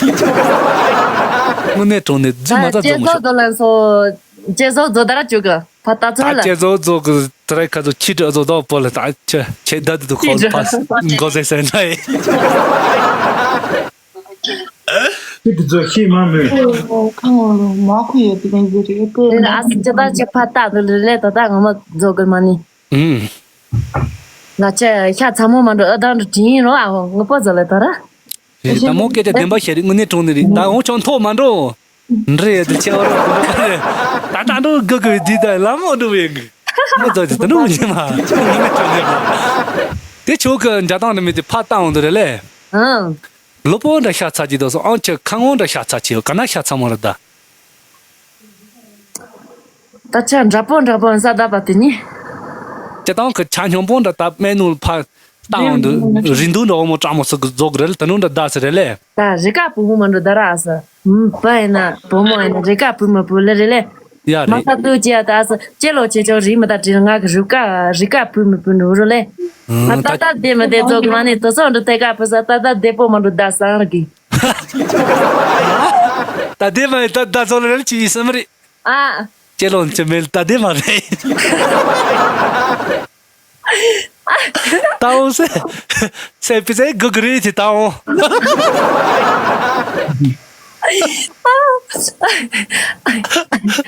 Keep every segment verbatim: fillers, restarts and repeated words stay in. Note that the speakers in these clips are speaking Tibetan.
དངོས་གནས་དྲང་གནས་རྫུན་མ་ད་རྫུན་མ་ཤོད། ལ་སོ་ཅེ་ཟོག་རྫོ་ད་ར་བཅུག་གི་ཕ་ད་ཚོད་ད་ལ་ཅེ་ཟོག་རྫོ་གི་དེ་ར་ཁ་ཚོ་ཁྱི་དྲི་རྫོ་དོ་པོ་ལ་ད་ཆེ་ཆེ་ད་དུ་ཁོ་ཕ་འགོ་ཟེ་ཟེ་ན་ཡེ། ཁྱི་དྲི་རྫོ་ཤི་མ་མོད། ཁང་ལོ་མ་ཁུ་ཡོད་དེ་གན་ཟེ་རེད་དེ། ཨ་སི་ཅི་ད་ཅི་ཕ་ད་དུ་ལི་ལེ་ད་ད་ངོ་མ་རྫོ་གི་མ་ནི། ང་ཆ་ཤ་ཚ་མོ་མ་འགྲོ་ཨ་དང་འགྲོ་དྲིན་རོ་ཨ་ཧོ་ངོ་པོ་ཟོ་ལེ་ད་ར། རེད། ད་མོ་སྐད་ཆ་བདེན་པ་བཤད་རེད། དངོས་གནས་དྲང་གནས་རེད། ད་འོང་ཆོག་མཐོ་མ་འགྲོ། འདྲེ་ཡོད་དུ་ཆེ་བ་རོ། ད་ད་འགྲོ་དགོས་དགོས་འདི་ད་ལ་མོ་འགྲོ་བའི་གི་མོ་ཚོ་ཅི་ད་འགྲོ་མི་ཉན་མ། དངོས་གནས་དྲང་གནས་རེད། དེ་ཆོག་གི་འཇའ་ཐང་རེད་མི་དེ་ཕ་བཏང་འོང་དུ་རེད་ལེ། ལོ་པོ་འདྲ་ཤ་ཚ་གྱི་འདུག་སོང་ཨང་ཆེ་ཁ་ངོ་འདྲ་ཤ་ཚ་གྱི་ཡོད་ག་ན་ཤ་ཚ་མོ་རེད་ད། ད་ཆ་འདྲ་པོ་འདྲ་པོ་ས་ད་པ་དེ་ནི། ཅི་དང་གི་ཆ་སྙོམས་པོ་འདྲ་ད་སྨན་ནུ་ཕ་བཏང་འོང་དུ་རིན་དུ་འདྲ་འོ་མོ་ཀྲང་མོ་སུ་གི་རྫོགས་རེད་ད་ནུ་འདྲ་ད་སི་རེད་ལེ། ད་རི་ཀ་བུ་མོ་མ་འགྲོ་ད་ར་ཨ་ས། ཕ་ཡིན་ན་བུ་མོ་ཡིན་ན་རི་ཀ་བུ་མ་བུ་ལེ་རེད་ལེ། ཡ་མ་རེད། ཁ་ཏུ་ཅི་ཡ་ད་ཨ་ས་ཅི་ལོ་ཆེ་ཆོག་རི་མི་ད་དྲིན་ང་གི་རི་ཀ་རི་ཀ་བུ་མ་བུ་འགྲོ་རུ་ལེ། ད་ད་ད་དེ་མི་དེ་རྫོགས་མ་ནི་དུ་སོང་འགྲོ་དེ་ཀ་བུ་ས་ད་ད་དེ་པོ་མ་འགྲོ་ད་སང་ར་གི། ད་དེ་མ་ད་ད་ཚོ་ལ་རེད་ཅི་ཡི་སམ་རེད། ཨ། ཅེ་ལོན་ཅེ་མེལ་ད་དེ་མ་རེད། ཏའོ་སེ། སེ་པི་སེ་གུ་གུ་རི་ཅི་ཏའོ།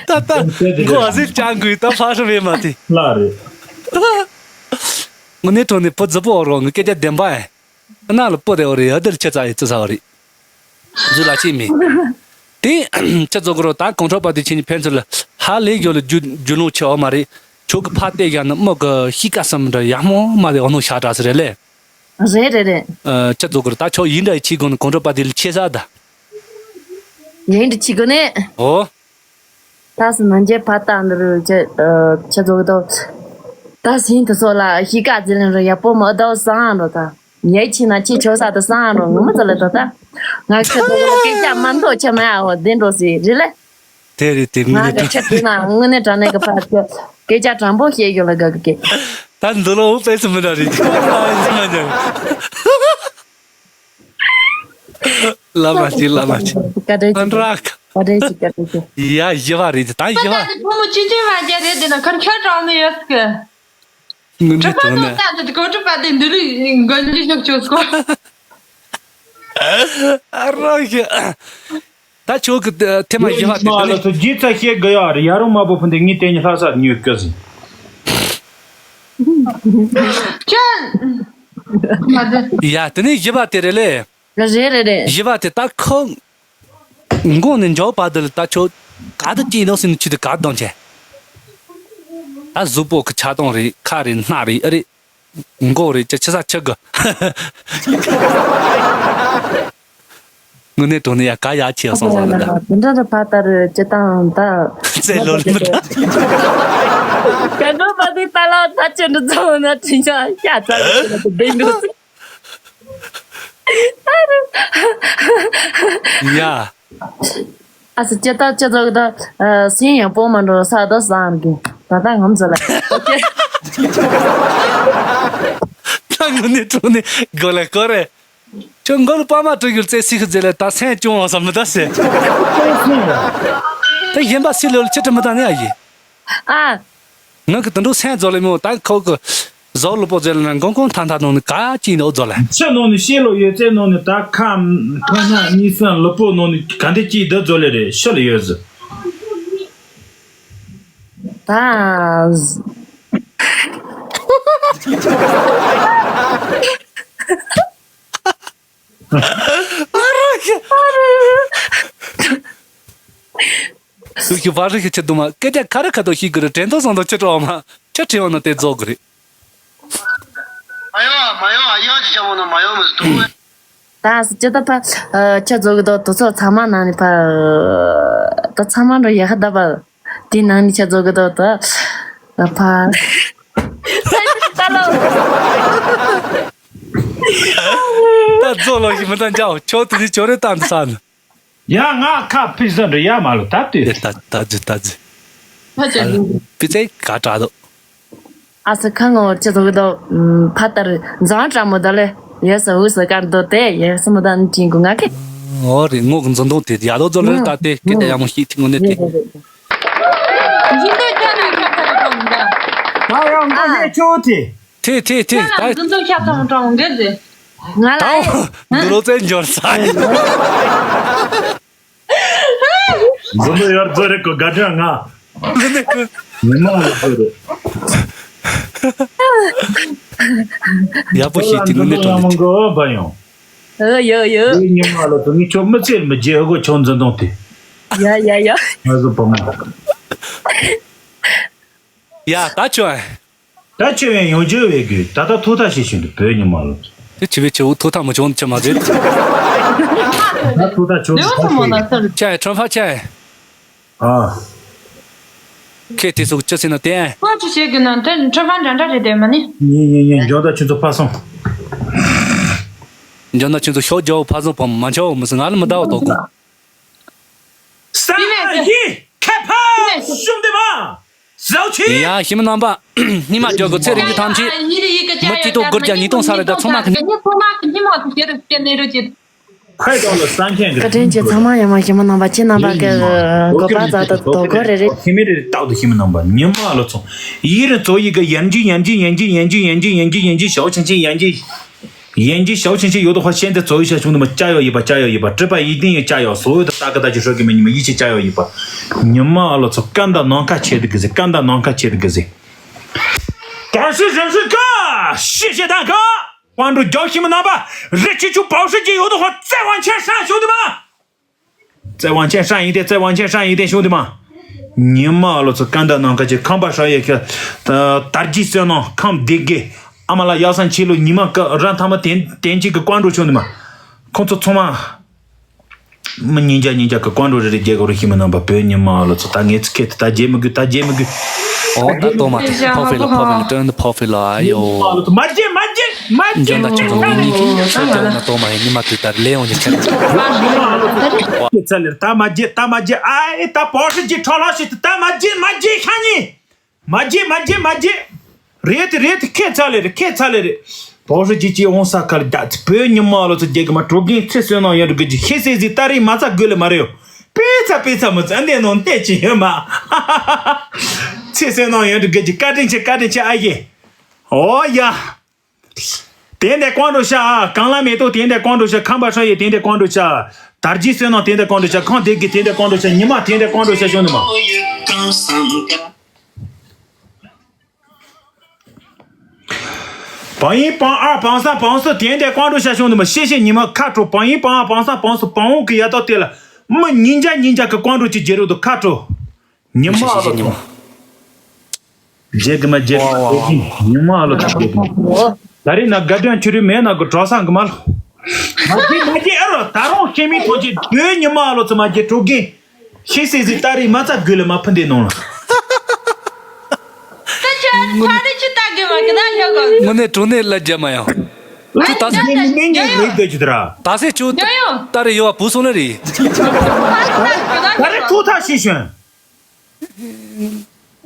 ཏ་ཏ། གོ་ཨ་ཟི་ཅང་གུ་ཏ་ཕ་ཧྲ་བེ་མ་ཏི། ལ་རེད། དངོས་གནས་དྲང་གནས་བུ་རྫི་པོ་འོ་རོ་ངི་སྐད་ཆ་བདེན་པ་ཨེ། གནའ་ལ་སྤོ་དེ་འོ་རེད་ཡ་དེར་ཁྱེད་ཚ་ཡི་ཙི་ས་འོ་རེད། རྫུ་ལ་ཅི་མི། དེ་ཁྱེད་ཚོ་གོ་རོ་ད་གོང་ཁྲོ་པ་དེ་ཁྱེད་ནི་ཕན་ཚུན་ལ་ཧ་ལས་ཡོད་ལ་རྒྱུ་རྒྱུ་ལོང་ཆེ་བ་མ་རེད། ཁྱོད་ཀྱི་ཕ་བལྟས་བཞག་ན་མོ་གི་ཤི་ཀ་སམ་འདྲ་ཡག་མོ་མ་རེད་འོ་ནོ་ཤ་དྲག་སི་རེད་ལེ། རེད་རེད་རེད། ཁྱེད་ཚོ་གོ་རོ་ད་ཁྱོད་ཡིན་འདྲ་ཡི་ཆི་གོ་ནི་གོང་ཁྲོ་པ་དེ་ལ་ཆེ་ས་ད། ཡིན་འདྲ་ཆི་གོ་ནི། ཨོ། ད་སི་ནང་རྒྱལ་ཕ་ཏ་འདི་རུ་ཅེ་ཅེ་ཚོ་གི་དོ། ད་སིན་དུ་སོ་ལ་ཤི་ཀ་ཟི་ལིན་རུ་ཡག་པོ་མ་དོ་སང་རོ་ད། ཉེ་ཆི་ན་ཅི་ཆོ་ས་དུ་སང་རོ་ངུ་མ་ཚོ་ལ་དོ་ད། ང་ཁྱེད་ཚོ་ལ་སྐད་ཆ་མ་མདོ་ཆེ་མ་ཡ་འོ་བདེ་འགྲོ་སི་རི་ལེ། དེ་རེད་དེ་ང་དངོས་གནས་གི་དྲང་ཁྱེད་དུ་ན་དངོས་གནས་དྲང་གནས་གི་ཕ་ཁྱེད་སྐད་ཆ་དྲང་པོ་བཤད་ཡོད་ལ་དགའ་གི་སྐད། ད་འདི་ལོ་འུ་པེ་སི་མི་འདྲ་རེད་ཅི་མ་ཡིན་ཅི་མ་ཡིན། ལ་མ་ཅི་ལ་མ་ཅི། བཀའ་དྲིན་ཆེ། ཨན་རག་བཀའ་དྲིན་ཆེ་བཀའ་དྲིན་ཆེ། ཡ་ཞི་བ་རེད་ད་ཞི་བ། ད་ཕོ་མོ་ཅི་ཅི་མ་རྒྱ་རེད་དེ་ན་ཁར་ཁྱོད་དྲང་ནས་ཡོད་གི། ངུ་མི་གྲོད་པ་དོ་ནས། ད་དེ་གོ་གྲོད་པ་དེ་འདི་རུ་འགོ་འདི་ཤོག་ཆོག་སྐོ། ཨ་རག་ཞི། ད་ཁྱོད་ཀྱི་ཐེ་མ་ཞི་བ་དེ་མ་ལ་དེ་ཚོ་རྒྱུས་ཚ་ཤེས་དགོས་ཡ་རེད་ཡ་རུང་མ་པོ་ཕུན་དེ་ངའི་སྟེང་ནས་ལྷ་སར་ཉོས་སྐྱོ་ཟིན། ཅན། མ་དེ། ཡ་དེ་ནས་ཞི་བ་དེ་རེད་ལེ། རེད་རེད་རེད། ཞི་བ་དེ་ད་ཁོ། མགོ་ནས་མཇུག་བར་དུ་ལ་ད་ཁྱོད་ག་དུ་སྐྱེས་ནོ་ཟིན་ཆུ་དེ་ག་དུ་འདོན་བྱས། ད་གཟུགས་པོ་གི་ཆ་སྟོང་རེད་ཁ་རེད་སྣ་རེད་ཨ་རེད། མགོ་རེད་ཅི་ཆི་ས་ཆི་གི། དངོས་གནས་དྲང་གནས་ཡ་ག་ཡ་ཆེ་སོང་སོང་ལ་ད། འདི་འདྲ་རུ་ཕ་ད་རུ་ཅི་དང་ད། རྩེ་ལོ་ལི་མི་ད། ག་འགྲོ་པ་དེ་ད་ལ་ད་ཅི་འདྲ་ཚོ་ན་དྲིན་ཆ་ཤ་ཚ་རུ་ཅི་ལ་དུ་བདེ་འདུག་ཡ། ཨ་སི་ཅི་ད་ཅི་ཚོ་གི་ད་སེམས་ཡང་སྤོ་མ་འགྲོ་ས་ད་སང་གི་ད་ད་ངམ་ཚོ་ལ། ད་དངོས་གནས་དྲང་གནས་གོ་ལ་གོ་རེད། ཁྱོད་མགོ་ལ་པགས་མ་དཀྲུག་རྒྱུར་རྩེ་སི་ཁི་རྫེ་ལ་ད་སེམས་སྐྱོང་བ་བསམ་མི་ད་ཟེར། ད་གཞན་པ་སི་ལོ་ལ་ཅི་དྲི་མི་ད་ནི་ཨ་ཡི། ཨ། ང་གི་དུད་འགྲོ་སེམས་རྫོགས་ལེ་མོ་ད་ཁོ་གི་ཟོག་ལུ་པོ་རྫེ་ལ་ན་མགོ་མགོ་ཐང་ཐང་ནང་ནི་ག་ཅི་ནི་ཨོ་རྫོགས་ལེ། ཕྱི་ནང་ནི་ཤེས་ལོ་ཡོད་ཚད་ནང་ནི་ད་ཁམ་ཐོ་ན་གཉིས་སམ་ལུ་པོ་ནང་ནི་ག་འདི་ཅི་ད་རྫོགས་ལེ་རེད་ཤི་ལ་ཡོད་ཟི། ད། ཨ་རོ་ཤི། སུ་ཞིག་བར་རི་ཞིག་ཆེ་དུ་མ་སྐད་ཆ་ཁ་རི་ཁ་ཐོག་ཞིག་གི་རི་དྲན་ཐོག་སོང་དུ་ཆེ་དྲོ་མ་ཆེ་ཁྲི་ཡོང་ན་དེ་རྫོགས་གི་རེད། མ་ཡོང་མ་ཡོང་ཨ་ཡོང་ཅི་ཆ་མོ་ན་མ་ཡོང་མི་སུ་དུ། ད་སུ་ཅི་ད་ཕ་ཆ་རྫོགས་གི་དོ་དུ་ཚོ་ཚང་མ་ན་ནི་ཕ་ད་ཚང་མ་འགྲོ་ཡ་ཧ་ད་པ། དེ་ནང་ནི་ཆ་རྫོགས་གི་དོ་ད་ཕ། ད་ལོ། ད་རྫོགས་ལོ་ཞིག་མི་ད་འཇའ་ཆོ་དེ་དེ་ཆོ་རེ་ད་འདི་ས་ནི། ཡ་ང་ཁ་ཕི་ས་འདྲ་ཡ་མ་ལོ་ད་ལྟོས། ད་ད་ད་ད་ད་ད་ད་ད་ད་ད་ད་ད་ཨ་སི་ཁ་ངོ་ཅི་ཟོ་གི་དོ། ཕ་ཏར་འཛང་དྲ་མོ་ད་ལེ། ཡེ་སི་འུ་སི་ཀར་དོ་ཏེ་ཡེ་སི་མོ་ད་ནི་ཅིང་གུ་ང་ཀེ། ཨོ་རེད། ངོ་གི་འཛིན་སྟངས་དེ་ཡག་ཏོག་ཙམ་རེད། ད་དེ་སྐད་ཆ་ཡག་མོ་བཤད་ཐིག་ངོ་ནས་དེ། འཛིན་སྟངས་ཁྱོད་ནས་ཁྱབ་ཁ་རེད་གོ་མི་འདྲ། ང་ཡང་ང་ནས་ཁྱོད་དེ། དེ་དེ་དེ་ཁྱོད་ད་ལ་འཛིན་སྟངས་ཁྱབ་ཐང་དྲང་གི་རེད། ང་ལ་ད་འདི་ལོ་ཙེ་འབྱོར་ས་ཡིན། འཛིན་སྟངས་ཡར་རྫོ་རེད་གོ་དགའ་དྲན་ང་། འདི་ནས་ཁོ་ཉི་མ་ལ་རྫོ་རེད། ཡག་པོ་བཤད་ཐིག་ངོ་ནས་དྲང་ནས་དེ། ཨ་ཡོ་ཡོ། ངའི་ཉི་མ་ལ་དུ་ངས་ཁྱོད་མི་ཚེར་མི་བརྗེད་ཧ་གོ་ཁྱོད་འཛིན་སྟངས་དེ། ཡ་ཡ་ཡ། ང་ཚོ་བུ་མོ། ཡ་ད་ཁྱོད། ད་ཁྱོད་ཡང་ཡོང་རྒྱུ་བས་དགོས། ད་ལྟ་ཐོག་ཐག་ཞིག་བྱུང་འདུག་བོད་ཉི་མ་ལ། དེ་བྱི་བའི་ཆེ་བོ་ཐོག་ཐག་མི་བྱུང་ཆ་མ་ཟེར། ད་ཐོག་ཐག་བྱུང་འདུག་ད་ཁྱོད། ཁྱོད་ཁྲོན་ཧྥ་ཁྱོད། ཨ། ཁྱེད་དེ་ཚོ་ཅི་ཟེར་ན་དེ། ཁོ་ཅི་བྱེད་དགོས་ན་དེ་ཁྲི་ཧྥང་འདྲ་འདྲ་རེད་དེ་མ་ནི། ཉིན་ཉིན་ཉིན་འཇོན་ད་ཁྱོད་ཚོ་ཕ་སོང་། འཇོན་ད་ཁྱོད་ཚོ་ཤོག་རྒྱག་ཕ་སོང་བ་མ་ཆོག་མི་སྲིད། ང་ལ་མི་ལྟ་བ་དོ་དགོང་། ས་ཡི་ཁ་ཕ་ཤུམ་དེ་མ་ཟའོ་ཆི། ཡ་ཞི་མི་རྣམ་པ། སྙིང་མ་རྒྱག་གི་ཚེ་རིང་གི་ཐམས་ཅད། མི་སྐྱིད་སྡུག་སྒུར་རྒྱག་ཉིས་སྟོང་ས་རེ་ད་ཚང་མ་གི། ཁ་དྲིན་ཆེ་ཚང་མ་ཡང་མ་ཞི་མི་རྣམ་པ་ཁྱེད་རྣམ་པ་གི་དགོས་པ་རྩ་ད་དོ་གོ་རེ་རེ། ཁེ་མི་རེ་རེ་རྟག་ཏུ་ཞི་མི་རྣམ་པ་ཉི་མ་ལོ་ཚོང་ཡི་རེ་ཚོ་ཡི་གི་ཡན་ཇི་ཡན་ཇི་ཡན་ཇི་ཡན་ཇི་ཡན་ཇི་ཡན་ཇི་ཡན་ཇི་ཡན་ཇི་ཞའོ་ཆིན་ཆིན་ཡན་ཇི། ཡན་ཇི་ཞའོ་ཆིན་ཆིན་ཡོད་དོ་ཧ་ཤེན་ཏེ་ཚོ་ཡི་ཤ་ཆུང་དུ་མ་ཅ་ཡོ་ཡི་པ་ཅ་ཡོ་ཡི་པ་གྲི་པ་ཡི་ཏིང་ཡི་ཅ་ཡོ་སོ་ཡོད་དུ་ལྟ་གི་ད་ཅི་ཧྲོ་གི་མི་ཉི་མ་ཡི་ཆི་ཅ་ཡོ་ཡི་པ། ཉི་མ་ལོ་ཚོ་ཀ་འདའ་ནང་ཁ་ཆེ་དུ་གི་ཟི་ཀ་འདའ་ནང་ཁ་ཆེ་དུ་གི་ཟི། གང་སུ་རང་སུ་ཀ་ཤི་ཤི་དང་ཀ། དཔལ་འབྲུ་རྒྱལ་ཞི་མི་རྣམ་པ་རི་ཆུ་ཆུ་བའུ་ཧྲི་གྱི་ཡོད་དོ་ཧོ་ཙེ་ཝང་ཆེན་ཧྲང་ཞུ་དུ་མ། ཙེ་ཝང་ཆེན་ཧྲང་ཡིན་ཏེ་ཙེ་ཝང་ཆེན་ཧྲང་ཡིན་ཏེ་ཞུ་དུ་མ། ཉི་མ་ལོ་ཚོ་ཀ་འདའ་ནང་ཁ་ཆེ་ཁམས་པ་ཧྲ་ཡེ་ཁ། དར་རྒྱས་བསོད་ནམས་ཁམས་བདེ་དགེ། ཨ་མ་ལ་ཡག་སང་ཆེ་ལོ་ཉི་མ་ཀ་རང་ཐ་མ་དེན་དེན་ཅིག་གི་དཀོན་འགྲོ་ཞུ་དུ་མ། ཁོང་ཚོ་ཚང་མ། མི་ཉིན་རྒྱ་ཉིན་རྒྱ་གི་ཀོང་འགྲོ་རེ་རེ་རྒྱལ་གོ་རུ་ཤི་མི་རྣམ་པ་བོད་ཉི་མ་ལོ་ཚོ་ད་ངས་ཚི་ཁེ་ད་རྒྱལ་མི་དགོས་ད་རྒྱལ་མི་དགོས། ཨོ་ད་ཏོ་མ་ཐེ་ཕོ་ཕེ་ལ་ཕོ་ཕེ་ལ་ཏོན་ཕོ་ཕེ་ལ་ཨ་ཡོ། མ་རྒྱལ་མ་རྒྱལ་མ་རྒྱལ། འཇོན་ད་ཁྱོད་ཚོ་ངེད་གཉིས་ཀྱིས་ཤོད་རྒྱག་ན་ཏོ་མ་ཡིན་ཉི་མ་དུས་ལྟར་ལས་ཡོང་རྒྱུ་ཁྱེད། ཚ་ལེར་ད་མ་རྒྱལ་ད་མ་རྒྱལ་ཨ་ཨེ་ད་བོ་ཧྲི་རྒྱལ་ཁྲོ་ལོ་ཤི་ད་མ་རྒྱལ་མ་རྒྱལ་ཤ་ཉེ། མ་བརྗེད་མ་བརྗེད་མ་བརྗེད། རེད་དེ་རེད་དེ་ཁྱད་མཚར་ལེ་རེད་ཁྱད་མཚར་ལེ་རེད། བོད་ཧྲི་ཅི་ཅི་འོང་ས་ཁར་བདག་བོད་ཉི་མ་ལོ་ཚོ་རྒྱལ་གི་མ་གྲོ་གིན་ཚེ་བསོད་ནམས་ཡོད་འགྲོ་གི་ཅི་ཤེས་སེ་ཟི་ཏ་རི་མ་ཚ་དགོས་ལེ་མ་རེད་ཡོ། པེ་ཚ་པེ་ཚ་མ་ཚ་འདས་ནོ་འདས་ཅི་ཡོད་མ། ཚེ་བསོད་ནམས་ཡོད་འགྲོ་གི་ཅི་བཀའ་དྲིན་ཆེ་བཀའ་དྲིན་ཆེ་ཨ་ཡེ། ཨོ་ཡ། དེ་འདྲ་ཀོང་འགྲོ་ཤ་ཨ། གང་ལ་མེ་ཏོག་དེ་འདྲ་ཀོང་འགྲོ་ཤ། ཁམས་པ་ཧྲ་ཡེ་དེ་འདྲ་ཀོང་འགྲོ་ཤ། དར་རྒྱས་བསོད་ནམས་དེ་འདྲ་ཀོང་འགྲོ་ཤ། ཁང་དེ་གི་དེ་འདྲ་ཀོང་འགྲོ་ཤ། ཉི་མ་དེ་འདྲ་ཀོང་འགྲོ་ཤ་ཤོང་ནི་མ། བང་ཡིན་བང་ཨ་བང་ས་བང་སོ་དེ་འདྲ་ཀོང་འགྲོ་ཤ་ཤོང་ནི་མ། ཤེ་ཤེ་ཉི་མ་ཁ་དྲོ་བང་ཡིན་བང་ཨ་བང་ས་བང་སོ་བང་འོག་གི་ཡ་ཏོ་དེ་ལ་མི་ཉིན་འཇའ་ཉིན་འཇའ་གི་ཀོང་འགྲོ་ཅི་རྒྱལ་རོ་དུ་ཁ་དྲོ། ཉི་མ་ཨ་ལོ་ཉི་མ། རྒྱལ་གི་མ་རྒྱལ་གི་མ་རྒྱལ་གི་ཉི་མ་ཨ་ལོ་ཚོ་རྒྱལ་གི་མ། ད་རེས་ན་དགའ་སྟོན་ཆུ་རུ་མེད་ན་གི་གྲོགས་སང་གི་མ་ལོ། མ་རྒྱལ་མ་རྒྱལ་ཨ་རོ་ད་རུང་ཤེས་མི་ཐོག་ཅི་བོད་ཉི་མ་ཨ་ལོ་ཚོ་མ་རྒྱལ་གྲོགས་གིན། ཤེས་སེ་ཟི་ཏ་རི་མ་ཚ་དགོས་ལ་མ་ཕུན་དེ་ནོང་ལ། ད་ཆ་ཆ་རེ་ཆི་ལྟ་དགོས་མ་གི་ན་ཡོད་གོ། དངོས་གནས་དྲང་གནས་ལ་རྒྱ་མ་ཡང་། ཨ་ཅི་ད་ད་སེ་ད་མི་ངན་ཡོད་རེད་ཡོད་ད་ཅི་ད་ར། ད་སེ་ཆུ་ཡོད་ཡོད། ད་རེ་ཡོད་བ་བུ་སོང་ལ་རེད། ད་རེ་ཐུག་ཐག་ཤི་ཤོན།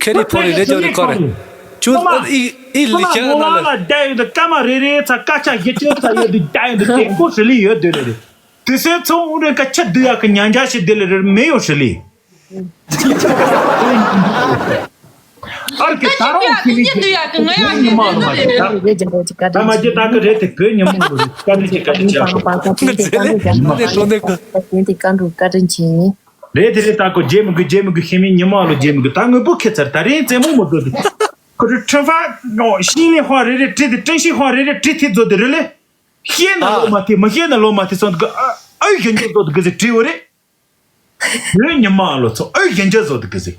ཁེ་རི་ཕོ་རི་རེ་ཅོ་རི་ཀོ་རེ། ཆུ་ཨི་ཨི་ལི་ཁྱེད་ན་ལ། ད་ཡོད་ཀ་མ་རེ་རེ་ཚ་ཀ་ཆ་ཡེ་ཅོ་ཚ་ཡོད་དུ་ད་ཡོད་དུ་དེ་ཀོ་ཧྲི་ལི་ཡོད་དུ་རེ་རེ། དུ་སེ་ཚོ་ཨུ་རེ་ཀ་ཆ་དུ་ཡ་ཀ་ཉང་ཇ་ཤི་དེ་ལ་རེ་མེ་ཡོད་ཧྲི་ལི། ཨར་ཀེ་ད་རོང་ཁི་མི་ཁི་ཉི་མ་ལ་མ་ཁི་ད་ད་མ་ཇེ་ད་ཀ་རེ་དེ་བོད་ཉི་མ་ལ་ཀ་རེ་ཅི་ཀ་རེ་ཅི་ཨ་ཀ་ཅི་ཨ་ཀ་ཉི་མ་ལ་ཀ་རེ་ཅི་ཀ་རེ་ཅི་ཨ་ཀ་ཉི་མ་ལ་ཀ་རེ་ཅི། རེད་དེ་རེད་ད་ཀོ་རྗེ་མི་དགོས་རྗེ་མི་དགོས་ཤེས་མི་ཉི་མ་ལོ་རྗེ་མི་དགོས་ད་དངོས་པོ་ཁེ་ཚར་ད་རེད་རྩེད་མོ་མོ་དོ་དེ་ཁོ་རེ་ཁྲི་ཧྥ་ཤིང་ལི་ཧོ་རེ་རེ་ཁྲི་དེ་ཀྲིན་ཤི་ཧོ་རེ་རེ་ཁྲི་དེ་ཛོ་དེ་རེད་ལེ། ཤེས་ན་ལོ་མ་དེ་མ་ཤེས་ན་ལོ་མ་དེ་སོང་དེ་ཨ་ཨ་ཡོད་ཀྱང་ཛོ་དེ་གི་ཟེ་ཁྲི་བོ་རེད། ཡོད་ཉི་མ་ལོ་ཚོ་ཨོ་ཡན་ཆད་བཟོ་དུ་གི་ཟིག་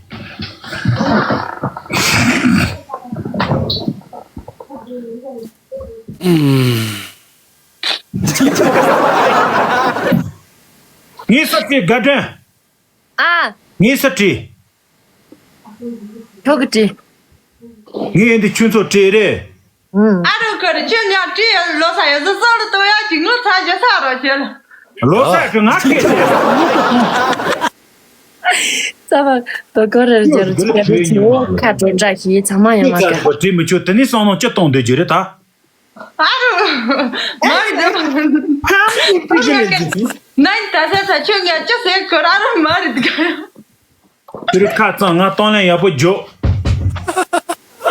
ངའི་ས་བཀྲིས་དགའ་སྒྲོན། ཨ། ངའི་ས་བཀྲིས། ཁྱོད་ཀྱི་བཀྲིས། ངའི་ཡན་དུ་ཁྱོད་ཚོ་བཀྲིས་རེད། ཨ་རོ་ཁོ་རེ་ཁྱོད་ཉག་བྲིས་ཡོད་ལོ་ས་ཡོད་ཟི་ཟོ་ལ་ཏོ་ཡ་ཅིག་ངུ་ཚ་ཞེ་ས་རོ་ཁྱོད་ལ། ལོ་ས་ཁྱོད་ང་ཁེ་ཏེ། ས་བ་དོ་ཁོ་རེ་རྒྱ་རུ་ཚུགས་ཡ་རུ་ཚུགས་ཁ་དྲོ་འདྲ་ཞིག་ཚང་མ་ཡོད་མ་ཁ། བྲིས་མི་ཆོག་དེ་ནི་སང་ནོ་ཅི་གཏོང་འདོད་རྒྱུ་རེད་ད། ཨ་རོ། ང་རེ་འདོད་མ་ཁ་ཁེ་ཏེ། ནན་ད་ས་ས་ཁྱོད་ངས་ཅི་ཟེར་གོ་ར་ར་མ་རེད་ག་ཡ། དེ་རིང་ཁ་གཙང་ང་གཏོང་ལེན་ཡག་པོ་འཇོག་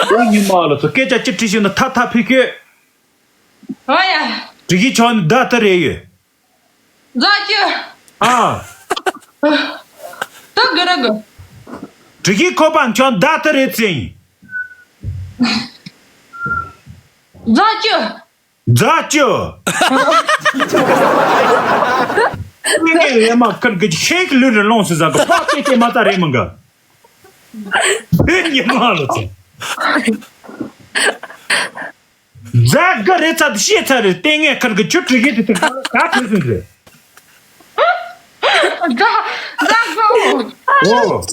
ཨོ་ཉི་མ་ལོ་ཚོ་སྐད་ཆ་ཅི་དྲིས་ཤིག་ན་ཐ་ཐ་ཕི་ཁྱོད། ཨོ་ཡ། དྲི་གི་ཆོག་ནི་ད་ལྟ་རེད་ཡོད། རྫ་ཅུ། ཨ། ད་གི་ར་གི། དྲི་གི་ཁོ་པ་ཆོག་ད་ལྟ་རེད་ཚེ་ཡིན། རྫ་ཅུ། རྫ་ཅུ། ངས་ལས་མ་ཁར་གི་ཤེག་ལུས་རེ་ལོངས་སུ་ཟ་གི་ཕག་ཏེ་ཏེ་མ་ད་རེད་མི་འགའ། ཨེ་ཉི་མ་ལོ་ཚེ། རྫ་དགའ་རེད་ཚ་དེ་ཤེས་ཚ་རེད་ལྟས་ངན་ཁར་གི་ཆུ་དྲི་གི་དེ་དེ་ག་ཐོས་སུ་རེད། རྫ་རྫ་དགའ། ཨོ།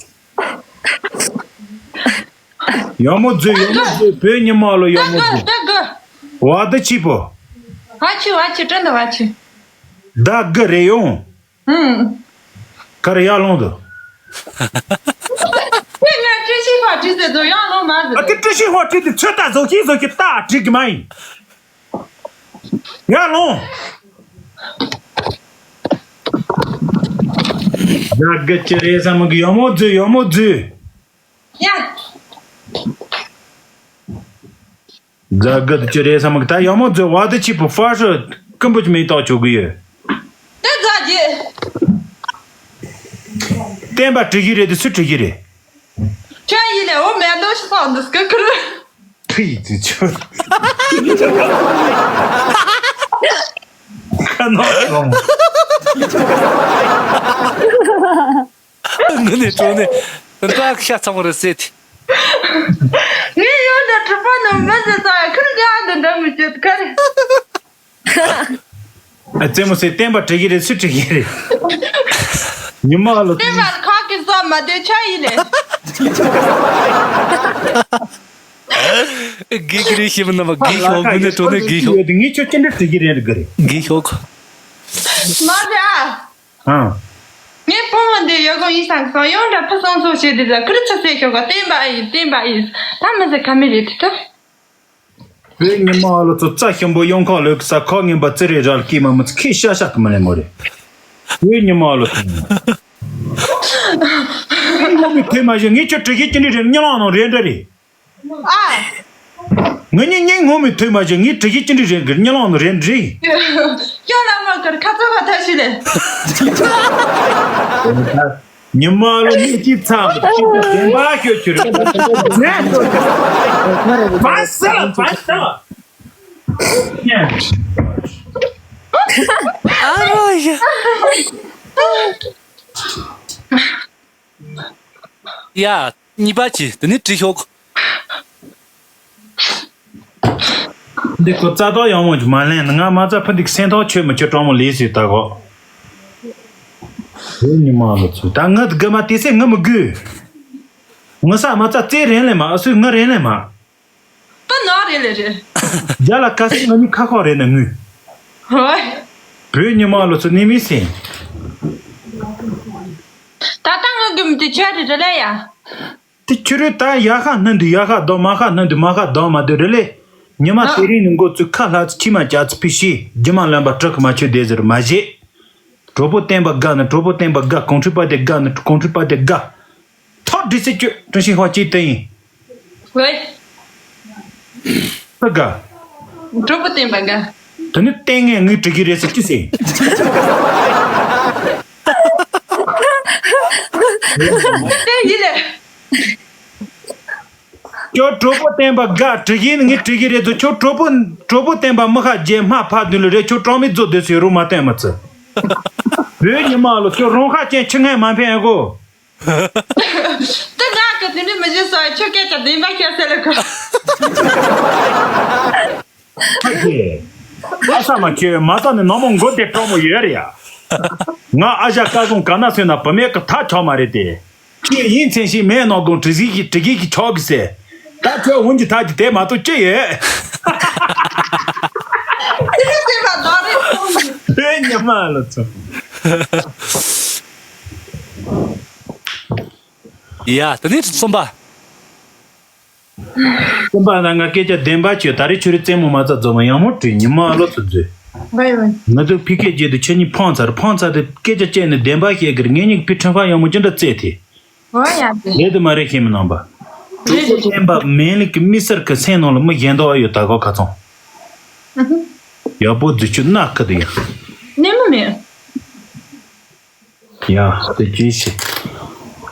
ཡག་མོ་མཛོད་ཡག་མོ་མཛོད་བོད་ཉི་མ་ལོ་ཡག་མོ་མཛོད། ད་དགའ། བ་ད་ཆི་པོ། བ་ཆི་བ་ཆི་ཏྲན་ད་བ་ཆི། ད་དགའ་རེད་ཡོང་། ཨུམ། ག་རེ་ཡར་ལོངས་དུ། ཁྱེད་ངས་ཀྲི་ཤི་ཧོ་ཀྲི་ཟེར་དུ་ཡར་ལོངས་མ་ཟེར། ཨ་ཏི་ཀྲི་ཤི་ཧོ་ཀྲི་དེ་ཚོད་ལྟ་བཟོ་ཤིག་བཟོ་ཤིག་ལྟ་བྲིས་གི་མ་ཡིན། ཡར་ལོངས། ཡ་དགའ་ཅི་རེད་བསམ་གི་ཡག་མོ་མཛོད་ཡག་མོ་མཛོད། ཡ། རྫ་དགའ་དུ་ཅི་རེད་བསམ་གི་ད་ཡག་མོ་མཛོད་བ་དུ་ཆིབ་པུ་ཧྥ་ཧྲི་ཀུན་པོ་ཅི་མེད་ཏོག་ཆོག་གི་ཡོད། དེ་རྫ་རྒྱུ། བསྟན་པ་དྲི་གི་རེད་དུ་སུ་དྲི་གི་རེད། ཁྱོད་ཡིན་ནས་འོ་མེད་ལོ་ཞིག་སོང་འདུག་སྐུ་ཁུར། ཕི་ཡི་ཙི་ཆོ། ཁ་ནོག་སོང་། ངི་ནས་གྲོ་ནས་རྟགས་ཤ་ཚང་བ་རེད་ཟེར་ཏེ། ངས་ཡོད་ན་གྲུབ་པ་ནང་མི་ཟེར་ཙང་ཁུར་ག་འདི་འདྲ་མི་བྱེད་ཁར། ཨ་རྩེད་མོ་ཟེར་བསྟན་པ་དྲི་གི་རེད་སུ་དྲི་གི་རེད། ཉི་མ་ལོ། བསྟན་པ་ཁག་གི་བཟོ་མ་དེ་ཆ་ཡིན་ནས། དགེ་གི་རེད་ཤེས་མི་ན་མ་དགེ་ཤོག་མི་ནས་གྲོ་ནས་དགེ་ཤོག་ངས་ཁྱོད་ཅི་འདྲ་དྲི་གི་རེད་གི་རེད། དགེ་ཤོག་མ་རེད་ཨ། ཨང་། ངས་ཕོ་མོ་འདི་ཡོད་གོ་ཡིན་སང་སང་ཡོང་འདྲ་ཕུ་སང་སོ་བྱེད་དེ་ཟ་ཁུར་ཚ་ཚེ་ཤོག་ག་བསྟན་པ་ཨ་ཡིན་བསྟན་པ་ཨ་ཡིན་ད་མི་ཟེར་ཁ་མི་རེད་དེ་ད། བོད་ཉི་མ་ཨ་ལོ་ཚོ་རྩ་ཞིམ་པོ་གཡོན་ཁོག་ལོས་ཀྱི་ས་ཁོག་ངན་པ་ཙི་རེ་རལ་སྐྱེས་མ་མི་ཚོ་ཁྱི་ཤ་ཤ་གི་མི་ལེན་མོ་རེད། བོད་ཉི་མ་ཨ་ལོ་ཚོ། ངོ་མི་ཐོས་མ་ཞིག་ངས་ཁྱོད་དྲི་གི་ཅི་འདྲི་རེད་གཉིད་ལང་ནང་རེད་འདྲ་རེད། ཨ། ང་གཉིས་གཉིས་ངོ་མི་ཐོས་མ་ཞིག་ངས་དྲི་གི་ཅི་འདྲི་རེད་གི་གཉིད་ལང་ནང་རེད་འདྲི། ཡོ་ལ་མ་གར་ཁ་ཚ་བ་ཐ་ཤི་ལེ། ཉི་མ་ལོ་གཉིས་ཀྱི་མཚམས་ཀྱི་བདེན་པ་ཤོད་ཁྱོད་རེད། ནས་ཤོད། མ་ཟེར་ལ་བ་ཤ། ཨ་རོ་ཡ། ཡ། གཉིས་པ་གྱིས་དེ་ནི་བྲིས་ཤོག་འདི་ཁོ་རྩ་ཐོག་ཡང་མོ་ཅིག་མ་ལེན་ང་མ་རྩ་ཕུ་འདུག་སེམས་ཐོག་ཆོད་མི་ཆོད་གྲོགས་མོ་ལས་སུས་ལྟ་གོ་ཧེ་ཉི་མ་ལོ་ཚོད་ད་ངི་དགི་མ་དེ་སེ་ངི་མི་དགོས། ངི་ས་མ་རྩ་རྩེ་རན་ལེ་མ་ཨ་སུས་ངི་རན་ལེ་མ། ད་ནག་རེད་ལེ་རེད། རྒྱ་ལ་ཁ་སིག་ང་གཉིས་ཁ་ཁོག་རེད་ན་ངུས། ཧོ། བོད་ཉི་མ་ལོ་ཚོ་ནི་མི་སེ། ད་ལྟ་ང་གི་མི་དེ་ཆོས་རེད་རེད་ལེ་ཡ། དེ་ཁྱོད་རེད་ད་ཡ་ཁ་སྣོན་དུ་ཡ་ཁ་ལྡོག་མ་ཁ་སྣོན་དུ་མ་ཁ་ལྡོག་མ་དུ་རེད་ལེ། ཉི་མ་ཨ་དེ་རིང་ནི་མགོ་ཚུགས་ཁ་ལྷ་ཚུགས་ཁྱི་མ་ཅག་ཚུགས་ཕི་ཤི་རྒྱུ་མ་ལོན་པ་དྲག་གི་མ་ཆོད་བསྡད་ཟེར་མ་བཞེས། གྲོགས་པོ་བསྟན་པ་དགའ་ནི་གྲོགས་པོ་བསྟན་པ་དགའ་གོང་ཁྲི་པ་དེ་དགའ་ནི་གོང་ཁྲི་པ་དེ་དགའ། ཐོག་འདྲི་སེ་ཁྱོད་ཀྲུང་ཤིང་ཧོ་ཅི་ཏེ་ཡིན། ཝེ། ཧ་ག་གྲོགས་པོ་བསྟན་པ་དགའ། ད་ནི་ལྟས་ངན་ངུས་དྲི་གི་རེད་ཟེར་ཅི་ཟེར། ལྟས་འདི་ལས། ཁྱོད་གྲོགས་པོ་བསྟན་པ་དགའ་དྲི་གི་ངས་དྲི་གི་རེད་དོ་ཁྱོད་གྲོགས་པོ་གྲོགས་པོ་བསྟན་པ་མི་ཁ་རྗེས་མ་ཕ་དུ་ལ་རེད་ཁྱོད་གྲོགས་མི་རྫོགས་དེ་ཟེར་རུ་མ་བསྟན་མ་ཚུ། བོད་ཉི་མ་ལོ་ཁྱོད་རང་ཁ་ཅན་ཆི་ངན་མ་ཕན་གོ། དེ་ང་གི་དེ་འདྲ་མི་བྱེད་སོ་ཁྱོད་སྐད་ཆ་བདེན་པ་བཤད་ཟེར་ལ་གོ། ཨ་ཙི། ཨ་ས་མ་ཁྱོད་མ་ས་ནས་ནག་མོ་མགོ་དེ་སྤྲང་མོ་ཡོད་རེད་ཡ། ང་ཨ་ཞ་སྐལ་བཟང་ག་ན་སོན་ན་བུད་མེད་ཀྱི་ཐག་ཆོད་མ་རེད་དེ། ཁྱོད་ཡིན་མཚན་ཞིག་མེད་ནོ་དགོང་དྲི་ཟིག་གི་དྲི་གི་གི་ཆོག་གི་ཟེར། ད་ཁྱོད་འུན་གྱི་ཐག་གི་དེ་མ་གཏོགས་ཅི་ཡོད། དེ་ནི་དེ་མ་གཏོགས་རེད། ཨེ་ཉི་མ་ལ་ཚོ། ཡ། དེ་ནས་གསུམ་པ། གསུམ་པ་ན་ང་སྐད་ཆ་བདེན་པ་བྱོས་ད་རེས་ཆུ་རི་རྩེད་མོ་མ་རྩ་རྫོགས་མ་ཡང་མོ་བྲིས་ཉི་མ་ཨ་ལོ་ཚོ་རྫོས། ང་ཡོད། ང་ཚོ་ཕི་ཀེ་རྗེས་དུ་ཁྱེད་གཉིས་ཕངས་ཚར། ཕངས་ཚར་དུ་སྐད་ཆ་བཅད་ནས་བདེན་པ་བཤད་ཀྱི་རེད། ངེད་གཉིས་ཕི་ཁྲིམས་ཁང་ཡག་མོ་ཅི་འདྲ་བཙལ་ཐེ། འོ་ཡ་དེ། རེད་དུ་མ་རེད་ཤེས་མི་ནང་པ། རེད་རེད་རེད། བསྟན་པ་མེད་ལིག་གི་མི་སེར་གི་སེམས་ནང་ལ་མི་གཞན་དག་ཡོད་ད་གོ་ཁ་ཚོང་། ཡག་པོ་རྫུ་ཆུ་སྣ་ཁ་དུ་ཡ། ནས་མི་མེད། ཡ། དེ་ཅི་ཞིག་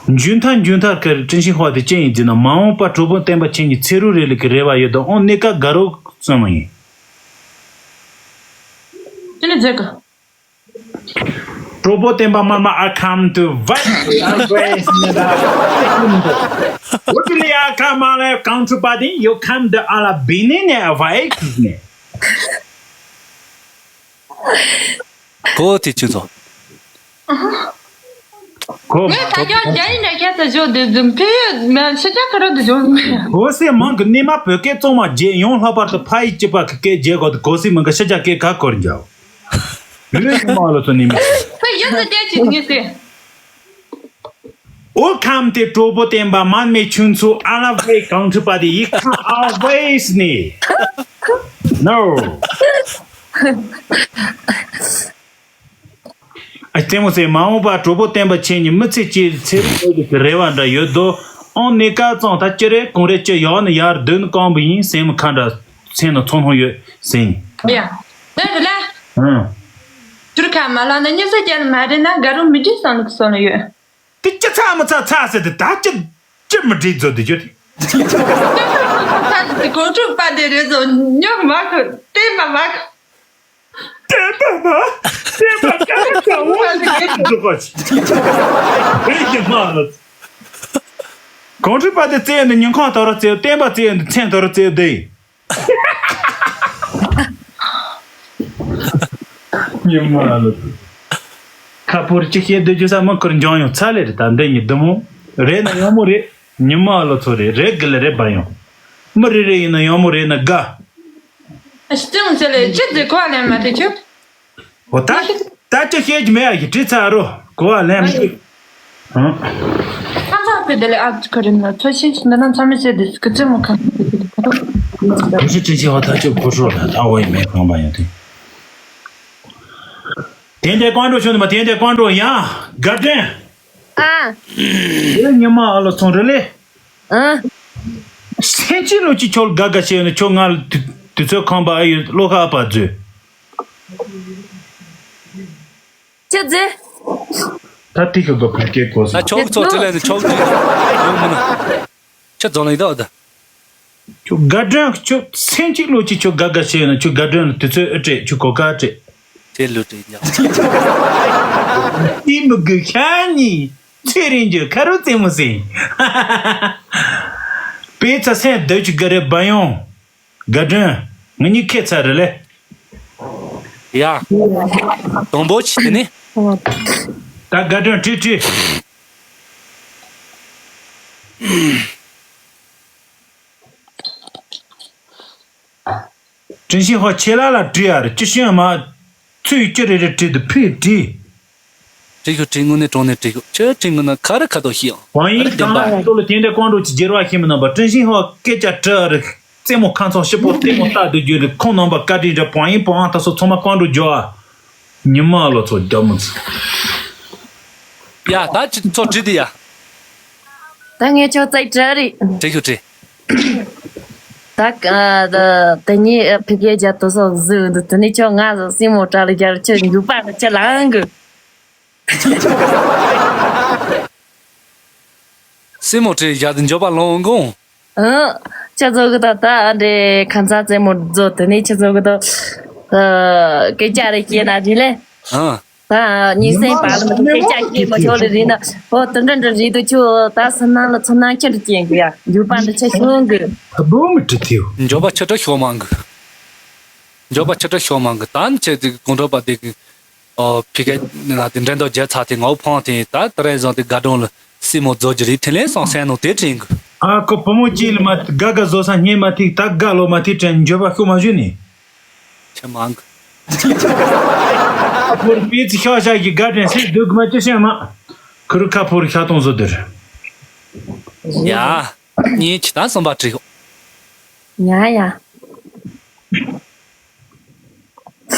འཇུན་ཐར་འཇུན་ཐར་ཀར་ཀྲིན་ཤིང་ཧྭ་དེ་ཅི་ཡིན་ཟེར་ན། མ་འོངས་པ་གྲོགས་པོ་བསྟན་པ་ཆེན་གྱི་ཚེ་རུ་རེ་ལི་གི་རེ་བ་ཡོད་དོ། ཨོ་གནས་ཀ་དགའ་རོགས་བསམ་མ་ཡིན། ཅི་ནས་མཛད་གི། གྲོགས་པོ་བསྟན་པ་མར་མ། I come to fight you always. What do you come on a country party? You come to ala bini ne fight ne. གོ་ཐི་ཆུ་ཚོ། གོ་ངས་ད་ཀྱང་རྒྱ་ཡིག་འདྲ་ཁྱད་དུ་བཞག་དུས་ཙམ་ཕི་ཡོད་མེད་ཕྱི་རྒྱལ་ཁ་རོག་ཏུ་བཞག་མེད། གོ་སི་མང་གི་ནི་མ་བོད་སྐད་གཙང་མ་བརྗེད་ཡོང་། ལྷག་པར་དུ་ཕ་ཡི་སྐྱིད་པ་གི་སྐད་བརྗེད་གོ་དུ་གོ་སི་མང་གི་ཕྱི་རྒྱལ་སྐད་ག་གོར་རྒྱག་ཡོད་ཡོད་མ་ལོ་ཚོ་ནི་མ། ཕི་ཡོད་དུ་བསྡད་ཀྱི་ངས་ཟེར། ཨོ་ཁམས་དེ་གྲོགས་པོ་བསྟན་པ་མ་མེད་ཆུན་ཚུ་ཨ་ལ་བའི་གང་ཁྲི་པ་དེ་ཡིག་ཁང་ཨ་བེས་ནི། No. ཨ་ལྟད་མོ་ཟེར། མ་འོངས་པ་གྲོགས་པོ་བསྟན་པ་ཆེན་གྱི་མི་ཚེ་སྐྱེལ་ཚེ་རིང་ཡོད་ཀྱི་རེ་བ་འདྲ་ཡོད་དོ། ཨང་གནས་སྐབས་ཙང་ད་ཅི་རེད་གང་རེད་ཅི་ཡག་ནི་ཡར་སྡོད་ནི་རྐང་པ་ཡིན་སེམས་ཁ་འདྲ་སེམས་ནང་ཚོང་ལྷུང་ཡོད་ཟེར་ནི། ཡ། ད་རེད་ལ། ཨང་། ཐུར་ཁ་མ་ལ་ན་ཉི་ཟེར་རྒྱལ་མ་རེད་ན་དགའ་རུ་མི་འགྲིག་སོང་ནི་སོང་ནི་ཡོད། དེ་ཅི་ཚ་མི་ཚ་ཚ་ཟེར་དེ་ད་ཅི་ཅི་མི་འགྲིག་བཟོ་དེ་ཅི། གོང་ཁྲུ་པ་དེ་རེད་བཟོ་ཉོག་མ་ཁུ་བསྟན་པ་མ་ཁུ། བསྟན་པ་མ། བསྟན་པ་ཀ་ཀ་བོ་འགྲོ་གོ་ཅི། བོད་ཀྱི་མ་ལ། གོང་ཁྲུ་པ་དེ་བཙལ་ཡོད་འདི་ཉིན་གང་དོ་རུ་བཙལ་བསྟན་པ་བཙལ་ཡོད་འདི་མཚན་དོ་རུ་བཙལ་བསྡད་ཡིན། ཉི་མ་ལོ། ཁ་ཕོར་གཅིག་བཤད་སྡོད་རྒྱུ་ས་མི་ཁུར་འཇོང་ཡོང་ཚ་ལེ་རེད། ད་འདི་ཉི་བདུན་མོ་རེད་ན་ཡང་མོ་རེད། ཉི་མ་ལོ་ཚོ་རེད་རེད་གི་ལེ་རེད་བ་ཡོང་། མི་རེ་རེ་ཡིན་ན་ཡང་མོ་རེད་ན་དགའ། སྟེང་ཚེ་ལེ་ཅི་ཟེར་གོ་ལེ་མ་དེ་ཁྱོད། འོ་ད་ད་ཅི་བཤད་ཀྱི་མེད་ཨ་ཡི་དྲི་ཚ་རོ་གོ་བ་ལེན་མི་ཤེས། ཧང་། ཁམས་ཚང་ཕེ་དེ་ལེ་ཨ་ཁ་རིམ་ལ་ཚོ་ཤེས་ཤིག་འདི་ན་ཚ་མི་བྱེད་དེ་སྐུ་ཚེ་མོ་ཁམས་ཕེ་དེ་ལེ་ཁ་རོ། གོ་ཤི་ཅི་ཅི་ཧོ་ད་ཅི་གོ་ཧྲོ་ལ་ད་འོ་ཡི་མེད་ཁང་པ་ཡོད་དེ། དེ་འདྲའི་ཀོང་ཀྲོ་ཤོ་ནི་མ་དེ་འདྲའི་ཀོང་ཀྲོ་ཡང་དགའ་ལྡན། ཨ། དེ་ཉི་མ་ཨ་ལོ་ཚོང་རེ་ལེ། ཨ། སེམས་ཅི་ལོ་ཅི་ཁྱོད་དགའ་དགའ་བྱས་ནས་ཁྱོད་ང་ལ་དུས་དུས་ཚོད་ཁང་པ་ཨ་ཡོད་བློ་ཁ་ཨ་པ་མཛོད། ཅི་མཛོད། ད་ཏི་ཁ་གོ་ཕ་སྐད་གོ་ས། ད་ཆོག་ཚོ་དེ་ལས་ནི་ཆོག་ཅིག་ཡོང་མི་ན། ཁྱོད་རྫོང་ལ་ཡིན་ད་ཨོ་ད། ཁྱོད་དགའ་སྒྲོན་ཁྱོད་སེམས་ཅི་ལོ་ཅི་ཁྱོད་དགའ་དགའ་བྱས་ནས་ཁྱོད་དགའ་སྒྲོན་ལ་དུས་ཚོད་ཨེ་སྤྲད་ཁྱོད་གོ་ཀ་སྤྲད། དེ་ལུས་དྲིན་ཉག་ཏི་མི་དགོས་ཤ་ཉིན་ཚེ་རིང་རྒྱུ་ཁ་རུ་རྩེད་མོ་ཟིན། པའི་ཚ་སེམས་སྡོད་ཀྱི་དགའ་རེ་བ་ཡོང་། དགའ་སྒྲོན། ང་གཉིས་ཁྱད་མཚར་རེད་ལེ། ཡ། དང་པོ་ཆི་དེ་ནི། ད་དགའ་སྒྲོན་ཁྲི་ཁྲི། ཀྲིན་ཤིན་ཧོ་ཁྱེད་ལ་ལ་བྲིས་ཡ་རེད་ཅི་ཤེས་མ། ཚུལ་ཅི་རེ་རེ་བྲིས་འདུག་ཕུད་བྲིས། བྲིས་ཤོག་བྲིས་དངོས་གནས་དྲང་གནས་བྲིས་ཤོག་ཁྱོད་བྲིས་དངོས་གནས་ག་རེ་ཁ་ཐོག་ཤི་ཡང་། བང་ཡིན་གང་ལ་ཡིན་ཏོ་ལ་དེ་འདྲའི་ཀོང་ཀྲོ་ཅི་བརྗེར་བ་ཤེས་མི་ནང་པ་ཀྲིན་ཤིན་ཧོ་སྐད་ཆ་དྲི་རེ་རྩེད་མོ་ཁ་ཚོགས་ཤི་པོ་ལྟད་མོ་ལྟ་སྡོད་རྒྱུ་རེད་ཁོང་ནང་པ་བཀའ་དྲིན་རེད་བང་ཡིན་བང་ཨ་ད་སོ་ཚང་མ་ཀོང་ཀྲོ་འཇོ་ཨ། ཉི་མ་ལོ་ཚོ་རྒྱ་མོ་ཚོ། ཡ་ད་ཅི་ཚོ་བྲིས་དེ་ཡ། ད་ངས་ཁྱོད་རྩིས་བྲལ་རེད། བྲིས་ཤོག་བྲིས། ད་ཨ་ད་དེ་ཉིད་ཕི་གེ་རྒྱ་དོ་སོགས་བཟོས་འདུག་དེ་ནས་ཁྱོད་ང་སྲིང་མོ་གྲལ་རྒྱར་ཁྱོད་འཇུག་པ་ནི་ཁྱོད་ལངས་གི། སྲིང་མོ་གྲལ་རྒྱ་དུ་འཇོག་པ་ལོང་གོང་། ཨང་། ཁྱོད་ཚོ་གི་ད་ད་ཨ་འདྲེ་ཁ་མཚར་རྩེད་མོ་བཟོ་དེ་ནས་ཁྱོད་ཚོ་གི་ད་ཨ་སྐད་ཆ་རེ་བཤད་ན་དེ་ལས། ཨང་། ད་ཉིན་སྲིང་བར་ལ་སྐད་ཆ་བཤད་མ་ཆོག་ལེ་རེད་ན། ཨོ་དེ་འདྲ་འདྲ་རེད་དུ་ཆུ་ད་སུན་སྣང་ལ་ཚུར་སྣང་ཁྱེར་དུ་སྐྱེན་གི་ཡ་འཇུག་པ་འདི་ཆ་ཤོང་གི། ད་བུ་མི་འདྲི་ཐེའུ། འཇོག་པ་ཆེ་དྲགས་ཤོག་མང་གི། འཇོག་པ་ཆེ་དྲགས་ཤོག་མང་གི་ད་ནི་ཆེ་དེ་གོང་དྲོ་པ་དེ་གི། ཨོ་ཕི་གེ་ན་དེ་འགྲན་ཟླ་བརྒྱབ་ཚར་དེ་ངའོ་ཕང་དེ་ད་ད་རེས་བཟང་དེ་དགའ་སྒྲོན་ལ་སྲིང་མོ་རྫོགས་ཀྱི་རེད་དེ་ལས་སང་སེང་ནོ་དེ་དྲན་གི། ཨ་ཁོ་བུ་མོ་གཅིག་ལ་མ་དགའ་དགའ་བཟོ་ས་སྙེ་མ་ཐིག་ད་དགའ་ལོ་མ་ཐིག་དྲན་འཇོག་པ་ཤོག་མ་ཞུ་ནི། ཆེ་མང་གི། ཁོར་པི་ཙི་ཤོག་ཤག་གི་དགའ་དྲན་སེ་སྡུག་མ་ཅི་ཤེས་མ། ཁུ་རུ་ཁ་ཕོར་ཤ་སྟོང་བཟོ་དེར། ཡ། གཉིས་ཁྱི་དང་གསུམ་པ་བྲིས་ཤོག་ཡ་ཡ།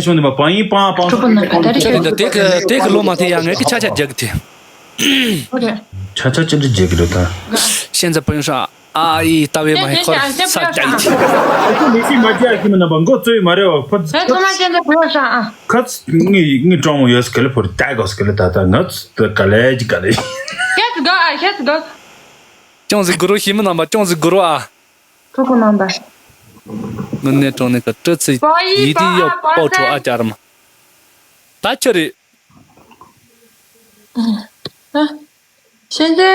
ཆ་བྱུང་འདི་མ་པང་ཡིན་པང་པང་ཁྲོ་པོ་ན་ག་ད་རེ་ཁྱེད་རེད་ད་དེ་གི་དེ་གི་ལོ་མ་དེ་ཡང་ངས་ཀི་ཆ་ཆ་རྒྱག་གི་དེ། ཆ་ཆ་ཅི་འདྲ་རྒྱག་གི་རེད་ད། ཤན་ཛ་པོ་ཡོང་ཤག་ཨ་ཨི་ལྟ་བའི་མ་ཧེ་ཁོར་ས་རྒྱག་གི་དེ། ཁོ་མི་ཤི་མ་རྒྱག་གི་མི་རྣམ་པ་མགོ་བཙོས་མ་རེད་བ་ཁོ། ཧེ་ཚོ་མ་ཤན་ཛ་པོ་ཡོང་ཤག་ཨ། ཁ་ངི་ངི་ཀྲོང་མོ་ཡོད་སྐལ་ཕོར་ཏག་གོ་སྐལ་ད་ད་ང་ཚོ་ག་ལེ་ཅི་ག་ལེ། ཤེས་གོ་ཨ་ཤེས་གོ། ཅོང་ཟི་གུ་རུ་ཤི་མི་རྣམ་པ་ཅོང་ཟི་གུ་རུ་ཨ། ཁྲོ་པོ་རྣམ་པ། དངོས་གནས་དྲང་གནས་ཀྱི་སྤྲི་ཚིག་པ་ཡི་ཡིད་དུ་ཡོད་པ་པའོ་ཁྲོ་ཨ་ཅག་རམ། ད་ཆི་རེད། ཨ། ཤེས་ཏེ་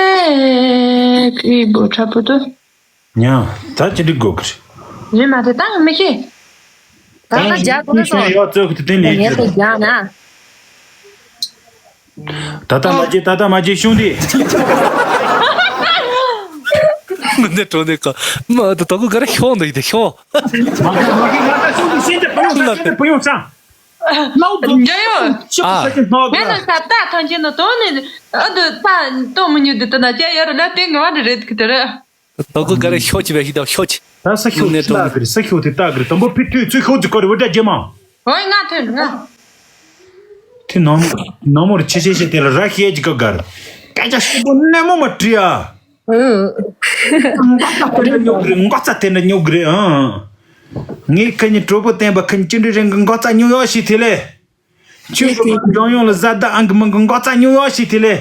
ཁི་བོ་ཁྲ་པོ་དུ། ཉ། ད་ཅི་འདྲི་དགོས་ཀི་རེད། རེད་མ་དེ་ད་མི་ཤེས། ད་ད་རྒྱ་གོ་ན་སོང་། ཡོད་ཚོད་ཀྱི་དེ་ལས་ངས་ཀྱི་དེ་རྒྱ་ན། ད་ལྟ་མ་བརྗེད་ད་ལྟ་མ་བརྗེད་གཞུང་འདི། ནས་གྲོ་ནས་ཀ་མ་ད་དོ་གུ་ག་རེ་ཤོག་འདུག་ཡིན་ཏེ་ཤོག་མ་ག་མ་ག་ང་ད་ཤོག་འདུག་ཤེས་ཏེ་བུ་ཡོང་ས་ཤེས་ཏེ་བུ་ཡོང་ས། རྒྱལ་ཡོད། ཤོག་ཨ། ཤོག་ཤོག་ནོ་ང་ག་ལ་ས་ད་ཐང་ཆེན་ནོ་དོ་ནས་ཨ་དུ་ད་ཏོ་མི་ཉུ་དུ་ད་ན་ཅེ་ཡོད་ར་ལ་ཏེ་ང་བ་རེད་གི་དེ་རེད། དོ་གུ་ག་རེ་ཤོག་ཅི་བས་ཤི་ད་ཤོག་ཅི། ད་ས་ཤོག་ཅི་ལ་གི་རེད། ས་ཤོག་དེ་ད་གི་རེད། དང་པོ་ཕི་ཐུ་ཚུ་ཤོག་ཅི་གོ་རེ་བ་ད་རྒྱལ་མ། ཨོ་ང་ཐོན་ང་། དེ་ནང་ནང་མོར་ཆེ་ཆེ་ཆེ་དེ་ལ་ར་ཤེས་ཅི་ག་ག་རེད། སྐད་ཆ་ཤོག་པོ་ནས་མོ་མ་བྲིས་ཨ། ཨུ། འགོ་ཚ་དེ་འདྲ་ཉོ་གི་རེད། འགོ་ཚ་དེ་འདྲ་ཉོ་གི་རེད་ཨང་། ངས་ཁ་ཉིན་གྲོགས་པོ་བསྟན་པ་ཁ་ཉིན་ཅི་འདྲ་རེད་འགོ་ཚ་ཉོ་ཡོད་ཤི་དེ་ལས། ཁྱོད་ཀྱི་འབྱུང་ཡོང་ལ་བཟའ་ཟླ་ཨང་གི་མང་གི་འགོ་ཚ་ཉོ་ཡོད་ཤི་དེ་ལས།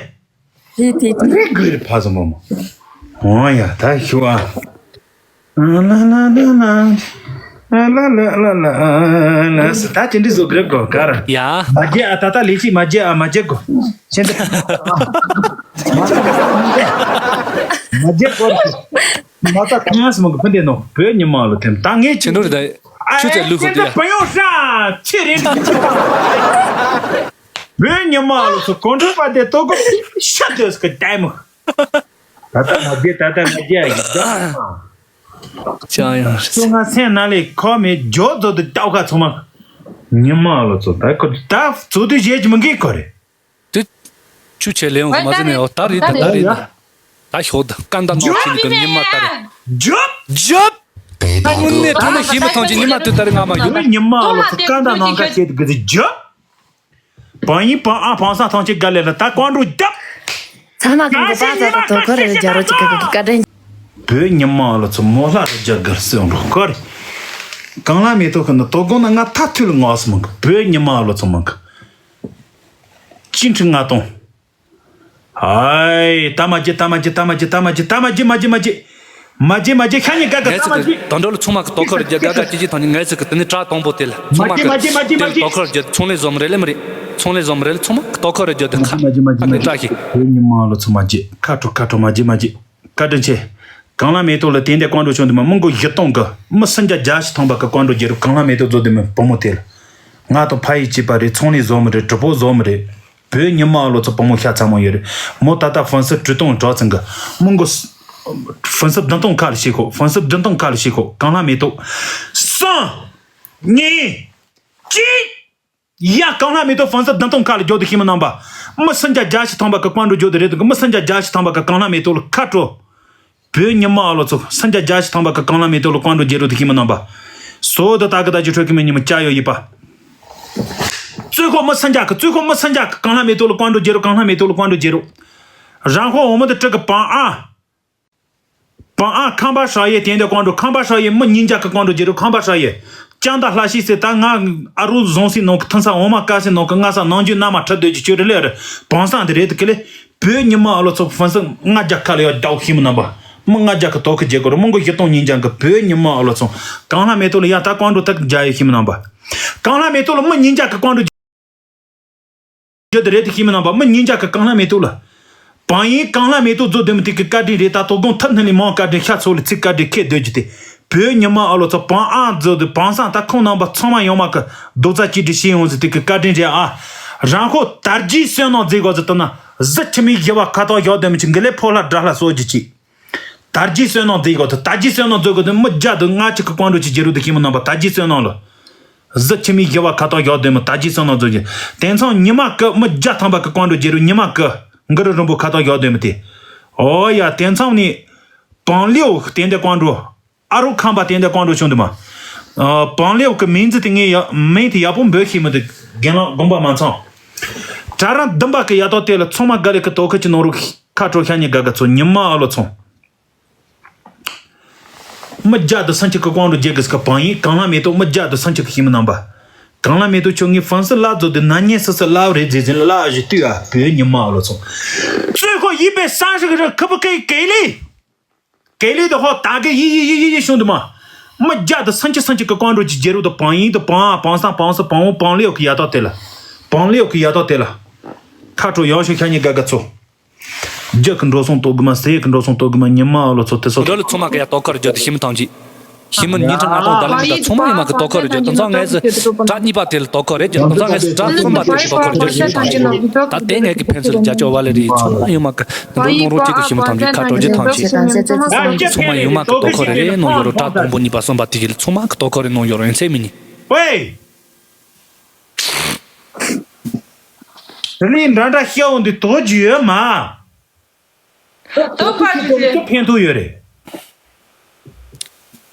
ཧི་ཐི་ཐི། རེད་གི་རེད་ཕ་ཟོ་མོ་མོ། འོ་ཡ་ད་ཤི་བ། ལ་ལ་ལ་ལ། ལ་ལ་ལ་ལ་ལ། ད་ཅི་འདྲི་བཟོ་གི་རེད་གོ་ག་ར། ཡ། མ་བརྗེད་ཨ། ད་ལྟ་ལས་ཤིག་མ་བརྗེད་ཨ། མ་བརྗེད་གོ་ཤེས་འདི། མ་བརྗེད་གོ་མ་ད་ཐང་སི་མ་གི་ཕུན་དེ་ནོ་བོད་ཉི་མ་ལོ་ཐེམ་ད་ངས་ཆེ་ཆེ་ནོ་རེད་ད། ཆུ་ཚད་ལུག་ཧུ་དེ་ཡ། བོད་ཉི་མ་ལོ་ཚོ་གོང་ཁྲོ་པ་དེ་ཏོ་གོ་ཤ་དོས་གི་ལྟད་མོ། ད་ལྟ་མ་བརྗེད་ད་ལྟ་མ་བརྗེད་ཡ་ཡིན། ཅང་ཡང་རེད། ཁྱོད་ང་སེམས་ནང་ལས་ཁོ་མེད་ཇོ་ཛོ་དུ་ལྟ་ཁ་ཚང་མ། ཉི་མ་ལོ་ཚོ་ད་ཁོ་ད་ཚོ་དུས་བཞེས་ཀྱི་མི་འགིག་ཁོ་རེད། དུ། ཆུ་ཆེ་ལེ་ཡོང་མ་ཟེར་ནས་ཨོ་ད་རེད་ད་ད་རེད་ད། ད་ཞོག་ད་ཀ་འདའ་ནོ་ཁྱི་ནི་གི་ཉི་མ་ད་རེད། ཇོ། ཇོ། ད་ངུ་ནས་ཐོན་ནས་ཤི་མི་ཐོན་གྱི་ཉི་མ་དུ་ད་རེད་ང་མ་ཡོད། ཉི་མ་ལོ་ཚོ་ཀ་འདའ་ནང་ཁ་ཤེས་དུ་གི་ཇོ། བང་ཡིན་བང་ཨ་བང་སང་ཐང་ཆེ་ག་ལེ་ལ་ད་ཀོང་འགྲོ་རྒྱབ། ཚང་མ་གང་གི་པ་ཚ་ད་དོ་ཁོ་རེ་རྒྱ་རོ་ཅིག་གི་བཀའ་དྲིན། བོད་ཉི་མ་ལོ་ཚོ་མོ་ལྷ་རུ་རྒྱ་གར་སོང་འགྲོ་ཁོ་རེ། གང་ལ་མེ་ཏོག་གི་ནི་དོ་དགོང་ན་ང་ཐ་ཐུལ་ངོ་སི་མང་གི་བོད་ཉི་མ་ལོ་ཚོ་མང་གི་ཅི་འཕྲི་ང་གཏོང་། ཧའི་ད་མ་བརྗེད་ད་མ་བརྗེད་ད་མ་བརྗེད་ད་མ་བརྗེད་ད་མ་བརྗེད་མ་བརྗེད་མ་བརྗེད། མ་བརྗེད་མ་བརྗེད་ཤ་ཉེ་དགའ་དགའ་ངས་ད་མ་ཚིག་གི་བརྗེད། ད་འགྲོ་ལ་ཚོང་མ་གི་ལྟོ་ཁོ་རེ་རྒྱུ་དགའ་དགའ་ཅི་ཅི་ཐོན་ནི་ངས་ཚིག་གི་དེ་ནི་བྲག་དང་པོ་དེ་ལ་ཚོང་མ་གི་མ་བརྗེད་མ་བརྗེད་མ་བརྗེད་དེ་ལ་ལྟོ་ཁོ་རེ་རྒྱུ་ཚོང་ལས་བཟོ་མི་རེད་ལེ་མི་རེད། ཚོང་ལས་བཟོ་མི་རེད་ལེ་ཚོང་མ་གི་ལྟོ་ཁོ་རེ་རྒྱུ་དེ་ཁ་མ་བརྗེད་མ་ཁ་ནས་བརྗེད་བཀྲ་ཤིས། བོད་ཉི་མ་ལོ་ཚོ་མ་བརྗེད་ཁ་དྲོ་ཁ་དྲོ་མ་བརྗེད་མ་བརྗེད། བཀའ་དྲིན་ཆེ། གང་ལ་མེ་ཏོག་ལ་དེ་འདྲ་ཀོང་འགྲོ་བྱུང་དུ་མ་མི་མགོ་བཞི་སྟོང་གི་མི་སུམ་བརྒྱ་བརྒྱ་ཞིག་ཐོན་པ་གི་ཀོང་འགྲོ་རྒྱུ་རུ་གང་ལ་མེ་ཏོག་བཟོ་དུ་མི་བུ་མོ་དེ་ལ། ང་དང་ཕ་ཡི་བྱིས་པ་རེད། ཚོང་ལས་བཟོ་མི་རེད། གྲུ་པོ་བཟོ་མི་རེད། བོད་ཉི་མ་ཨ་ལོ་ཚོ་བུ་མོ་ཤ་ཚ་མོ་ཡོད་རེད། མོ་ད་ལྟ་ཧྥན་སི་ཀྲུའུ་ཏུང་གྲོགས་ཚང་གི་མི་མགོ་ཧྥན་སི་བདུན་སྟོང་ཁ་ལ་ཤེས་ཁོ། ཧྥན་སི་བདུན་སྟོང་ཁ་ལ་ཤེས་ཁོ། གང་ལ་མེ་ཏོག་གསུམ། གཉིས། གཅིག་ཡ་གང་ལ་མེ་ཏོག་ཧྥན་སི་བདུན་སྟོང་ཁ་ལ་རྒྱོ་དུ་ཤེས་མི་རྣམ་པ། མི་སུམ་བརྒྱ་བརྒྱ་ཞིག་ཐམ་པ་གི་ཀོང་འགྲོ་རྒྱོ་དུ་རེད་དུ་གི་མི་སུམ་བརྒྱ་བརྒྱ་ཞིག་ཐམ་པ་གི་གང་ལ་མེ་ཏོག་ལ་ཁ་དྲོ། བོད་ཉི་མ་ཨ་ལོ་ཚོ་སུམ་བརྒྱ་བརྒྱ་ཞིག་ཐམ་པ་གི་གང་ལ་མེ་ཏོག་ལ་ཀོང་འགྲོ་རྒྱོ་དུ་ཤེས་མི་རྣམ་པ། སོ་དུ་ད་གི་ད་ཅི་ཁྲོད་ཀི་མི་ཉི་མ་ཅ་ཡོ་ཡི་པ། ཙུ་ཁོ་མི་སུམ་བརྒྱ་གི་ཙུ་ཁོ་མི་སུམ་བརྒྱ་གི་གང་ལ་མེ་ཏོག་ལ་ཀོང་འགྲོ་རྒྱོ་རུ་གང་ལ་མེ་ཏོག་ལ་ཀོང་འགྲོ་རྒྱོ་རུ། རང་ཁོ་འོ་མ་དུ་ཀྲི་གི་པང་ཨ། པང་ཨ་ཁམས་པ་ཧྲ་ཡེ་དེ་འདྲ་ཀོང་འགྲོ་ཁམས་པ་ཧྲ་ཡེ་མི་ཉིན་འཇག་གི་ཀོང་འགྲོ་རྒྱུ་རུ་ཁམས་པ་ཧྲ་ཡེ། ཅང་ད་ལྷ་ཤི་སེ་ད་ང་ཨ་རུ་བཟུང་སེ་ནོ་གི་ཐུན་ས་འོ་མ་ཀ་སེ་ནོ་གི་ང་ས་ནང་རྒྱུ་ན་མ་ཁྲི་སྡོད་རྒྱུ་ཆོས་རེ་ལེ་རེ་བང་སང་དེ་རེད་དུ་ཀི་ལེ། བོད་ཉི་མ་ཨ་ལོ་ཚོ་ཧྥན་སི་ལྔ་བརྒྱ་ཁ་ལ་ཡོད་རྒྱག་ཤི་མི་རྣམ་པ། མི་ལྔ་བརྒྱ་གི་ཏོ་གི་རྒྱལ་གོ་རུ་མི་མགོ་བཞི་སྟོང་ཉིན་འཇག་གི་བོད་ཉི་མ་ཨ་ལོ་ཚོ་གང་ལ་མེ་ཏོག་ལ་ཡ་ད་ཀོང་འགྲོ་ཐག་རྒྱ་ཡོད་ཤི་མི་རྣམ་པ། གང་ལ་མེ་ཏོག་ལ་མི་ཉིན་འཇག་གི་ཀོང་འགྲོ་རྒྱུ་དེ་རེད་དེ་ཤེས་མི་རྣམ་པ་མི་ཉིན་འཇག་གི་གང་ལ་མེ་ཏོག་ལ། བང་ཡིན་གང་ལ་མེ་ཏོག་བཟོ་དེ་མི་དེ་གི་བཀའ་དྲིན་རེད། ད་དོ་དགོང་ཐབས་སྣ་ལས་མང་བཀའ་དྲིན་ཤ་ཚོ་ལ་ཚིག་བཀའ་དྲིན་ཁེ་སྡོད་རྒྱུ་དེ། བོད་ཉི་མ་ཨ་ལོ་ཚོ་བང་ཨ་བཟོ་དེ་བང་སང་ད་ཁོང་རྣམ་པ་ཚང་མ་ཡོང་མ་གི་རྡོག་རྩ་གཅིག་སྒྲིལ་བྱས་ཡོང་ཟེར་དེ་གི་བཀའ་དྲིན་རེད་ཨ། རང་ཁོ་དར་རྒྱས་བསོད་ནམས་མཛད་དགོས་ཟེར་ལྟ་ན་གཟི་ཁྱི་མིའི་ཞི་བ་ཁ་ཐོག་བཞག་དེ་མི་ཆུ་འགི་ལེ་ཕོ་ལྷ་དགྲ་ལྷ་གསོ་རྒྱུ་ཅིག་དར་རྒྱས་བསོད་ནམས་མཛད་དགོས་ད། དར་རྒྱས་བསོད་ནམས་མཛད་དགོས་ད། མི་བརྒྱ་དང་ལྔ་བཅུ་གི་ཀོང་འགྲོ་ཅིག་རྒྱུ་རུ་དེ་ཤེས་མི་རྣམ་པ་དར་རྒྱས་བསོད་ནམས་ལ། གཟི་ཁྱི་མིའི་ཞི་བ་ཁ་ཐོག་བཞག་དེ་མི་དར་རྒྱས་བསོད་ནམས་མཛད་ཀྱི། དེང་སང་ཉི་མ་ཀི་མི་བརྒྱ་ཐམ་པ་གི་ཀོང་འགྲོ་རྒྱུ་རུ་ཉི་མ་ཀི་གུ་རུ་རིན་པོ་ཁ་ཐོག་བཞག་དེ་མི་དེ། ཨོ་ཡ་དེང་སང་ནི་བང་ལེའུ་དེ་འདྲ་ཀོང་འགྲོ། ཨ་རུ་ཁམས་པ་དེ་འདྲ་ཀོང་འགྲོ་བྱུང་དུ་མ། བང་ལེའུ་གི་མིང་ཚིག་དེ་ངས་ཡ་མིང་དེ་ཡག་པོ་འབོད་ཤེས་མི་འདུག་རྒན་ལགས་དགོངས་པ་མ་ཚོམས། གྲྭ་རང་བདུན་པ་གི་ཡ་ཏོག་དེ་ལ་ཚང་མ་དགའ་ལེ་གི་དོ་ཁུ་ཅི་ནོ་རུ་ཁ་དྲོ་ཤ་ཉེ་དགའ་དགའ་ཚོ་ཉི་མ་ཨ་ལོ་ཚོང་། མི་བརྒྱ་དང་སུམ་ཅུ་གི་ཀོང་འགྲོ་རྒྱུ་གི་སྐབས་བང་ཡིན་གང་ལ་མེ་ཏོག་མི་བརྒྱ་དང་སུམ་ཅུ་གི་ཤེས་མི་རྣམ་པ། གང་ལ་མེ་ཏོག་ཁྱོད་ངའི་ཧྥན་སི་ལ་རྫོགས་དུ་ན་ཉེ་སི་སི་ལ་རེ་རྫི་རྫི་ལ་ཞི་དུས་ཨ་བོད་ཉི་མ་ཨ་ལོ་ཚོང་། ཙོས་ཁོ་ཡིན་པའི་ས་ཞིག་རི་ཁུ་བུ་ཀའི་གེ་ལི། གེ་ལི་དུ་ཧོ་ད་གེ་ཡི་ཡི་ཡི་ཡི་ཡི་ཤོང་དུ་མ། མི་བརྒྱ་དང་སུམ་ཅུ་སུམ་ཅུ་གི་ཀོང་འགྲོ་གི་རྒྱུ་རུ་དུ་བང་ཡིན་དུ་བང་ཨ་བང་སང་བང་སི་བང་བོ་བང་ལེའུ་གི་ཡ་ཏོག་དེ་ལ། བང་ལེའུ་གི་ཡ་ཏོག་དེ་ལ། ཁ་དྲོ་ཡང་ཞིག་ཤ་ཉེ་དགའ་དགའ་ཚོ། རྒྱུ་གི་འགྲོ་སོང་ལྟོ་གི་མ་ཟས་གི་འགྲོ་སོང་ལྟོ་གི་མ་ཉི་མ་ཨ་ལོ་ཚོ་དེ་སོ། འགྲོ་ལ་ཚོ་མ་གི་ཡ་ཏོག་ཁར་རྒྱུ་དུ་ཤི་མི་ཐང་ཅི། ཤི་མི་ཉིན་གྲངས་ལྔ་སྟོང་ཟླ་ནི་ད་ཚང་མ་ཡོད་མ་གི་དོ་ཁུར་རེད་རྒྱུ། དེང་སང་ངས་སི་དྲ་གཉིས་པ་དེ་ལ་དོ་ཁུར་རེད་རྒྱུ། དེང་སང་ངས་སི་དྲ་གསུམ་པ་དེ་ལ་དོ་ཁུར་རྒྱུ་ཞིག་ཐང་ཆེ། ད་དེ་ངས་ཀྱི་ཕན་ཚུན་ལ་རྒྱ་ཆོ་བ་ལེ་རེད། ཚང་མ་ཡོད་མ་གི་འདི་ནོར་རོ་གཅིག་གི་ཤི་མི་ཐང་ཆེ་ཁ་དྲོ་རྒྱུ་ཐང་ཆེ། ཚང་མ་ཡོད་མ་གི་དོ་ཁུར་རེ་རེ་ནོ་ཡོ་རོ། དྲ་དང་པོ་གཉིས་པ་གསུམ་པ་དེ་གི་ལ་ཚང་མ་གི་དོ་ཁུར་རེ་ནོ་ཡོ་རོ། ཡིན་ཚེ་མི་ཉི། ཝེ། དེ་ནས་འདྲ་འདྲ་ཤེའུ་འདི་དོ་རྒྱུ་ཡོད་མ། དོ་ཁ་ཅི་ཟེར། ཕན་ཐོགས་ཡོད་རེད།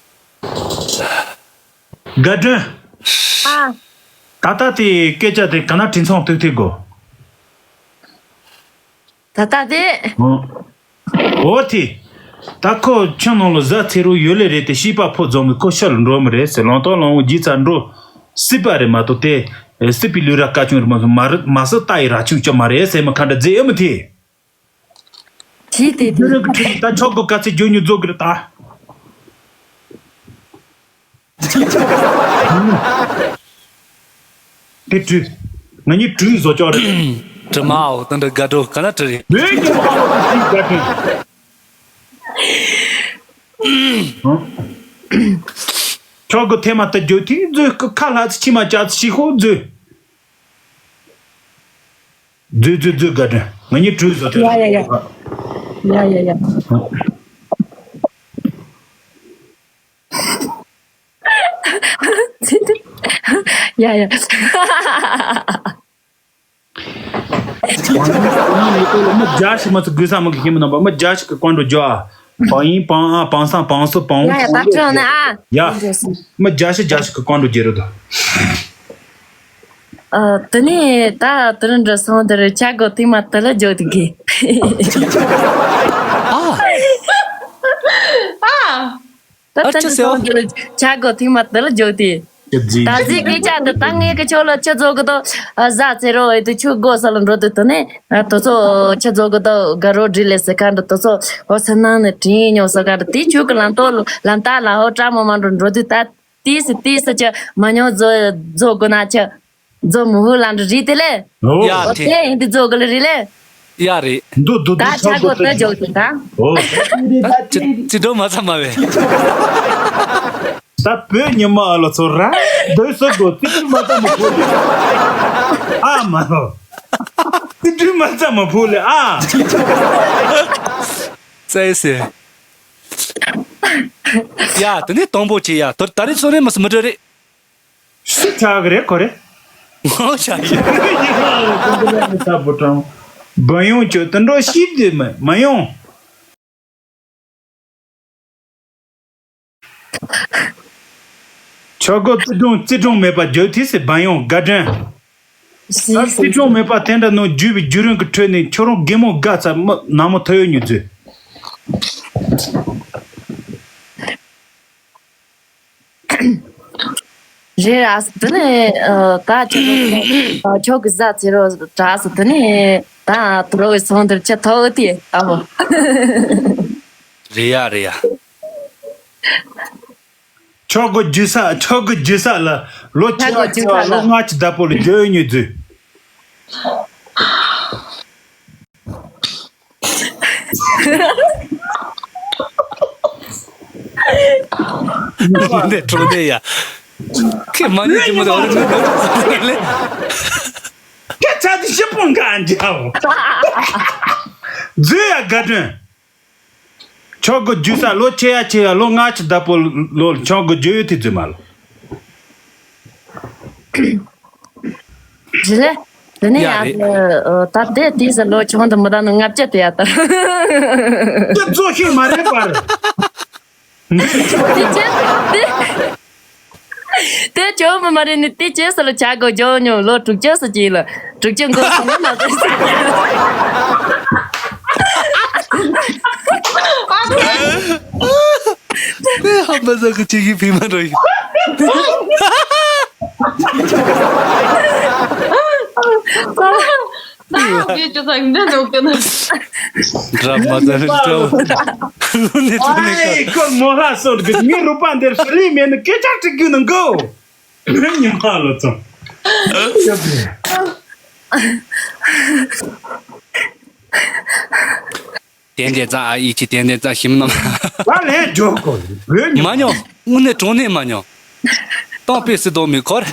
དགའ་སྒྲོན། ཨ། ད་ལྟ་དེ་སྐད་ཆ་དེ་ག་ན་དྲིན་ཚང་ཐུག་ཐུག་གོ། ད་ལྟ་དེ། ཨོ། ཨོ་དེ། ད་ཁོ་ཁྱིམ་ནང་ལ་བཟའ་ཚེ་རུ་ཡོད་ལེ་རེད་དེ། ཤི་པ་ཕོ་རྫོང་གི་ཁོ་ཤ་ལ་འགྲོ་མི་རེད་ཟེར། ལང་ཏོག་ལང་འོ་རྒྱུས་ཚ་འགྲོ། སྲིད་པ་རེད་མ་གཏོགས་དེ། སྲིད་པའི་ལུས་ར་ཀ་ཆུང་རེད་མ་གཏོགས་མ་རེད། མ་སྲིད་ལྟ་ཡི་ར་ཆུང་ཅོ་མ་རེད་ཟེར་མི་ཁ་འདྲ་རྫས་ཨེ་མི་དེ། ཇི་དེ་དེ། ད་ཆོག་གོ་ག་ཚེ་རྒྱུ་ཉུ་རྫོགས་གི་རེད་ད། དེ་བྲུས། ང་གཉིས་བྲུས་བཟོ་ཅོག་རེད། དྲི་མ་འོ་དེ་འདྲ་དགའ་སྤྲོ་ག་ན་དྲི་རེད། བོད་ཀྱི་མ་འོ་དེ་དྲི་དགའ་དྲི། ཆོག་གོ་ཐེ་མ་ད་རྒྱུ་དེ་རྫུས་ཁ་ལྷ་ཚི་ཆི་མ་ཅག་ཚི་ཤི་ཤོག་རྫུས། རྫུས་རྫུས་རྫུས་དགའ་དྲན། ང་གཉིས་བྲུས་བཟོ་ཐོན། ཡ་ཡ་ཡ། ཡ་ཡ་ཡ། ཡ་ཡ། མི་རྒྱ་ཞིག་མ་ཚོ་དགོས་ས་མ་གི་ཤེས་མི་ནང་པ་མི་རྒྱ་ཞིག་གི་ཀོང་འགྲོ་རྒྱུ་ཨ། བང་ཡིན་བང་ཨ་བང་སང་བང་སོ་བང་ཡ་ཡ། ད་ཅོ་ནི་ཨ། ཡ། མི་རྒྱ་ཞིག་རྒྱ་ཞིག་གི་ཀོང་འགྲོ་རྒྱུ་རུ་དོ། ཨ། དེ་ནས་ད་དེ་རིང་འདྲ་སོང་དེར་ཆ་གོ་ཐིག་མ་དེ་ལ་འཇོག་ཐིག་གི། ཨ། ཨ། ད་ཨ་ཅི་ཟེར་བ། ཆ་གོ་ཐིག་མ་དེ་ལ་འཇོག་དེ། ད་གཟིག་གི་ཆ་དེ་ད་ངས་ཀྱི་ཆོག་ལ་ཆ་རྫོགས་གི་དོ། ཨ་ཟ་ཚེ་རོ་ཨེ་དུ་ཆུ་གོ་ས་ལ་འགྲོ་དུ་དེ་ནས་ཨ་དོ་ཚོ་ཆ་རྫོགས་གི་དོ་དགའ་རོ་འདྲི་ལེ་ཟེར་ཁ་འདྲ་དོ་ཚོ་ཨོ་ས་ནང་ནས་དྲིན་ཉོ་ས་ཁ་འདྲ་དེ་ཆུ་གི་ལམ་ཏོ་ལམ་ཏ་ལ་ཧོ་ཀྲ་མོ་མ་འགྲོ་འགྲོ་དུ་ད། ཏིས་ཏིས་ཅི་མ་ཉོ་ཛོ་ཛོ་གོ་ན་ཅི། ཛོ་མུ་ཧུ་ལ་འདྲ་རི་དེ་ལེ། ཡ་ཨོ་ཐེ། དེ་ཡིན་དེ་ཛོ་གོ་ལ་རི་ལེ། ཡ་རེད། འདུ་འདུ་འདུ་ད་ཆག་ཆག་གོ་གོ་ཏེ་ཏེ་ཇོ་ཏེ་ད། ཨོ། ད་ཅི་ཅི་འགྲོ་མ་ཚ་མ་བས། ད་བོད་ཉི་མ་ཨ་ལོ་ཚོ་ར། འདོད་སོ་གོ་ཏི་ཏི་མ་ཚ་མ་ཕུ་ལེ། ཨ་མ་ལོ། ཏི་ཏི་མ་ཚ་མ་ཕུ་ལེ་ཨ། ཙེ་སེ། ཡ་དེ་ནས་དང་པོ་ཆེ་ཡ་དོར་ད་རེས་སོ་རེ་མ་སུ་མི་འདྲ་རེད། སུ་ཆགས་ཀྱི་རེད་ཁོ་རེ། ངོ་ཆགས་ཡིན། ཡིན་ན་ལ་ཀུན་ཏུ་ལ་ནི་ས་བུ་དྲང་། བུ་ཡོང་ཁྱོད་དུད་འགྲོ་ཤིག་དུས་མ་མ་ཡོང་། ཆོག་གོ་བརྩི་སྒྲུང་བརྩི་སྒྲུང་མེད་པ་བརྗོད་དུས་སུ་བུ་ཡོང་དགའ་དྲན། ད་བརྩི་སྒྲུང་མེད་པ་དེ་འདྲ་ནང་བརྒྱུད་པའི་བརྒྱུད་རིམ་གྱི་ཁྲོད་ནས་ཁྱོད་རང་རྒན་མོ་དགའ་ཚ་མ་ནང་མོ་ཐོ་ཡོད་ཉུ་རྫུས། རེད་ར་དེ་ནས་ད་ཁྱོད་ཁྱོད་ཀྱི་ཟ་ཚེ་རོ་དྲག་སོ་དེ་ནས་ད་དུ་རོ་གི་ཚོང་དེར་ཆ་ཐོག་དེ་ཨ་མོ། རེད་ཡ་རེད་ཡ། ཆོག་གོ་རྒྱུ་ས་ཆོག་གོ་རྒྱུ་ས་ལ་ལོ་ཆ་གོ་རྒྱུ་ས་ལ་ལོ་ལྔ་ཅི་ད་པོ་ལ་རྒྱུ་ཡོད་ཉུ་རྫུས། འདི་གྲོང་སྡེ་ཡ། ཁྱེད་མ་ཉེས་ཀྱི་མོ་དང་འོ་རེ་ནོ་ནོ་ལེ། སྐད་ཆ་དེ་ཞིབ་པོ་འགའ་འདྲ་བོ། རྫུས་ཡ་དགའ་སྒྲོན། ཆོག་གི་རྒྱུ་ས་ལོ་ཆེ་ཡ་ཆེ་ཡ་ལོ་ལྔ་ཅི་ད་པོ་ལོ་ཆོག་གི་རྒྱུ་ཡོད་དེ་རྫུས་མ་ལོ། རེད་ལེ། དེ་ནས་ཡ་ཡ་རེད། ད་དེ་དེ་ཟེར་ལོ་ཆུང་དུ་མི་ད་ནི་ལྔ་བརྒྱ་དེ་ཡ་ད། དེ་གཙོ་ཤེས་མ་རེད་པར། དེ་ཅི་དེ་དེ་ཇོ་མི་མ་རེད་ནི་དེ་ཅི་ཟེར་ལ་ཆ་གོ་ཇོ་ཉོ་ལོ་དྲུག་ཅུ་ཟེར་གྱི་ལ་དྲུག་ཅུ་འགོ་སོང་ན་མ་ཟེར། དེ་ཧམ་པ་ཟ་གི་ཅིག་གི་ཕི་མ་རོ་ཡི། ད་ཡང་ངས་ཅི་ཟ་ཡིན་འདྲ་འདུག་གི་ན། འདྲ་མ་ཟ་ནི་འདྲ་བོ། ལུ་ནི་ཏུ་ནི་ཨའི་ཁོ་མོ་ལྷ་སོར་གི་ངའི་རུ་པ་འདིར་ཧྲི་ལི་མེད་ནི་སྐད་ཆ་དྲི་རྒྱུ་ནི་མགོ། ཉི་མ་ལོ་ཚོ། ཏན་ཏན་ཙ་ཨ་ཡི་ཅི་ཏན་ཏན་ཙ་ཞིམ་ནམ། ལ་ལན་འཇོག་གོ་བོད་ཉི་མ། མ་ཉོ། དངོས་གནས་དྲང་གནས་མ་མྱོང་། གཏམ་དཔེ་སྲིད་དོ་མི་འཁོར།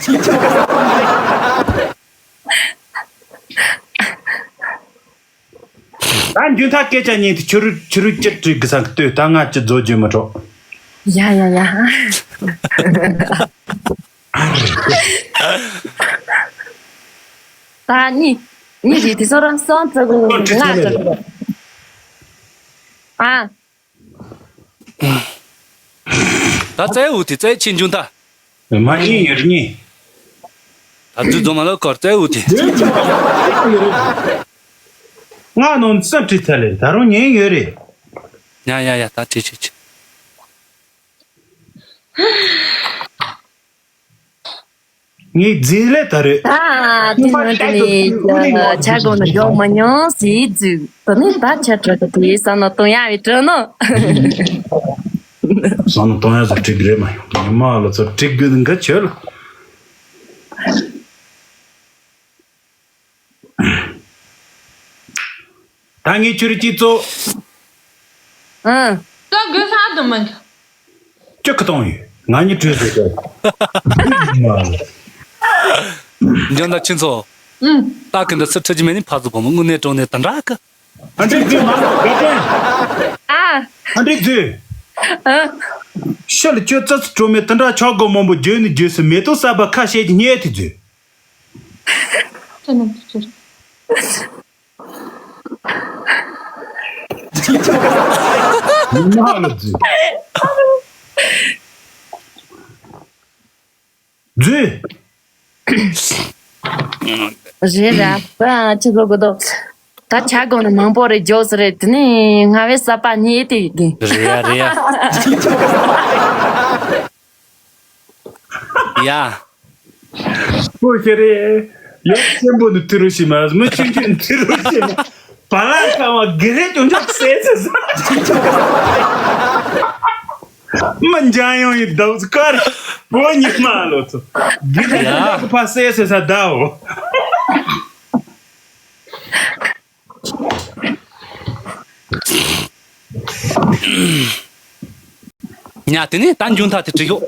ད་འཇུ་མཐའ་སྐད་ཆ་ཉན་དུས་ཁྱོད་རུ་ཁྱོད་རུ་ཅི་དྲིས་གི་ས་གི་ལྟོས། ད་ང་ཅི་རྫོགས་རྒྱུ་མི་འགྲོ། ཡ་ཡ་ཡ། ད་གཉིས་གཉིས་ཀྱི་དེ་ཚོ་རང་སོང་ཙི་གུ་ང་ཙི་གུ། ཨ། ད་བཙལ་འུ་དེ་བཙལ་ཆེ་འཇུ་མཐའ། མ་ཡིན་ཡོད་རྙེད། ད་དུས་རྫོང་མ་ལ་གོར་བཙལ་འུ་དེ། ང་ནང་སེམས་ཁྲིད་ཚར་ལེ། ད་རུང་ཉན་ཡོད་རེད། ཡ་ཡ་ཡ། ད་ཁྲིད་ཁྲིད་ཁྲིད། ངས་རྫས་ལས་ད་རེད། ད་དེ་ནང་དེ་ནས་ཆ་སྒོ་ནས་འཇོག་མ་མྱོང་ཟེར་རྫུས། ད་ནི་ད་ཆ་དྲག་གི་དེ་བསམ་ན་གཏོང་ཡ་བའི་དྲི་ནོ། བསམ་ན་གཏོང་ཡ་ཟེར་དྲི་གི་རེད་མ་ཡོང་། ཉི་མ་ལོ་ཚོ་དྲི་གི་འདི་འགའ་བྱོས་ལ། ད་ངས་ཁྱོད་ར་གཅིག་གཙོ། ཨང་། ད་དགོས་ས་དུ་མ་འགྱོ། ཅི་ཁ་གཏོང་ཡོད། ང་གཉིས་གྲོས་བྱེད་དོ། འཇོན་ད་ཁྱིམ་ཚོ། ཨང་། ད་གི་འདི་སུ་ཁྲིད་ཀྱི་མེད་ནི་ཕ་ཚོ་བུ་མོ་དངོས་གནས་དྲང་གནས་དེ་འདྲ་གི། ཨ་འདྲེ་རྫུས་མ་ལོ་དགའ་སྟོན། ཨ། ཨ་འདྲེ་རྫུས། ཨ། ཤི་ལ་ཁྱོད་ཙི་ཙི་སྤྲོ་མེད་དེ་འདྲ་ཆག་སྒོ་མང་པོ་བརྗོད་ནི་བརྗོད་སྲིད། མེ་ཏོག་གསར་པ་ཁ་ཤས་ཀྱི་བརྙས་དེ་རྫུས། ཅི་ནས་ཅི་ཅི། མ་ལ་རྫུས། རྫུས། རེད་ར། ཨ་ཅི་ལོ་གོ་དོ། ད་ཆ་གོ་ནི་མང་པོ་རེད་འཇོག་སི་རེད། དེ་ནི་ང་བའི་ས་པ་ཉེ་དེ་གི། རེད་ཡ་རེད་ཡ། ཡ། པོ་ཤེ་རེད། ཡ་ཆེན་པོ་ནི་ཐི་རུ་ཤི་མ། མི་ཆུང་ཆུང་ནི་ཐི་རུ་ཤི་མ། བ་ལ་ཁ་བ་གི་རེད་ཅུང་ཅུང་སེ་སེ་ས། མི་འཇང་ཡོང་ཡི་ཟླ་བ་དཀར། བོ་ཉི་མ་ལོ་ཚོ། དགེ་ལྡན་ཡ། དག་ཕ་སེ་སེ་ས་ཟླའོ། ཉ་དེ་ནས་ད་འཇུ་མཐའ་དེ་བྲིས་ཤོག།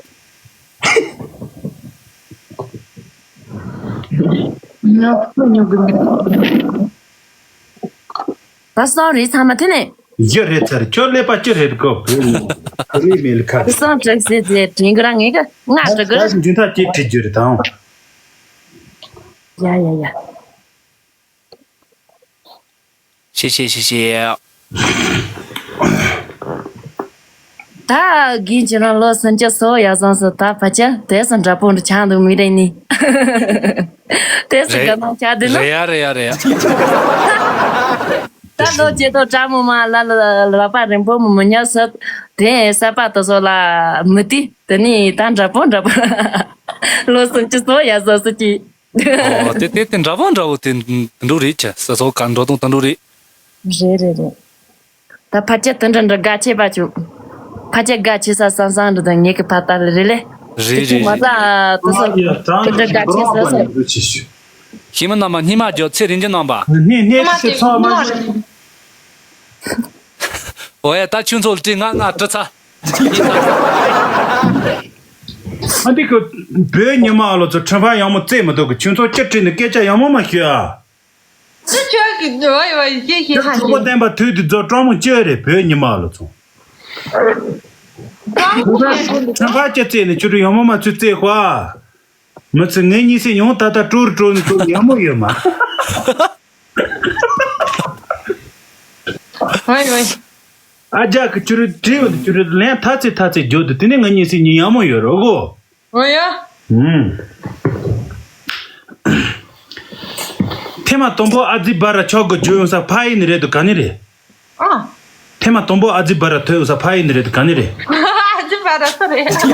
ད་སོང་རེད་ཚང་མ་དེ་ནས། ཡོད་རེད་ཚར། ཁྱོད་ཀླད་པ་ཅི་རེད་གོ། བོད་ནས་བོད་རིགས་མེད་ལ་ཁ། དེ་སོང་དྲག་ཟེར་ཟེར་དྲན་གི་ར། ངས་ཀ་ང་དྲག་གི་ར། ད་འཇུ་མཐའ་ཅིག་བྲིས་རྒྱུ་རེད་དང་། ཡ་ཡ་ཡ། ཤེས་ཤེས་ཤེས་ཤེས། ད་རྒན་ཁྱེད་རང་ལོ་སུམ་ཅུ་སོ་ཡར་སོང་སོང་། ད་ཕལ་ཆེར་དེ་སུ་འདྲ་པོ་འདྲ་ཆགས་འདུག་མི་རེ་ནི། དེ་སུ་རེད། དགའ་སྣང་ཆགས་འདུག་ནོ། རེད་ཡ་རེད་ཡ་རེད་ཡ། ད་ལོ་བརྒྱད་དོ་གྲྭ་མོ་མ་ལ་ལ་ལ་པ་རིང་པོ་མོ་མི་ཉར་ས། དེ་ས་པ་དེ་ཚོ་ལ་མི་དེ་དེ་ནི་ད་འདྲ་པོ་འདྲ་པོ། ལོ་སུམ་ཅུ་སོ་ཡར་སོང་སོང་གི། ཨོ་དེ་དེ་དེ་འདྲ་བོ་འདྲ་བོ་དེ་དེ་འདྲ་རེད་ཀྱི། ས་ཚོ་ག་འགྲོ་སྟངས་དེ་འདྲ་རེད། རེད་རེད་རེད། ད་ཕལ་ཆེར་དེ་འདྲ་འདྲ་དགའ་ཆེ་བ་བྱུང་། ཕལ་ཆེར་དགའ་ཆེ་ས་སང་སང་འདྲ་དང་ངེད་ཀྱི་ཕ་ཏ་ལ་རེད་ལེ། རེད་དེ་རེད་མ་རེད། ད་དེ་སོ་དེ་འདྲ་དགའ་ཆེ་ས་སོ། ཞི་མི་རྣམ་པ་སྙིང་མ་རྒྱོབ། ཚེ་རིང་ཅི་རྣམ་པ། ནས་ནས་ཚེ་ཚང་མ། ཨོ་ཡ་ད་ཁྱོད་ཚོ་ལ་དྲི་ང་ང་དྲི་ཚ། ཨ་འདི་གི་བོད་ཉི་མ་ལོ་ཚོ་ཁྲི་ཕ་ཡང་མོ་རྩེ་མི་འདུག་གི། ཁྱོད་ཚོ་ཅི་དྲིས་ནས་སྐད་ཆ་ཡང་མོ་མ་ཤོད་ཨ། ཅི་ཁྱོད་ཀྱི་འདོད་ཡོད་ཡེ་ཤེས་ཁྱོད་ཧ་གྲོགས་པོ་ཤེས། བསྟན་པ་དུས་དུས་ཚོ་སྤྲང་མོ་ཅི་རེད་བོད་ཉི་མ་ལོ་ཚོ། སྤྲང་མོ་ཁྲི་ཕ་ཅི་རྩེ་ནས་ཁྱོད་ཚོ་ཡང་མོ་མ་ཚུད་རྩེ་ཧ། མི་ཚེ་ངའི་གཉིས་སེ་ཡང་ད་ལྟ་དཀྲོལ་དཀྲོལ་ནས་དཀྲོལ་ཡང་མོ་ཡོད་མ། ཝའི་ཝའི། ཨ་ཅག་གི་ཁྱོད་རེ་བྲིས་ཡོད་འདུག་ཁྱོད་རེ་ལན་ཐ་ཚིག་ཐ་ཚིག་བརྗོད་འདུག་དེ་ནས་ང་གཉིས་སེ་གཉིས་ཡང་མོ་ཡོད་རོགས་གོ། ཨོ་ཡ། ཨུམ། ཐེངས་མ་དང་པོ་ཨ་ཙི་བ་ར་ཆོག་གི་བརྗོད་ཡོང་ས་ཕ་ཡིན་ནི་རེད་འདུག་ག་ནི་རེད། ཨ། ཐེངས་མ་དང་པོ་ཨ་ཙི་བ་ར་ཐོས་ཡོང་ས་ཕ་ཡིན་ནི་རེད་འདུག་ག་ནི་རེད། ཨ་ཙི་བ་ར་ཐོ་རེད། ཨ་ཙི་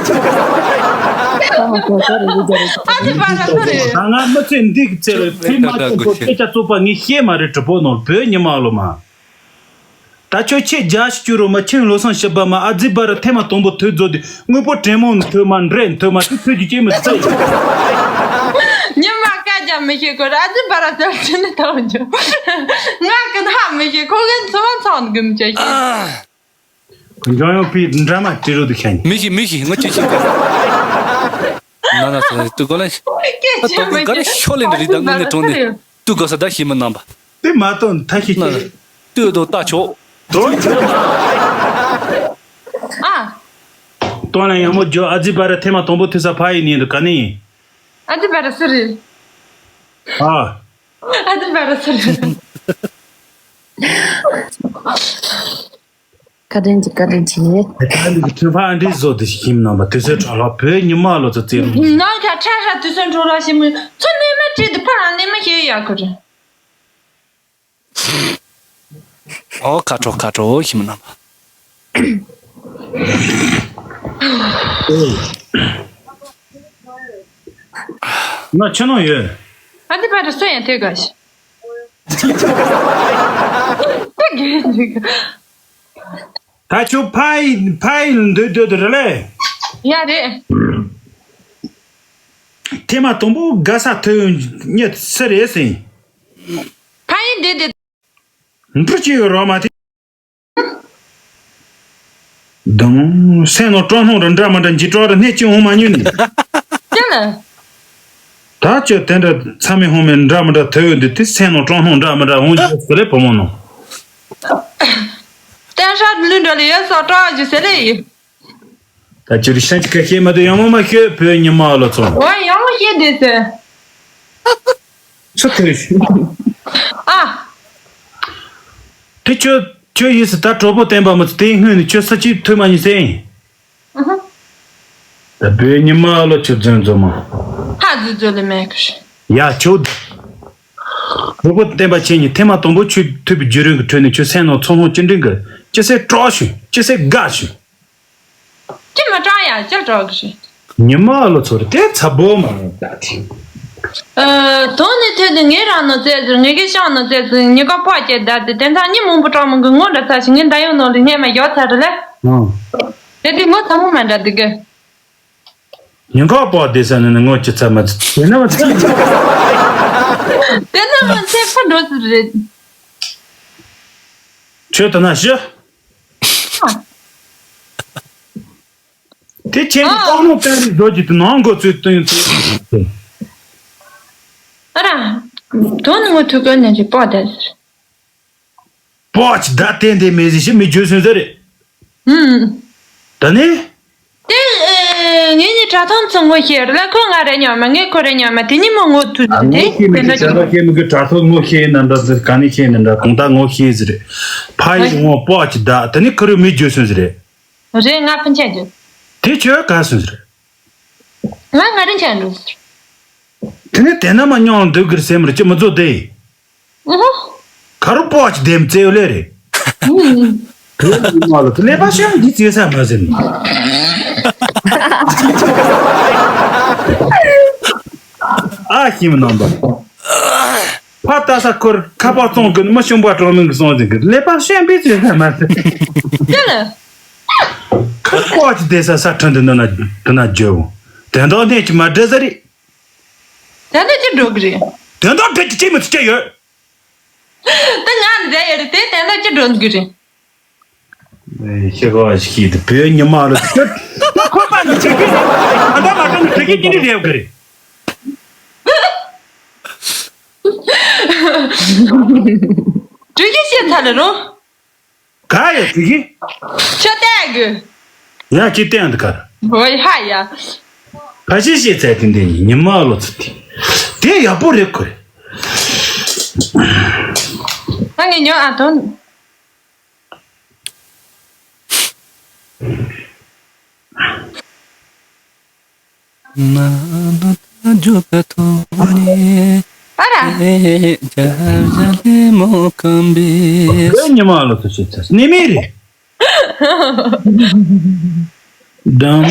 བ་ར་ཐོ་རེད། ད་ང་མི་ཚེ་འདི་གི་ཚེ་ལ་ཐེངས་མ་དང་པོ་སྐད་ཆ་བཙོག་པ་ངས་བཤད་མ་རེད་གྲུབ་པོ་ནོར་བོད་ཉི་མ་ལོ་མ། ད་ཁྱོད་ཆེ་རྒྱ་ཞིག་བསྐྱུར་རོ་མ། ཁྱིམ་ལོ་སང་ཞིབ་པ་མ། ཨ་ཙི་བ་ར་ཐེངས་མ་དང་པོ་ཐོས་རྫོགས་དུས་དངོས་པོ་དྲེད་མོང་ནི་ཐོས་མ་འདྲེ་ནི་ཐོས་མ་དེ་ཐོས་རྒྱུ་ཅན་མི་ཚེ། ཉི་མ་སྐད་རྒྱག་མི་ཤེས་ཁོ་ར་ཨ་ཙི་བ་ར་ཐོས་ཅི་ནི་ཐོས་རྒྱུ། ང་ཀུན་ཧ་མི་ཤེས་ཁོ་གིན་ཚོ་མ་ཚང་གི་མི་ཆེ་ཤེས། འཇམ་དབྱངས་པའི་འདྲ་མ་སྤྲི་རོ་དུ་ཁྱེད་ཉིད། མི་ཤི་མི་ཤི། ང་ཅི་ཤི་ག་ན་ན་ས་ཏུ་གོ་ལན། ཨ་ཏོ་གི་ག་རེ་ཤོ་ལེན་རི་དང་ངུ་ནས་གྲོང་ནས་ཏུ་གོ་ས་ད་ཤི་མི་རྣམ་པ། དེ་མ་གཏོགས་ཐ་ཤི་ན་ཁྱེད། ཏུ་དོ་ལྟ་ཆོག་དོ་ཨ། ཏོ་ན་ཡང་མོ་ཇོ་ཨ་ཛི་པ་ར་ཐེ་མ་དང་པོ་ཐུ་ས་ཕ་ཡི་ནི་འདུག་ག་ནི། ཨ་ཛི་པ་ར་སུ་རེད། ཨ། ཨ་ཙི་བར་སོ་རེད། བཀའ་དྲིན་གྱིས་བཀའ་དྲིན་ཆེ། ད་ནི་ཐོན་ཕ་ཨ་འདྲི་བཟོ་དེ་ཞིག་ཡིན་ནམ་པ། དུས་ཚོད་འཕྲོ་བརླག་བོད་ཉི་མ་ལོ་ཚོ་རྩེ་རུ། ནང་ག་ཁྲ་ཁྲ་དུས་ཚོད་འཕྲོ་བརླག་ཞིག་མི་ཚོ་ནས་མ་བྲིས་དུ་ཕ་རང་ནས་མ་ཤེས་ཡ་ཁོ་རེད། ཨོ་ཁ་དྲོ་ཁ་དྲོ་ཞིག་མི་ནམ་པ། ང་ཆུ་ནང་ཡོད། ཨ་འདི་བར་དུ་སུ་ཡང་ཐོས་དགའ་ཞིག་ད་ཁྱོད་ཕ་ཡི་ཕ་ཡི་འདོད་འདོད་དུ་རེད་ལེ། ཡ་རེད། ཐེངས་མ་དང་པོ་དགའ་ས་ཐོན་ཉེ་སུ་རེད་ཟིན། ཕ་ཡི་འདི་འདི། འབྲུ་གཅིག་ཡོད་རོགས་མ་ཐེ། དང་སེམས་ནང་སྤྲང་སྣང་ར་འདྲ་མ་འདྲ་འཇིགས་སྐྲག་ར་སྣེ་གཅིག་འོང་མ་ཉུལ་ནས། ཅི་ལ། ད་ཅི་དེ་འདྲ་ཚ་མི་ཧོང་མི་འདྲ་མི་འདྲ་ཐོས་འདུག་དེ་སེམས་ནང་སྤྲང་སྣང་འདྲ་མི་འདྲ་འོང་རྒྱུ་ཟེར་ལེ་བུ་མོ་ནང་། བསྟན་ཧྲ་ལུས་འདྲ་ལ་ཡོད་ས་སྐྲག་རྒྱུ་ཟེར་ལེ་ཡིན། ད་ཅི་རི་ཤན་གྱི་ཁ་ཤས་མ་དུ་ཡང་མོ་མ་ཤོད་བོད་ཉི་མ་ལོ་ཚོ། འོ་ཡང་མོ་ཤེས་དེ་ཟེར། ཚུ་ཐོས་ཤིག་ཨ། དེ་ཁྱོད་ཁྱོད་ཡིན་སི་ད་གྲོགས་པོ་བསྟན་པ་མི་ཚོ་དེའི་སྔོན་ནས་ཁྱོད་ས་ཅིག་ཐོས་མ་ཉིན་སེ། ཨ་ཧ། ད་བོད་ཉི་མ་ལོ་ཁྱོད་རྫུན་རྫུན་མ། ཧ་རྫུན་རྫུན་ལས་མེད་གི། ཡ་ཁྱོད། གྲོགས་པོ་བསྟན་པ་ཁྱེད་ཉིད་ཐེངས་མ་དང་པོ་ཁྱོད་ཐོས་པའི་བརྒྱུད་རིམ་གྱི་ཁྲོད་ནས་ཁྱོད་སེམས་ནང་ཚོར་སྣང་ཅི་འདྲ་གི་ཅི་སེ་སྐྲག་ཤིང་ཅི་སེ་དགའ་ཤིང་། ཅི་མ་སྐྲག་ཡ་ཅི་སྐྲག་གི་རེད། ཉི་མ་ལོ་ཚོར་དེ་ཚ་བོ་མ་རེད་ད་ཐེངས། ཨ། དོན་ནི་ཐོས་དུས་ངའི་རང་ནོར་རྩེད་ཟེར་ངེད་ཀྱི་ཤང་ནོར་རྩེད་ཟེར་ཉི་ག་པགས་སྐྱེས་བསྡད་དེ་དེ་འདྲ་མི་མང་པོ་སྐྲག་མི་དགོས་ངོ་འདྲ་ཚ་ཞིག་ངའི་མདའ་ཡོང་ནོར་ལི་སྙེ་མ་ཡོག་ཚ་རེད་ལེ། ཨང་། དེ་དུས་ངོ་ཚ་མོ་མ་འདྲ་འདི་གི། ཉི་ག་པགས་བསྡད་ས་ནི་ངོ་ཅི་ཚ་མ་ཚ་དེ་ན་མ་ཚ། དེ་ན་མ་ཚ་ཁ་འགྲོ་ཟེར་རེད། ཁྱོད་ད་ན་ཤི། དེ་ཁྱེད་ཀྱི་ཨ། སྟག་མོ་བསྟན་རིག་རྡོ་རྗེ་དེ་ནང་འགོ་ཚུགས་སྟོན་ཚུལ། ཨ་ར། དོན་ནི་ངོ་ཐུག་གོ་ནས་ཀྱི་པོ་དེ་ཟེར། པོ་ཅི་ད་བསྟན་དེ་མེད་ཟེར་ཞིག་མི་བརྗོད་སོན་ཟེར་རེད། ཨུམ། ད་ནི། དེ་ཨེ། ངེད་གཉིས་དྲ་ཐང་ཚོ་ངོ་ཤེས་རེད་ལ་ཁོ་ང་རེ་ཉོ་མ་ངས་ཁོ་རེ་ཉོ་མ་དེ་གཉིས་མོ་ངོ་ཐུག་ཨ་ཟེར་ངོ་དེ་ཤེས་མི་དེ་འདྲ་གི་དྲ་ཐང་ཤེས་མི་གི་དྲ་ཐང་ངོ་ཤེས་ན་འདྲ་ཟེར་ག་ནས་ཤེས་ན་འདྲ་གང་ལྟར་ངོ་ཤེས་ཟེར་རེད། ཕ་ཡི་ངོ་པོ་ཅི་ད་ད་ནི་ཁོ་རུ་མི་བརྗོད་སོན་ཟེར་རེད། རེད་ང་ཕན་ཆད་འགྱོ། དེ་ཁྱོད་ག་སོང་ཟེར། ང་ང་རིན་ཆད་འགྲོ་ཟེར། དེ་ནས་དེ་ན་མ་མྱོང་འདུག་གིར་སེམས་རེ་ཅི་མི་བཟོ་དེ། ཨུ་ཧུ། ག་རུ་པོ་ཅི་དེམ་བཙལ་ལེ་རེད། ཨུ་ཧུ། དེ་ནི་མ་ལ་དེ་ལས་པ་ཤང་འདི་བཙལ་ས་མ་ཟིན། ཨ་ཁྱིམ་རྣམ་པ། ཕ་ལྟ་ས་ཁོར་ཁ་པར་བཙོང་གི་མི་ཤོང་པ་གྲོང་མིང་གི་སོང་ཟིན་གི་ལས་པ་ཤན་པའི་ཚོད་ས་མ་ཟིན། ཅི་ལ། ཁ་པར་ཅི་བསྡད་ས་ས་ཁྲ་འདི་འདི་ན་འདི་ན་བརྗོད་འོང་། དོན་དག་གནད་ཀྱི་མ་འདྲི་ས་རེད། དོན་དག་ཅི་འགྲོ་གི་རེད། དོན་དག་འདྲི་ཀྱི་ཅི་མི་ཚེ་ཡོད། ད་ང་འདི་ཡོད་རེད་དེ་དོན་དག་ཅི་འགྲོ་གི་རེད། ཤེས་གོ་ཞིག་གིས་བོད་ཉི་མ་རུ་ཁོ་པ་འདི་ཆེ་གི་ཨ་ད་མ་ཀ་འདི་ཆེ་གི་ཅི་ནི་རེད་གི་རེད། དྲི་གི་ཤེས་ཚར་རེད་རོ། ག་ཡོད་དྲི་གི། ཆོ་ལྟ་གི། ཡ་ཅི་བསྟན་འདི་གར། ཧོ་ཡ་ཡ། ཕ་ཤི་ཤི་ཚད་དེ་འདི་ཉི་མ་ལོ་ཚུ་དེ། དེ་ཡག་པོ་རེད་ཁོ་རེད། ཨ་ངས་ཉོ་ཨ་དོན། བོད་ཉི་མ་ལོ་ཚོ་ཤི་ཚར་ནི་མེད་རེད། དང་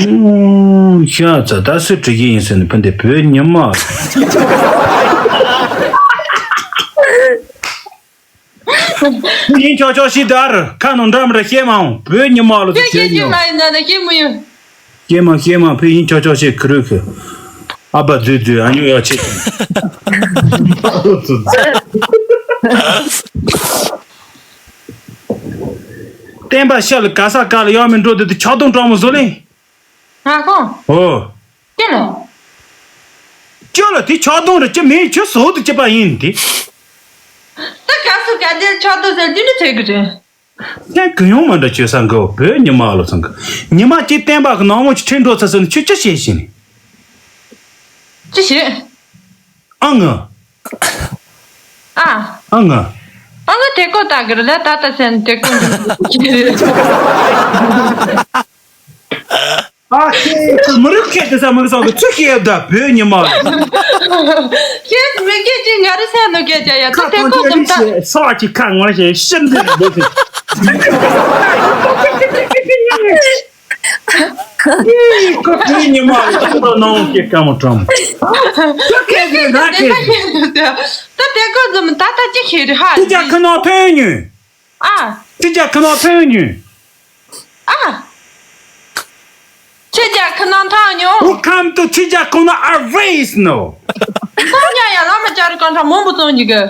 ཤ་ཚ་ད་སུ་འགྲིག་གི་ཡིན་ཟེར་ནས་ཕུན་དེ་བོད་ཉི་མ། ཡིན་ཆོག་ཆོག་ཤི་དར་ཁ་ནང་འདྲ་མི་འདྲ་ཤེས་མ་འོང་བོད་ཉི་མ་ལོ་ཚོ་ཤེས་ཤེས་ཤེས་མ་ཡིན་ན་ན་ཤེས་མི་ཡོང་། ཤེས་མ་ཤེས་མ་ཕུ་ཡིན་ཆོག་ཆོག་ཤེས་ཁུ་རུ་ཁུ། ཨ་ཕ་རྫུས་རྫུས་ཨ་ཉོ་ཡག་ཆེ། ཨ་ལོ་ཚོ་རྫུས། བསྟན་པ་ཤར་ལ་ག་ས་ག་ལ་ཡང་མི་འགྲོ་དེ་དུ་ཆག་སྡང་སྤྲང་མོ་བཟོ་ལེ། ང་ཁོང་། ཨོ། ཅི་ལ། ཅི་ལ་དེ་ཆག་སྡང་རེད། ཅི་མིན་ཁྱོད་བཟོ་དུ་ཅི་པ་ཡིན་དེ། ད་ག་སུ་ག་དེ་ཆག་སྡང་ཟེར་དེ་འདྲ་ཚད་གི་རེད། ཁྱེད་གུ་ཡོང་མ་འདྲ་བྱོས་ས་འགའ་བོད་ཉི་མ་ལོ་ཚང་གི། ཉི་མ་གཅིག་བསྟན་པ་གི་ནང་མོ་ཅིག་ཁྲིད་འགྲོ་ཚ་ཟེར་ན་ཁྱོད་ཅི་བྱེད་ཤེས་ནི། ཅི་བྱེད། ཨ་ང་། ཨ། ཨ་ང་། ཨ་ང་དེ་ཀོ་ད་གི་ར་ད་ད་སེན་དེ་ཀོ་འདི། ཨ་ཁྱེད་ཀྱི་མི་རིགས་ཁྱེད་དེ་ས་མི་རིགས་སོགས་ཀྱི་ཚུལ་ཤེས་ཡོད་ད་བོད་ཉི་མ། ཁྱེད་མི་སྐད་ཅིག་ང་རི་སེ་ནོ་སྐད་ཅ་ཡ་ད་དེ་ཀོ་གོམ་ད། ས་ཅི་ཁ་ངོ་ཤེས་ཤིན་ཏུ་ལོ་ཟིན། ཁོ་བོད་ཉི་མ་ལ་ཁོ་ནང་སྐྱེ་ཀ་མོ་ཀྲམ། ཁྱོད་སྐད་ཅིག་ང་སྐད་ཅིག་ད་དེ་ཀོ་འཛོམས་ད་ད་ཅི་ཤེས་རི་ཧ། ཁྱེད་ཅག་ཁ་ནང་ཐོན་ཉོན། ཨ། ཁྱེད་ཅག་ཁ་ནང་ཐོན་ཉོན། ཨ། ཁྱེད་ཅག་ཁ་ནང་ཐོན་ཉོན། Who come to ཁྱེད་ཅག་ཁོ་ན་are raised no། ཐོན་ཉ་ཡ་ལ་མ་ཅར་གང་ཁྲ་མོན་པོ་བཙོང་གི་གི།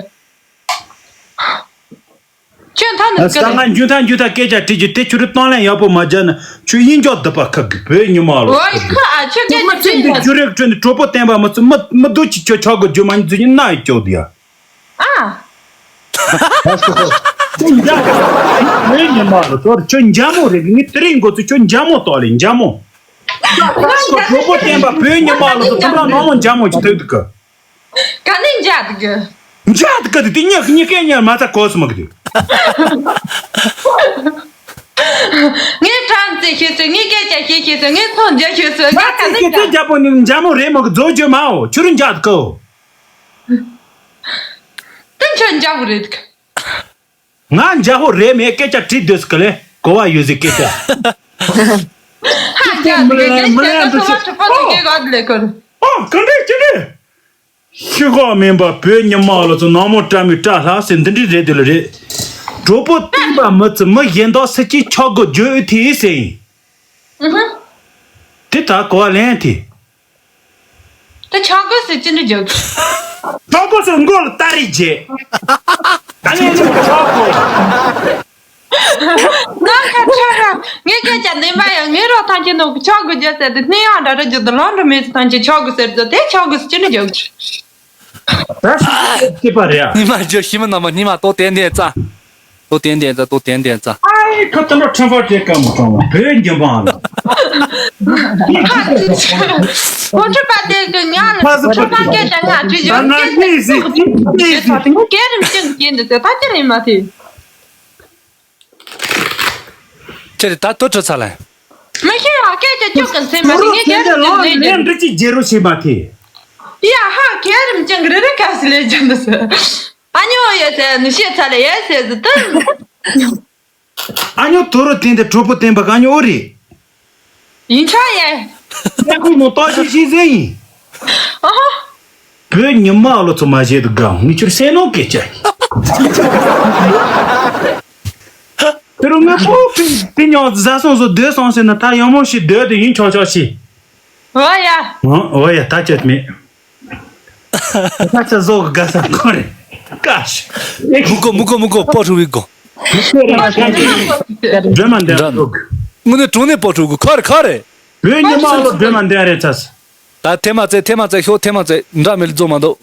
ཁྱོད་ཐང་ནས་ཨ་ས་ང་འཇུ་ཐང་འཇུ་ཐང་སྐད་ཆ་དྲིས་རྒྱུ་དེ་ཁྱོད་རི་གཏོང་ལེན་ཡག་པོ་མ་བརྒྱབ་ན་ཁྱོད་ཡིན་ཅོག་བསྡུ་པ་ཁག་གི་བོད་ཉི་མ་ལོ། ཨོ་ཁ་ཨ་ཁྱོད་སྐད་ཆ་དྲིས་ཡོད། འཇུ་རེག་ཁྲོད་ནས་གྲོགས་པོ་བསྟན་པ་མི་ཚུ་མི་མི་སྡུག་ཅིག་ཁྱོད་ཆག་གི་རྒྱུ་མ་ཉི་ཚུ་ཉི་ན་ཡི་ཅོག་དེ་ཡ། ཨ། ཁྱོད་འཇག་བོད་ཉི་མ་ལོ་ཚོར་ཁྱོད་འཇའ་མོ་རེད་གི་ངས་དེ་རིང་འགོ་ཚུ་ཁྱོད་འཇའ་མོ་ཏོག་ལེ་འཇའ་མོ། གྲོགས་པོ་བསྟན་པ་བོད་ཉི་མ་ལོ་ཚོ་ཁོ་རང་ནང་མོ་འཇའ་མོ་ཅིག་ཐོས་འདུག་གི། ག་ནས་འཇག་འདུག་གི། འཇག་འདུག་གི་དེ་གཉིས་གཉིས་ཀའི་གཉིས་མ་ཚ་གོ་སུ་མ་གི་དུས། ངས་ཁྲམ་རྩེ་ཤེས་སོ། ངས་སྐད་ཆ་བཤད་ཤེས་སོ། ངས་ཚོང་རྒྱག་ཤེས་སོ། ང་ངས་ག་ཚིག་ནས་གི་ཚིག་འཇག་རྒྱ་པོ་ནི་འཇའ་མོ་རེད་མ་གི་རྫོགས་རྒྱུ་མའོ་ཁྱོད་རང་འཇག་འདུག་གི། དེ་ཁྱོད་འཇག་པོ་རེད་གི། ང་འཇག་པོ་རེད་མེད་སྐད་ཆ་དྲིས་སྡོད་སི་གི་ལེ་གོ་བ་ཡོད་ཟིག་སྐད་ཆ། ཧ་ཅང་མི་ལན་མི་ལན་དུ་ཆེ། ཨོ་ག་འདྲས་ཅི་ནས། ཤི་གོ་མིན་པ་བོད་ཉི་མ་ལོ་ཚོ་ནང་མོ་བཀྲ་མི་བཀྲ་ལྷག་སེ་འདི་འདྲས་རེད་དེ་ལ་རེད། གྲོགས་པོ་བསྟན་པ་མི་ཚེ་མི་གཞན་དག་སེ་ཅིག་ཆག་གོ་བརྗོད་ཨེ་ཐི་ཟེར་ཡིན། ཨུ་ཧུ། དེ་ད་གོ་བ་ལེན་ཐི། དེ་ཆག་གོ་སེ་ཅི་འདྲ་བརྗོད། ཆག་གོ་སེ་མགོ་ལ་སྟ་རེ་རྗེ། ད་ངས་ནི་ཆག་གོ། ནམ་མཁའ་ཁྲ་ཁྲ། ངའི་སྐད་ཆ་འདི་མ་ཡང་ངའི་རོ་ཐང་ཆེན་ནོ་ཆག་གོ་རྒྱུ་ཟེར་ཏེ་སྣེ་ཡང་འདྲ་འདྲ་རྒྱུ་དུ་ལོང་འགྲོ་མེད་ཐང་ཆེན་ཆག་གོ་ཟེར་རྒྱུ་དེ་ཆག་གོ་སེ་ཅི་འདྲ་བརྗོད། ད་ཤི་པ་རེད་ཨ། ཉི་མ་བརྗོད་ཤི་མི་རྣམས་ཉི་མ་ལྟོ་ཏན་ཏན་རྩ། ལྟོ་ཏན་ཏན་རྩ་ལྟོ་ཏན་ཏན་རྩ། ཨའི་ཁ་ཏུ་ལོ་ཁྲམ་ཕར་ཅེ་ཀ་མོ་ཀྲོང་བོད་འགྱུར་བ་ལ། གོ་ཁྲི་པ་དེ་གི་ང་ལ་ཁྲི་པ་སྐད་ཆ་ང་ཁྲི་ཡོད་སྐད་ཆ་ངའི་སྲིད་ཀྱི་སྐད་ཆ་དེ་ངའི་སྐད་རིམ་ཅན་གྱི་སྐད་འདི་ཚོ་ད་ཅི་རིང་མ་ཐེ། ཁྱེད་ད་ལྟོ་ཁྲི་ཚ་ལ། མི་ཤེས་ཡ་སྐད་ཆ་ཅོག་གི་མཚན་མ་དེ་ངའི་སྐད་རིམ་ཅན་ལས་ལས་འབྲི་ཅི་རྗེ་རུ་ཤེས་མ་ཐེ། ཡ་ཧ་སྐད་རིམ་ཅན་གི་རི་རི་ཁ་སི་ལས་ཅན་འདི་ཚོ། ཨ་ཉོ་ཡོད་ཟེར་ནི་ཤེས་ཚ་ལ་ཡོད་ཟེར་ཟི་ཏི། ཨ་ཉོ་དོ་རུ་བསྟན་ཏེ་གྲོགས་པོ་བསྟན་པ་ག་ཉོ་ཨོ་རེད། ཡིན་ཆ་ཡེ། ཨ་ཁུ་མོ་ཏོ་ཤི་ཤི་ཟེར་ཡིན། ཨ་ཧ། བོད་ཉི་མ་ལོ་ཚོ་མ་བྱེད་དུ་གང་ངི་ཆུར་སེ་ནོ་སྐད་ཆ་ཡིན། དེ་རུ་ངས་པོ་ཕིན་དེ་ཉོ་བཟའ་སོང་བཟོ་སྡོད་སོང་ཟེར་ན་ད་ཡང་མོ་ཞིག་སྡོད་དུ་ཡིན་ཆོག་ཆོག་ཞིག་ཨོ་ཡ། ཨོ་ཡ་ད་ཅེས་མེད། ད་ཆ་བཟོ་གི་དགའ་ས་ཁོ་རེ་ཀ་ཤ། མུ་གོ་མུ་གོ་མུ་གོ་པོ་ཧྲུ་བི་གོ། སྒྲོལ་མ་འདན་རོག་དངོས་གནས་དྲང་གནས་པོ་ཧྲུ་གོ་ཁ་རེ་ཁ་རེ། བོད་ཉི་མ་ལོ་སྒྲོལ་མ་འདན་རེ་ཚ་ས། ད་ཐེ་མ་ཙེ་ཐེ་མ་ཙེ་ཤོ་ཐེ་མ་ཙེ་འདྲ་མེད་ལ་རྫོ་མ་འདུག་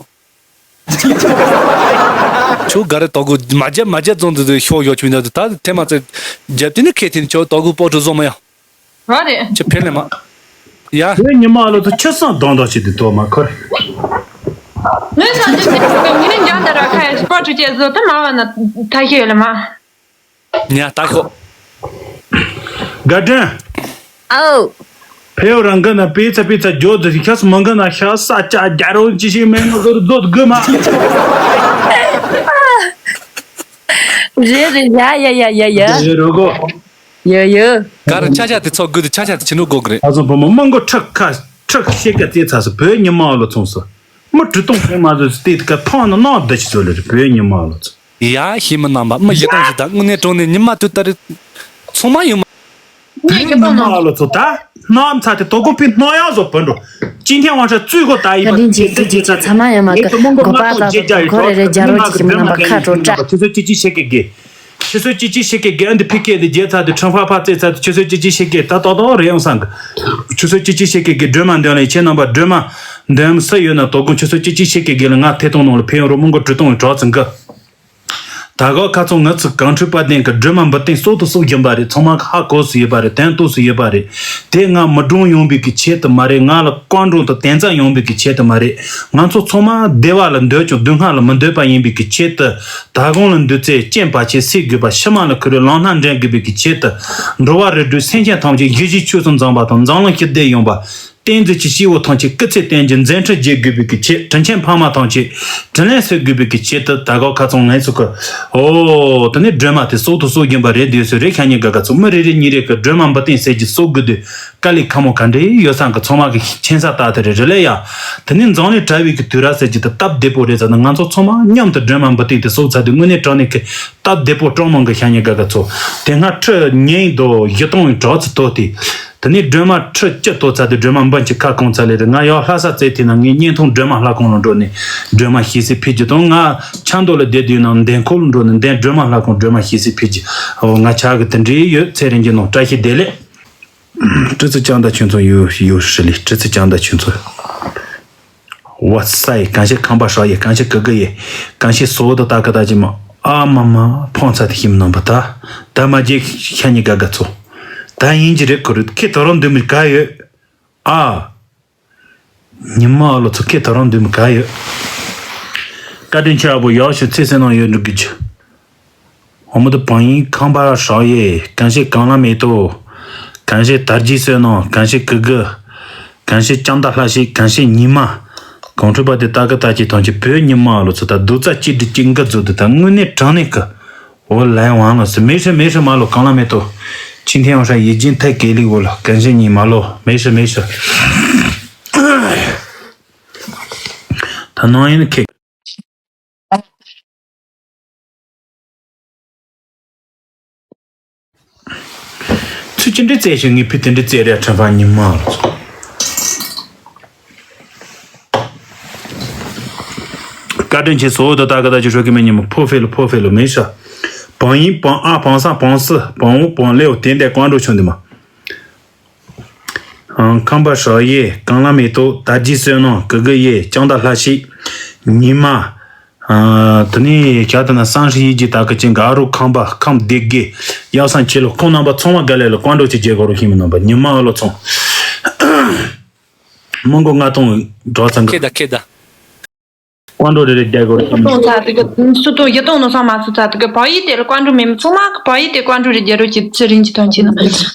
ཆུ་ག་རེ་དོ་གུ་མ་རྒྱབ་མ་རྒྱབ་རྫོང་དུ་ཤོ་ཡོ་ཆུ་འདྲ་དུ་ད་ཐེ་མ་ཙེ་རྒྱབ་དེ་ནི་ཁེ་ཐིན་ཆོ་དོ་གུ་པོ་ཧྲུ་རྫོ་མ་ཡང་། རོ་རེད། ཆུ་ཕེ་ལེ་མ། ཡ། བོད་ཉི་མ་ལོ་ཚོ་ཆུ་སང་གདོང་གདོང་བྱེད་དུ་དོ་མ་ཁོར། ངས་ས་ཆུ་ཟེར་གི་ངས་འཇང་དེ་ར་ཁ་ཡ་སྤོ་ཆུ་ཅེས་བཟོ་ད་མ་བ་ན་ཐ་ཤེས་ལ་མ། ཉ་ད་ཤོ། དགའ་སྒྲོན། ཨོ། ཕེའུ་རང་གི་ན་པི་ཚ་པི་ཚ་ཇོ་དུ་ཤ་སུ་མང་གི་ན་ཤ་ས་ཅ་རྒྱ་རོ་ཅི་ཤི་མེ་མ་ཟོ་རུ་ཟོ་དུ་གི་མ། རེད་རེད་ཡ་ཡ་ཡ་ཡ་ཡ། རེད་རོ་གོ། ཡོ་ཡོ། ག་རེ་ཆ་ཆ་དེ་ཚོ་དགོས་དུ་ཆ་ཆ་དེ་ཕྱི་ནུ་དགོས་གི་རེད། ཨ་ཚོ་བུ་མོ་མང་གོ་ཁྲག་ཁ་ཁྲག་ཤེས་ཀ་རྩེ་ཚ་སུ་བོད་ཉི་མ་ལོ་ཚོང་སུ་མི་གྲུ་སྟོང་ཕན་མ་ཟོས་སུ་དེ་ཀ་ཐང་ན་ནག་བསྡད་ཅི་ཟོ་ལེ་རེད་བོད་ཉི་མ་ལོ་ཚོ། ཡ་ཤི་མི་རྣམ་པ་མི་ཡི་དང་ཞི་ད་དངོས་གནས་དྲང་གནས་ཉི་མ་དུས་ལྟར་ཚང་མ་ཡོད་མ། བོད་ཉི་མ་ལོ་ཚོ་ད་སྣམ་ཚ་དེ་དོ་ཀོ་པི་སྣ་ཡག་བཟོ་བོད་འགྲོ་ཅི་ཐེན་དབང་ཧྲ་བཙུད་གོ་ད་ཡི་ད་ལིན་ཇི་ཙི་ཇི་ཚ་ཚ་མ་ཡ་མ་ཀ་གོ་པ་ཙ་ཙ་ཁོ་རེ་རེ་རྒྱ་རོ་ཅི་ཞིག་མི་རྣམ་པ་ཁ་དྲོ་ཀྲ། ཁྱེད་ཚོ་ཅི་ཅི་བྱེད་ཀི་གི། ཆུ་ཚོད་གཅིག་གཅིག་ཕྱེད་ཀའི་དགེ་ཨ་འདི་ཕི་ཀེ་ལི་རྒྱལ་ཚར་དུ་ཁྲིམས་ཁང་ཕར་བཙལ་ཚར་དུ་ཆུ་ཚོད་གཅིག་གཅིག་ཕྱེད་ཀའི་ད་ཏོག་ཏོག་རེད་ཡོང་སང་གི། ཆུ་ཚོད་གཅིག་གཅིག་ཕྱེད་ཀའི་གི་སྒྲོལ་མ་འདོན་ལ་ཡིན་ཁྱེད་རྣམ་པ་སྒྲོལ་མ་འདོན་སུ་ཡོད་ན་དོ་དགོང་ཆུ་ཚོད་གཅིག་གཅིག་ཕྱེད་ཀའི་གི་ལ་ང་ཐེ་གཏོང་ནང་ལ་ཕེ་ཡོང་རོགས་མོན་གོ་གྲུ་གཏོང་བའི་གྲོགས་ཚོ་འགི། ད་གོ་ཁ་ཚོང་ང་ཚོ་གངས་ཁྲོད་དཔལ་ལྡན་གི་སྒྲོལ་མ་འབུལ་སྟེང་སོགས་དུ་སོགས་བྱིན་པ་རེད། ཚང་མ་ཧ་གོ་སུ་ཡོད་པ་རེད། དོན་རྟོགས་སུ་ཡོད་པ་རེད། དེ་ང་མི་གྲོངས་ཡོང་བའི་གི་ཆེད་དུ་མ་རེད། ང་ལ་བཀའ་འགྲོ་དང་དན་རྩ་ཡོང་བའི་གི་ཆེད་དུ་མ་རེད། ང་ཚོ་ཚང་མ་བདེ་བ་ལ་འདོད་ཀྱང་སྡུག་བསྔལ་ལ་མི་འདོད་པ་ཡིན་པའི་གི་ཆེད་དུ། ད་གོང་ལ་འདུ་ཚེ་སྐྱེན་བར་ཆད་སེལ་དགོས་པ། ཕྱི་མ་ལ་ཁུ་རུ་ལམ་སྣ་འདྲེན་དགོས་པའི་གི་ཆེད་དུ། འགྲོ་བ་རིགས་དྲུག་སེམས་ཅན་ཐམས་ཅད་གཞི་གཞི་ཆོས་སུ་འཛིན་པ་དང་འཛམ་གླིང་ཞི་བདེ་ཡོང་བ། བསྟན་འཛིན་གྱི་སྐྱེ་བོ་ཐམས་ཅད་སྐུ་ཚེ་བརྟན་རྒྱུ་མཛད་འཕྲིན་རྒྱས་དགོས་པའི་གི་ཆེད། དྲིན་ཆེན་ཕ་མ་ཐམས་ཅད་དྲིན་ལན་གསོ་དགོས་པའི་གི་ཆེད་དུ། ད་གོ་ཁ་ཚོང་ངས་ཚུགས་གི། ཨོ་དེ་ནས་སྒྲོལ་མ་དེ་སོགས་དུ་གསོག་རྒྱུན་པ་རེད་དུས་སུ་རེད། ཁ་ཉིན་དགའ་དགའ་ཚོ་མི་རེ་རེ་གཉིས་རེ་གི་སྒྲོལ་མ་འབུལ་སྟེང་ཟེར་གྱི་གསོག་དགོས་དུས་དཀའ་ལས་ཁག་མོ་ག་འདྲ་ཡོད་སང་གི། ཚང་མ་གི་མཁྱེན་ས་ཏག་ཏག་རེད། རེད་ལེ་ཡ། དེ་ནས་འཛམ་གླིང་གྲགས་པའི་གི་དུས་རབས་ཟེར་གྱི་དེ་སྟབས་བདེ་པོ་རེད་ཟེར་ན། ང་ཚོ་ཚང་མ་མཉམ་དུ་སྒྲོལ་མ་འབུལ་སྟེང་དེ་གསོག་ཚར་དུས་དངོས་གནས་དྲང་གནས་གི་སྟབས་བདེ་པོ་སྤྲང་མང་གི་ཤ་ཉེ་དགའ་དགའ་ཚོ། དེ་སྔ་ཁྲི་ཉིན་དོ་བཞི་སྟོང་གྲོགས་ཚོ་ཐོག་དེ། དེ་ནས་སྒྲོལ་མ་ཁྲི་བཅུ་ཐོག་ཚར་དུས་སྒྲོལ་མ་འབུལ་གྱི་ཁ་སྐོང་ཚར་ལེ་རེད། ང་ཡང་ལྷ་ས་རྩེ་ཐིག་ན་ངའི་བརྙན་ཐུང་སྒྲོལ་མ་ལྷ་ཁང་ལ་འགྲོ་ནས་སྒྲོལ་མ་ཞེས་སི་ཕེབས་ཀྱི་དང་། ང་ཆབ་མདོ་ལ་བསྡད་དུས་ན་འདན་ཁོག་ལ་འགྲོ་ནས་འདན་སྒྲོལ་མ་ལྷ་ཁང་སྒྲོལ་མ་ཞེས་སི་ཕེབས་ཀྱི། འོ་ང་ཆ་གི་དེ་འདྲའི་ཡོད་ཚེ་རིང་གི་ནང་བཀྲ་ཤིས་བདེ་ལེགས། ཀྲི་ཙི་ཅང་ད་ཁྱོད་ཚོ་ཡོད་ཡོད་ཧྲི་ལི། ཀྲི་ཙི་ཅང་ད་ཁྱོད་ཚོ། What's up། གང་ཤེས་ཁམས་པ་ཧྲ་ཡེ། གང་ཤེས་ཀི་གི་ཡེ། གང་ཤེས་སོ་དོ་ད་གི་ད་ཅི་མ། ཨ་མ་མ་ཕོང་ཚ་དེ་ཤིམ་ནང་པ་ད། ད་མ་རྗེས་ཤ་ཉེ་དགའ་དགའ་ཚོ། ད་ཡིན་གྱི་རེད་ཁོ་རེད། ཁྱེད་ད་རུང་འདུག་མི་ག་ཡོད། ཨ། ཉི་མ་ཨ་ལོ་ཚོ་ཁྱེད་ད་རུང་འདུག་མི་ག་ཡོད། བཀའ་དྲིན་ཆེ་བ་པོ་ཡག་ཤོས་ཚེ་སེམས་ནང་ཡོད་འགྲོ་གི་ཆུ། འོ་མོ་དུ་བང་ཡིན་ཁང་པ་ཧྲ་ཡེ། གང་ཤེས་གང་ལ་མེད་དོ། གང་ཤེས་དར་རྒྱས་བསོད་ནམས། གང་ཤེས་ཀི་གི། གང་ཤེས་ལྕང་མདའ་ལྷ་ཤེས། གང་ཤེས་ཉི་མ། གོང་ཁྲོས་པ་དེ་ལྟ་གི་ལྟ་ཅི་ཐོན་ཅི་བོད་ཉི་མ་ལོ་ཚོ་ད་རྡོ་རྩ་གཅིག་སྒྲིལ་གཅིག་འགི་རྫོགས་དུ་ད་དངོས་གནས་དྲང་གནས་ཀི། འོ་ལའི་ཝང་ལོ་སི་མེ་ཧྲི་མེ་ཧྲི་མ་ལོ་གང་ལ་མེད་དོ། ཆིན་ཐེ་ཝང་ཧྲ་ཡེ་ཅིན་ཐའི་གེ་ལི་འོ་ལོ་གང་ཤེས་ཉི་མ་ལོ་མེ་ཧྲི་མེ་ཧྲི། ད་ནང་ཡིན་ཁེ། ཚུལ་ཅི་འདྲའི་རྩེ་ཞིང་ངའི་ཕི་དེ་འདྲའི་རྩེ་རེ་ཁྲིམས་པ་ཉི་མ་ལོ། བཀའ་དྲིན་ཆེ་སོ་དོ་ད་ག་ད་ཅི་ཧྲོ་གི་མེ་ཉི་མ་ཕོ་ཕེ་ལོ་ཕོ་ཕེ་ལོ་མེ་ཤ། བང་ཡིན་བང་ཨ་བང་ས་བང་སི་བང་འོ་བང་ལེའོ་དེ་འདས་ཀོང་འགྲོ་ཆུང་དུ་མ། ཁམས་པ་ཧྲ་ཡེ། གང་ལ་མེ་ཏོག་དར་རྒྱས་བསོད་ནམས་ཀི་གི་ཡེ། ལྕང་མདའ་ལྷ་ཤེས། ཉི་མ། དེ་ནས་བྱ་དེ་ན་སང་ཧྲི་ཡི་ཇི་ད་གི་ཅན་ག་རུ་ཁམས་པ་ཁམས་བདེ་དགེ། ཡག་སང་ཆེ་ལོ་ཁོང་རྣམ་པ་ཚང་མ་ག་ལེ་ལ་ཀོང་འགྲོ་ཆེ་རྒྱལ་གོ་རུ་ཤིང་མི་རྣམ་པ་ཉི་མ་ཨ་ལོ་ཚོང་། མི་མགོ་ལྔ་སྟོང་འགྲོ་ཚང་གི། ཁེ་ད་ཁེ་ད། ཀོང་འགྲོ་རེ་རེ་རྒྱལ་གོ་རུ་ཤིང་མི་རྣམ་པ། སུ་དང་ཡི་དང་ནོ་སང་མ་སུ་ཚ་དུ་གི་བ་ཡི་དེ་ལ་ཀོང་འགྲོ་མེ་མི་ཚང་མ་གི་བ་ཡི་དེ་ཀོང་འགྲོ་རེ་རྒྱལ་རོ་ཅི་ཚེ་རིང་ཅི་ཐང་ཅི་ན་ང་གི་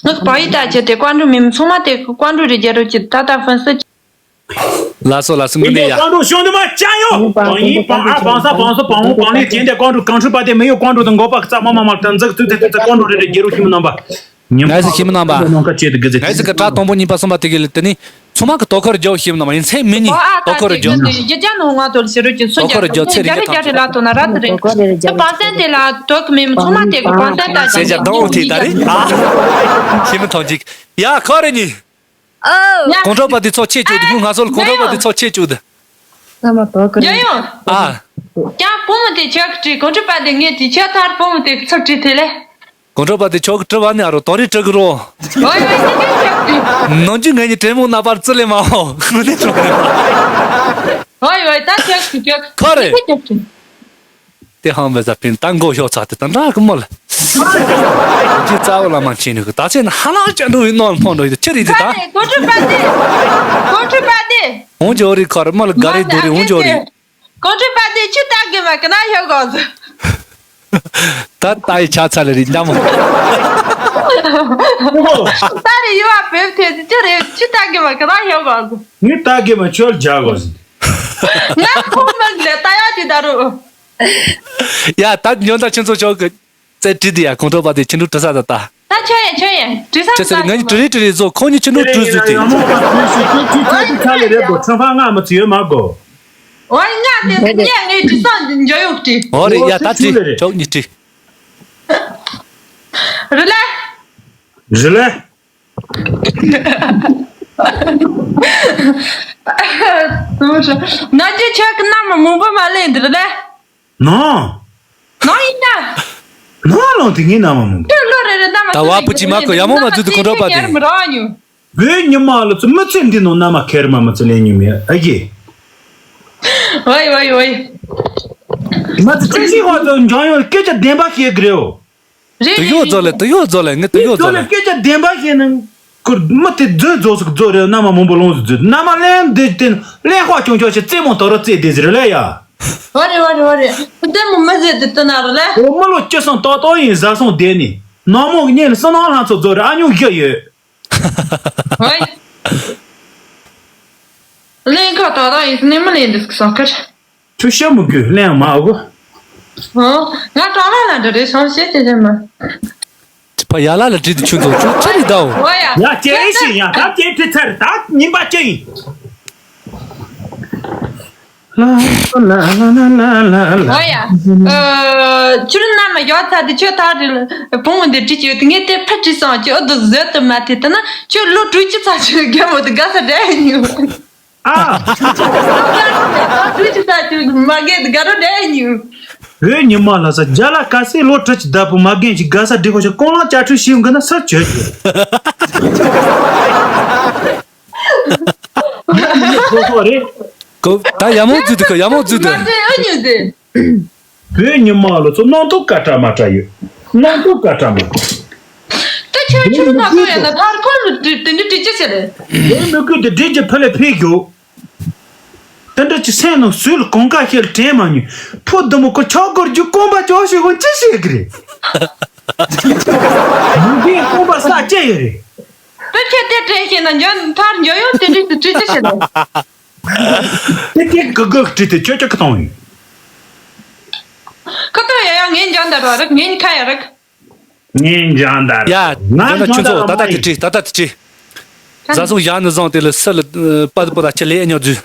བ་ཡི་ད་ཅི་དེ་ཀོང་འགྲོ་མེ་མི་ཚང་མ་དེ་ཀོང་འགྲོ་རེ་རྒྱལ་རོ་ཅི་ད་ད་ཧྥན་སི། ལ་སོ་ལ་སོ་ངུ་ནས་ཡ། ཀོང་འགྲོ་ཤོང་དུ་མ་ཅ་ཡོ། བང་ཡིན་བང་ཨ་བང་ས་བང་སོ་བང་འོ་བང་ལེ་ཅན་དེ་ཀོང་འགྲོ་གང་ཧྲུ་པ་དེ་མི་ཡོ་ཀོང་འགྲོ་དང་འགོ་པ་ཀི་ཙ་མ་མ་མ་དང་འཛག་ཚུ་དེ་དེ་ཀོང་འགྲོ་རེ་རེ་རྒྱལ་རོ་ཤིང་མི་རྣམ་པ། ཉམས་ངའི་སི་ཁྱིམ་ནང་པ། ནང་ཁ་བཅད་དེ་གི་ཟེར། ངའི་སི་གི་གྲྭ་དང་པོ་གཉིས་པ་གསུམ་པ་དེ་གི་ལ་དེ་ནི་ཚང་མ་གི་དོ་ཁོར་རྒྱོ་ཤིམ་ནང་པ་ཡིན་ཚེ་མི་ཉིད་དོ་ཁོར་རྒྱོ། ཡོད་ཀྱང་ནོ་ང་དོལ་ཟེར་རོ་ཀྱི་སུ་རྒྱ་རེ་ལ་དོ་ན་ར་དེ་རེད། དེ་པ་སེན་དེ་ལ་དོ་གི་མེ་མི་ཚང་མ་དེ་གི་པ་སེན་ད་སེ་ཇ་དང་དེ་ད་རེད། ཨ་ཤིམ་ཐང་ཅིག་ཡ་ཁོ་རེ་ཉིད། ཨོ། ཡ། གོང་ཁྲོ་པ་དེ་ཚོ་ཆེ་བཅུག་དེ་ཧུ་ང་ཚོ་ལ་གོང་ཁྲོ་པ་དེ་ཚོ་ཆེ་བཅུག་དེ། ཚང་མ་དོ་ཁུར། རྒྱ་ཡོང་། ཨ། ཀྱང་བུ་མོ་དེ་ཆག་བྲིས་གོང་ཁྲོ་པ་དེ་ངས་དེ་ཆག་ཐར་བུ་མོ་དེ་ཚུར་བྲིས་ཐེ་ལེ། གོང་ཁྲོ་པ་དེ་ཆོག་གི་བྲི་བ་ནི་ཨ་རོ་དོ་རི་བྲི་གི་རོ། ཨོ་ཡ་ཡ་ཡ་ཆག་བྲིས། ནང་རྒྱུ་ངས་ནི་དྲན་མོ་ན་པར་བརྩི་ལེ་མ་ཧོ་ངུ་ནི་ཆོག་ལེ་མ། ཨོ་ཡ་ད་ཆག་བྲིས་ཆག་ཁོ་རེ། ཆག་བྲིས། དེ་ཧང་བས་ཟ་ཕིན་ད་མགོ་ཤོག་ཚ་དེ་ད་འདྲ་གི་མོ་ལ། ཅི་རྩ་བ་ལ་མ་ཕྱིན་ནི་གི་ད་ཚེ་ན་ཧ་ལ་ཅན་འགྲོ་བའི་ནོར་ཕོང་འགྲོ་ཡི་ཅི་རེད་དེ་ད། གོ་ཁྲི་པ་དེ། གོ་ཁྲི་པ་དེ། ཧོང་ཇོ་རི་ཁར་མོ་ལ་ག་རེ་དུ་རི་ཧོང་ཇོ་རི། གོ་ཁྲི་པ་དེ་ཆི་ལྟ་གི་མ་གི་ན་ཤོག་གོ་ཟི། ད་ལྟ་ཡི་ཆ་ཚ་ལ་རི་འདྲ་མོ། ད་རེ་ཡོ་བ་བེབ་ཐེ་ཅི་རེ་ཆི་ལྟ་གི་མ་གི་ན་ཤོག་གོ་ཟི། ངས་ལྟ་གི་མ་ཆོལ་རྒྱག་གོ་ཟི། ང་ཁོང་མི་ལས་ལྟ་ཡ་དེ་ད་རུ། ཡ་ད་ཉོན་ད་ཁྱེད་ཚོ་ཆོག་གི་རྩེ་བྲིས་དེ་ཡ་ཁོང་ཁྲོ་པ་དེ་ཁྱེད་འགྲོ་བྲི་ས་ད་ད། ད་ཆོ་ཡ་ཆོ་ཡ་བྲིས་ས་ད་ད། ང་གཉིས་བྲིས་རེ་བྲིས་རེ་བཟོ་ཁོང་གཉིས་ཁྱེད་འགྲོ་བྲིས་བཟོ་དེ། ཡ་མོ་པ་བྲིས་ཤིག་ཁྱེད་ཁྱེད་ཁྱེད་ཁྱེད་ཚ་ལེ་རེད་དོ་ཁྲིམས་ཁང་ང་མི་ཚུ་ཡོད་མ་གོ། ཨོ་ཡ་ང་དེ་ཚོ་ཉལ་ངའི་བྲིས་ས་འཇོ་ཡོག་བྲིས། ཨོ་རེད་ཡ་ད་བྲིས་ཆོག་གཉིས་བྲིས། རེད་ལེ། རེད་ལེ། ན་རྒྱུ་ཆོག་གི་ན་མ་མང་པོ་མ་ལེན་འདིར་ལེ། ནོ། ནོ་ཡིན་ན། ནང་ལོང་དེ་ངའི་མནའ་མ་མང་པོ། ཁྱོད་ལོ་རེ་རེ་མནའ་མ། ད་བ་བུ་ཅི་མ་གོ་ཡ་མོ་མ་ཚུད་དུ་ཁོ་འགྲོ་པ་དེ། མི་རང་ཉུ། བོད་ཉི་མ་ལ་ཚོ་མི་ཚེ་འདི་ནང་མནའ་མ་ཁེར་མ་མི་ཚེ་ལེན་ཉུ་མེད་ཨ་ཡེ། ཝའི་ཝའི་ཝའི། མ་ཚེ་ཅི་ཅི་ཧོ་ཚོ་འཇང་ཡོང་སྐད་ཆ་བདེན་པ་བཤད་གི་རེད་འོ། རེད་དུ་ཡོད་རེད་རྫོགས་ལེ། རེད། དུ་ཡོད་རྫོགས་ལེ། ངས་དུ་ཡོད་རྫོགས་ལེ། སྐད་ཆ་བདེན་པ་བཤད་ན། ཁུར་མི་དེ་རྫུན་རྫོགས་སུ་རྫོགས་རེད། མནའ་མ་མང་པོ་ལོངས་སུ་རྫུན། མནའ་མ་ལེན་འདི་དེ་ལེན་ཧོ་ཆུང་ཆུང་ཞིག་རྩེད་མོ་དོ་རོ་རྩེད་དེ་ཟེར་ལེ་ཡ། ཨོ་རེད་ཨོ་རེད་ཨོ་རེད། ལྟད་མོ་མི་ཟེར་དེ་ལྟ་ན་རེད་ལེ། འོ་མི་ལོ་སྐྱིད་སང་ཏོག་ཏོག་ཡིན། བཟའ་སོང་བསྡད་ནི། ནག་མོ་གི་གཉེན་ལ་བསོད་ནམས་ལྷ་ཚོགས་རྫོགས་རེད། ཨ་ཉུང་བཞི་ཡོད། ཧོ། ལེན་ཁ་ཏོག་ཏོག་ཡིན་ནི་མི་ལེན་འདི་སོང་ཁར། ཁྱོད་ཤ་མི་དགོས་ལེན་མ་གོ། ཨོ། ང་གྲོགས་ལ་ལ་འདྲ་རེད་སོང་བཤད་ཅེས་ཅེས་མ། ཕ་ཡ་ལ་ལ་བྲིས་ཏེ་ཆུ་འདུག་ཆུ་ཆ་རེ་ཟླའོ། ཨོ་ཡ། ཡ་ཅེ་ཨེ་ཤི་ཡ་ད་ཅེ་ཁྲི་ཚར་ད་ཉིན་པ་ཅེ་ཡིན། ལ་ལ་ལ་ལ་ལ་ལ། ཨོ་ཡ། ཨ། ཆུ་རུ་ན་མ་ཡོད་ཚ་དེ་ཆུ་ཐག་རེ་ལ་བུ་མོ་འདི་བྲིས་ཀྱི་ཡོད་དེ་ངས་དེ་ཕ་བྲིས་སོང་ཅི་ཨོ་དུ་བཟོད་དུ་མ་ཐེ་ད་ན་ཆུ་ལོ་དྲུག་ཅུ་ཚ་ཆུ་རྒན་མོ་དུ་དགའ་ས་འདྲ་ཡིན་ཡོད། ཨ། དུས་ཀྱི་ས་ཆུ་མ་རྒན་དགའ་རོ་འདྲ་ཉུ། བོད་ཉི་མ་ལ་ས་རྒྱ་ལ་ཀ་སེ་ལོ་དྲུག་ཅུ་བདག་པོ་མ་རྒན་ཞིག་དགའ་ས་འདྲི་ཁོ་ཆ་ཀོང་ལང་བཅའ་ཁྲུས་ཤིག་གི་ན་ས་བྱོས་ཀྱི། ཡོད་ནི་ཁོ་ཁོ་རེད། ཀོ་ད་ཡ་མོ་བརྫུས་འདུག་ག་ཡ་མོ་བརྫུས་འདུག་མ་རྒན་ཨ་ཉུ་ཟེར། བོད་ཉི་མ་ལོ་ཚོ་སྣང་དུ་ཀ་ཏྲ་མ་ཏྲ་ཡོད། སྣང་དུ་ཀ་ཏྲ་མ་ཏྲ། ད་ཁྱོད་ཁྱོད་ན་ཁོ་ཡ་ན་ཐར་ཁོ་ལ་དེ་འདྲ་དྲི་ཅི་ཟེར། བོད་མི་ཀུན་དེ་འདྲ་གྱི་ཕ་ལས་ཕེབས་ཤོག་དེ་འདྲ་གྱི་སེམས་ནང་སུས་ལ་གང་ག་ཤེས་དྲན་མ་མྱོང་། ཕོ་འདི་མོ་ཁོ་ཆག་སྒོར་རྒྱུ་རྐང་པ་ཅོག་ཤེས་ཁོ་ཅི་ཤེས་ཀི་རེད། མི་རྒན་རྐང་པ་ས་ཅི་ཡོད་རེད། ད་ཁྱོད་དེ་དྲན་ཤེས་ན་འཇོན་ཐར་འཇོན་ཡོང་དེ་འདྲ་དྲི་ཅི་ཟེར། དེ་དེ་གི་གི་དྲི་དེ་ཁྱོད་ཅག་གི་གཏོང་ཡིན། ཁ་ཏོ་ཡ་ཡ་ངའི་འཇོན་ད་རོ་རིག་ངའི་ཁ་ཡ་རིག་ངའི་འཇོན་ད་རོ། ཡ་ང་འཇོན་ད་ཆུ་ཚོགས་ད་ལྟ་དེ་དྲི་ད་ལྟ་དེ་དྲི། བཟའ་སོང་ཡ་ནི་བཟང་དེ་ལ་སི་ལ་པ་དུ་པོ་ད་ཆེ་ལེ་ཉོ་རྫུ།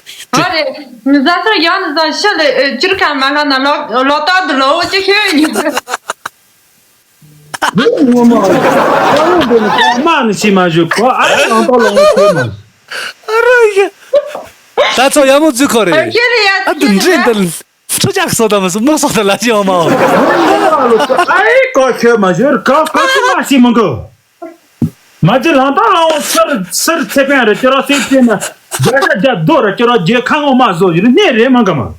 ཨ་རེ། བཟའ་སོང་ཡ་ནི་བཟང་ཤི་ལེ་ཅིར་ཁ་མ་ཁ་ན་ལོ་ལོ་ཏོག་དུ་ལོ་འོ་ཅི་ཤོད་ཉོ། ངོ་མ། ཁ་ལོ་འདི་ནི་ཁ་མ་ནི་ཤི་མ་བཞུགས་གོ་ཨ་ཡེ་ནང་ཏོག་ལོ་ངོ་ཤི་མ། ཨ་རོ་ཡ། ད་ཚོ་ཡ་མོ་རྫུ་ཁོ་རེ། ཨ་ཁྱེད་རེ་ཡ་ཨ་དུ་འདྲེ་འདི་ལ་ཚོ་ཅག་སོ་ད་མ་སོ་མོ་སོ་ད་ལ་ཅི་ཡོང་མ་འོ། ཨ་ཡེ་ཀོ་ཤི་མ་བཞུགས་ཀོ་ཀོ་ཤི་མ་ཤི་མ་གོ། མ་ཅི་ལང་ཏོག་ལོ་ངོ་སར་སར་ཚེ་ཕན་རེ་ཅི་རོ་སེ་ཅི་ན་རྒྱ་ཤ་རྒྱ་རྡོ་ར་ཅི་རོ་རྒྱལ་ཁ་ངོ་མ་བཟོ་ཡིན་ནི་རེ་མ་ག་མ།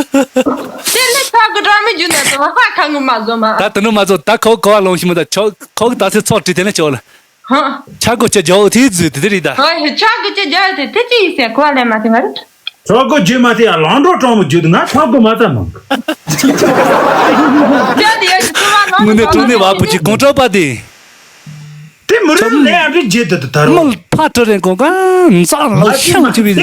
དེ་ལས་ཐག་གི་འགྲོ་མི་རྒྱུ་ནས་དང་ཧ་ཁ་ངོ་མ་བཟོ་མ། ད་དུ་ནུ་མ་བཟོ་ད་ཁོ་གོ་བ་ལོང་ཤི་མི་ད་ཆོག་ཁོ་གི་ད་སེ་ཚོགས་བྲིས་དེ་ནས་ཆོག་ལ། ཧ། ཆ་གོ་ཆ་རྒྱའོ་དེ་ཟུ་དེ་རི་ད། ཧ་ཧ་ཆ་གོ་ཆ་རྒྱའོ་དེ་དེ་ཅི་ཡིན་ཟེར་གོ་ལེ་མ་དེ་མ་རེད། ཆ་གོ་རྒྱུ་མ་དེ་ཡ་ལང་འགྲོ་གྲོང་མོ་རྒྱུ་དེ་ང་ཆ་གོ་མ་ཙམ་མང་། རྒྱ་དེ་ཡ་ཞིག་ཚོ་མ་ལང་དངོས་གནས་གྲོང་ནས་བ་བུ་ཅིག་གོང་ཁྲོ་པ་དེ། དེ་མི་རིགས་ལས་ཡང་རིགས་རྒྱས་དེ་དེ་ད་རུང་། མི་ཕ་དྲི་རེན་གོང་ག་འཛག་ལོ་ཤང་ཆུ་བི།